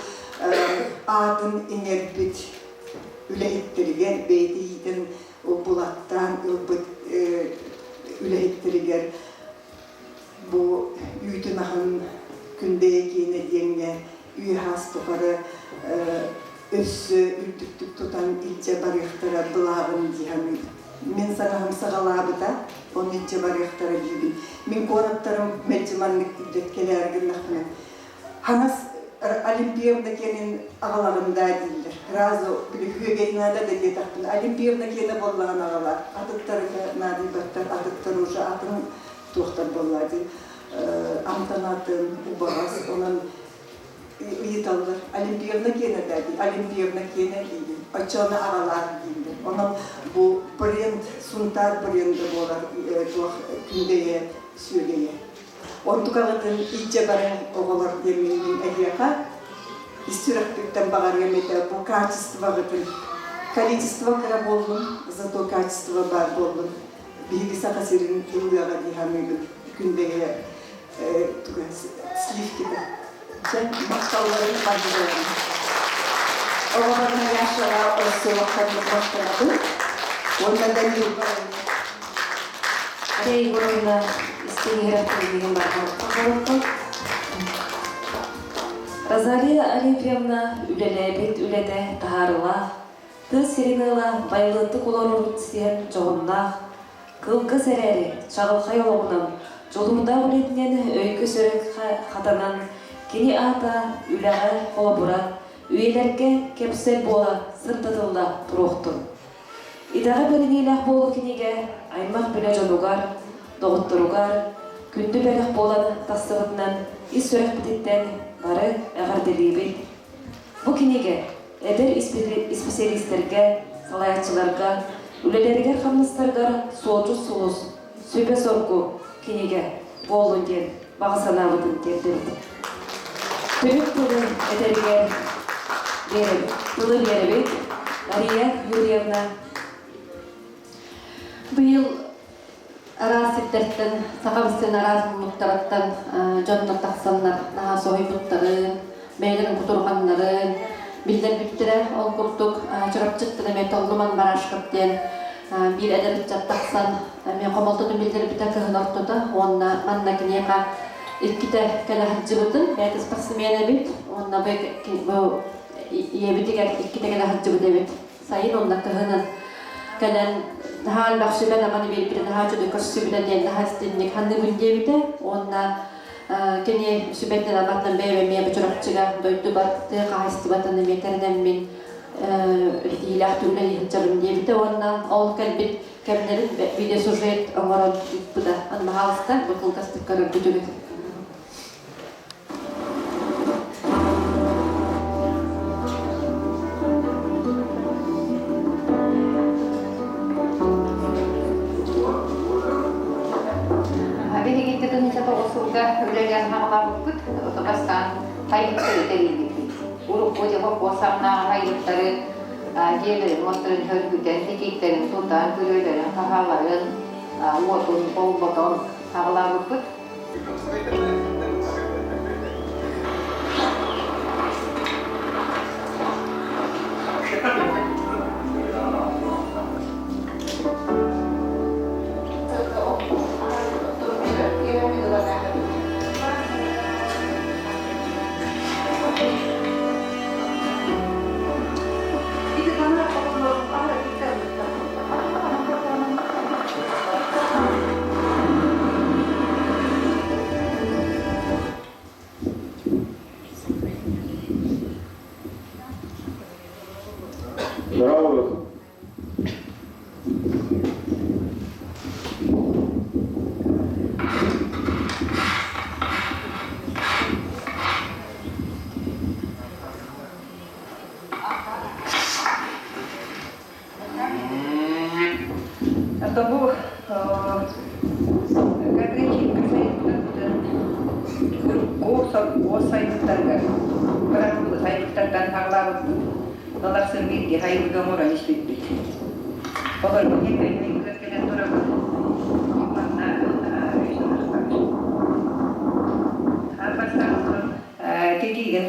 аатын иҥэрбит үлэһиттэригэр бэйэтэ иитэн булаттаан ылбыт үлэһиттэригэр бу үүтүн аһын Күндэйэ киинэ диэҥҥэ үө-аас тухары өссө үрдүктүк тутан илдьэ барыахтара былааҕын дии саныыбын. Мин саҥаһым саҕалаабыта, ону илдьэ барыахтара диибин. Мин куораттарым мэлдьи маннык илдьэ кэлээри гыннахпына, хаҥас Олимпиевна киэнин аҕалаҕын даа дииллэр. Сразу били үөгэй наада да диэтэхпинэ, Олимпиевна киэнэ буоллаҕына аҕалаар, атыттарга наадыйбаттар, атыттар уже атын туохтар буоллаа дии амтанатын, убаҕас, онон ыйыталлар. Олимпиевна киэнэ да дии, Олимпиевна киэнэ диибин, оччону аҕалаар дииллэр. Онон бу бренд, Сунтаар бренда буолар туох күндэйэ, сүөгэйэ. Онтукаҕытын илдьэ баран оҕолор диэммин мин эһиэхэ ис сүрэхпиттэн баҕарыам этэ бу качествоҕытын количество кыра буоллун, зато качество баар буоллун. Биһиги Саха сирин ылыаҕа дии саныыбын күндэйэ сливкита. Дьэ, махталларын бардыларын. Оҕолор Наряшаҕа өссө улаханнык махтанабын. Уонна Данилга
Ария Егоровна истиҥ иһирэх тылын барҕа Розалия Олимпиевна үлэлээбит үлэтэ таһаарыылаах, тыа сирин ыала байылыаттык олорорун ситиһэн дьоһуннаах, кылгас эрээри чаҕылхай олоҕунан, дьулуурдаах үлэтинэн өйгө-сүрэххэ хатанан, кини аата үлэҕэ холобура, үйэлэргэ кэпсэл буола сырдатылла туруохтун. Идэҕэ бэриниилээх буолуу кинигэ аймах-билэ дьонугар, доҕотторугар күндү бэлэх буолан тахсыбытынан ис сүрэхпититтэн бары эҕэрдэлиибит. Бу кинигэ эдэр исписэлиистэргэ, салайааччыларга, үлэлэригэр-хамнастарыгар суолдьут сулус, сүбэ-соргу кинигэ буоллун диэн баҕа санаабытын тиэрдэбит. Түмүк тылы этэригэр биэрэбит. Тылы биэрэбит Мария Юрьевна.
Быйыл араас сирдэртэн, Саха сирин араас муннуктарыттан дьоннор тахсаннар наһаа соһуйбуттарын, бэйэлэрин кутурҕаннарын,
биллэрбиттэрэ. Ол курдук Чурапчыттан эмиэ Толлуман Барашков диэн биир эдэр ыччат тахсан эмиэ хомолтотун биллэрбитэ кыһын ортото уонна манна киниэхэ иккитэ кэлэ сылдьыбытын бэйэтэ спортсмен эбит уонна бу ийэбитигэр иккитэ кэлэ сылдьыбыт эбит сайын уонна кыһынын кэлэн наһаа элбэх сүбэн-аманы биэрбитэ наһаа үчүгэй көрсүбүтэ диэн наһаа истинник саныыбын диэбитэ уонна кини сүбэтинэн аматынан бэйэм эмиэ бу Чурапчыга дойдубар тыа хаһаайыстыбатын эмиэ тэринэммин итиилээх үлэлии сылдьабын диэбитэ уонна ол кэлбит кэмнэрин видеосюжет оҥорон ыыппыта. Баһаалыста, бу кылгастык көрөргүтүгүт.
Биһиги 2009 сылга үлэлээн хаалаабыппыт. Бастаан хайыттары тэрийбиппит. Урукку дьэ самнааҕы хайыттары дьиэлэрин уоттарын хөргүтэн, титииктэрин тутан, күрүөлэрин хаһааларын, уотун холботон хаалаабыппыт.
Браво!
Это бу урукку сайдыктарыгар быракыл сайдыктартан хаалаабыппыт. Ыларсын бииргэ хайбыга оҥорон испиппит. Олор биһи кэлэн кэлэн турабыт. Манна Бастаан титиигин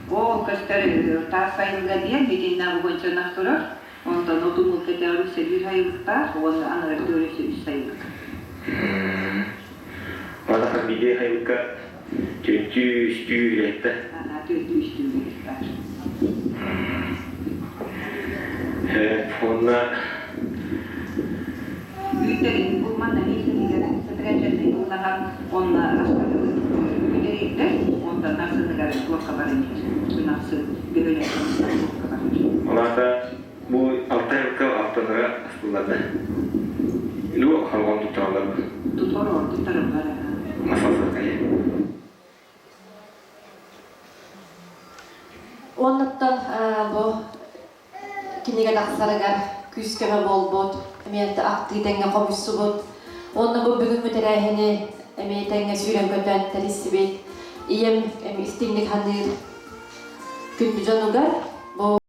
Ол көстөр таас сайылыга диэн итиннэ угончонах турар. Онтон отун кэтэҕэр үксэ биир сайылыктаах уонна анарар үс сайылык.
Манахан биир сайылыкка түөртүү үстүү үлэһиттэр.
Түөртүү үстүү үлэһиттэр.
Уонна
Үүттэрин бу манна миэстэтигэр сэтэрээччинэй тыллаһан уонна үүтэрийдэр онтон арсыныгар туохха баран күн ахсын бөһүөлэк туохха барар.
Олаата бу алтай ыкка алтанара астылларда. Лу халгон туттаралар.
Тутор туттарыллар.
Масалсакай.
Оннуттан бу кинигэ тахсарыгар күүс-көмө буолбут, эмиэ ахтыы тэҥҥэ хомуйсубут. Уонна бу бүгүҥҥү тэрээһини эмиэ тэҥҥэ сүүрэн-көтөн тэрийсибит. Ийэм истиҥник саныыр күндү дьонугар бу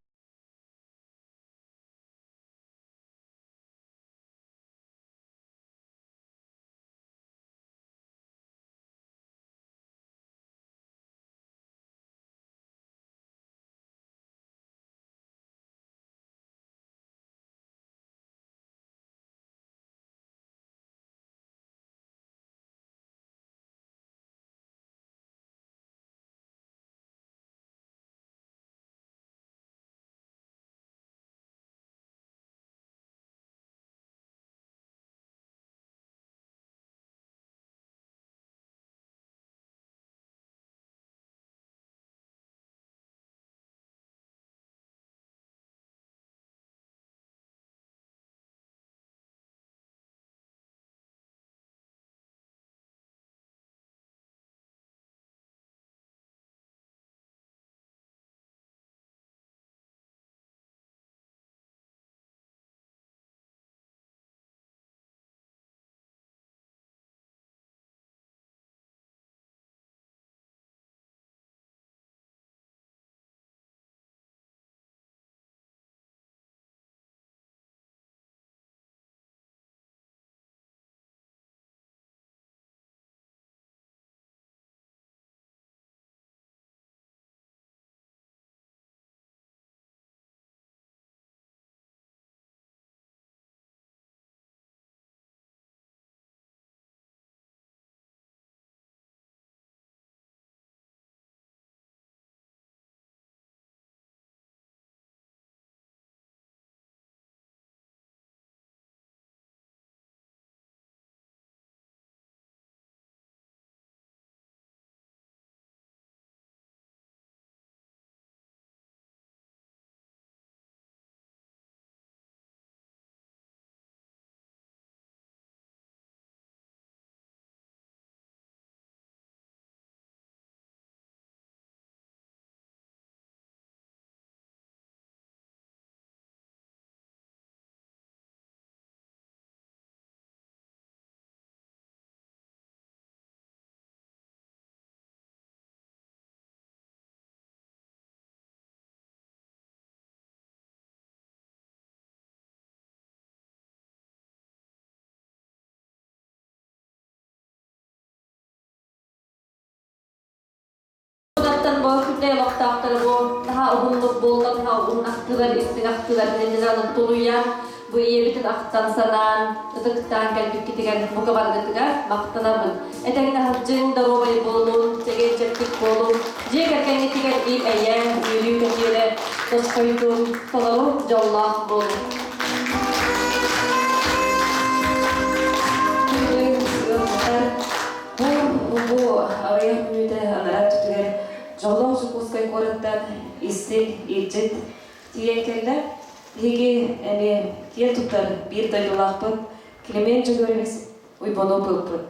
Бу күннэй олохтоохтору бу наһаа уһуннук буолла, наһаа уһун ахтыылар, истиҥ ахтыылар иннинэн тулуйан, бу ийэбитин ахтан санаан, ытыктаан кэлбиккитигэр бука баргытыгар махтанабын. Этэҥҥэ сылдьыҥ, доруобай буолун, чэгиэн-чэбдик буолун, дьиэ кэргэҥҥитигэр ил-эйэ, үөрүү-көтүөрэ тосхойдун, толору дьоллоох буолун.
Бу бу аҕыйах мүнүүтэ анараа өттүгэр дьоллоох Дьокуускай куораттан истиҥ илдьит тиийэн кэллэ. Биһиги эмиэ киэн туттар биир дойдулаахпыт Климент Дьөгүөрэбис Уйбанов ыыппыт.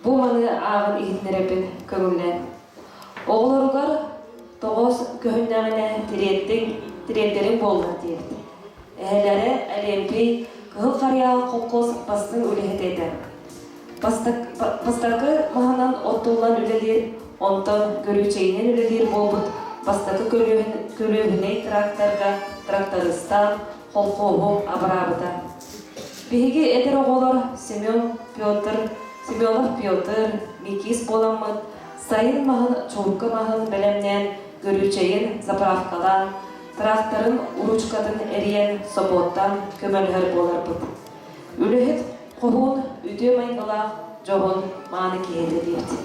Бу маны ааҕан иһитиннэрэбин көҥүллээн. Оҕолоругар тоҕоос көһүннэҕинэ тириэрдиҥ, тириэрдэриҥ буоллар диэбит. Эһэлэрэ Олимпий Кыһыл Харыйаал холкуос бастыҥ үлэһитэ этэ. Бастакы маһынан оттуллан үлэлиир, онтон көрүүчэйинэн үлэлиир буолбут бастакы көлүөһүнэй тракторга трактористаан холкуоһу абыраабыта. Биһиги эдэр оҕолор Семен Петр, Семенов Петр, Микис буоламмыт сайын маһын чуурка маһын бэлэмнээн көрүүчэйин заправкалаан, тракторын уруучукатын эрийэн собуоттаан көмөлөһөр буоларбыт. Үлэһит хоһуун үтүө майгылаах дьоһун мааны киһи этэ диэбит.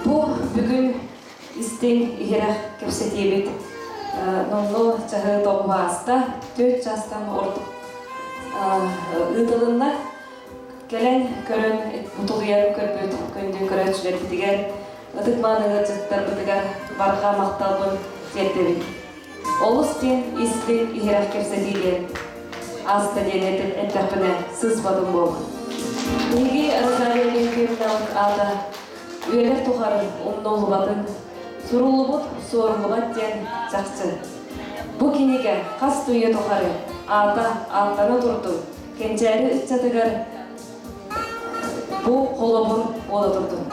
Бу бүгүн истиҥ иһирэх кэпсэтиибит номнуо чаһы тоҕуһааста, түөрт чаастан ордук ыытылынна. Кэлэн көрөн, бутулуйан көрбүт күндү көрөөччүлэрбитигэр ытык мааны ыалдьыттарбытыгар барҕа махталбын тиэрдэбин. Олус диэн истиҥ иһирэх кэпсэтии диэн ааста диэн эттэхпинэ сыыспатым буолуо. Биһиги Розалия Леонидовна аата үйэлэр тухары умнуллубатын, суруллубут суоруллубат диэн чахчы. Бу кинигэ хас да үйэ тухары аата ааттана турдун, кэнчээри ыччатыгар бу холобур буола турдун.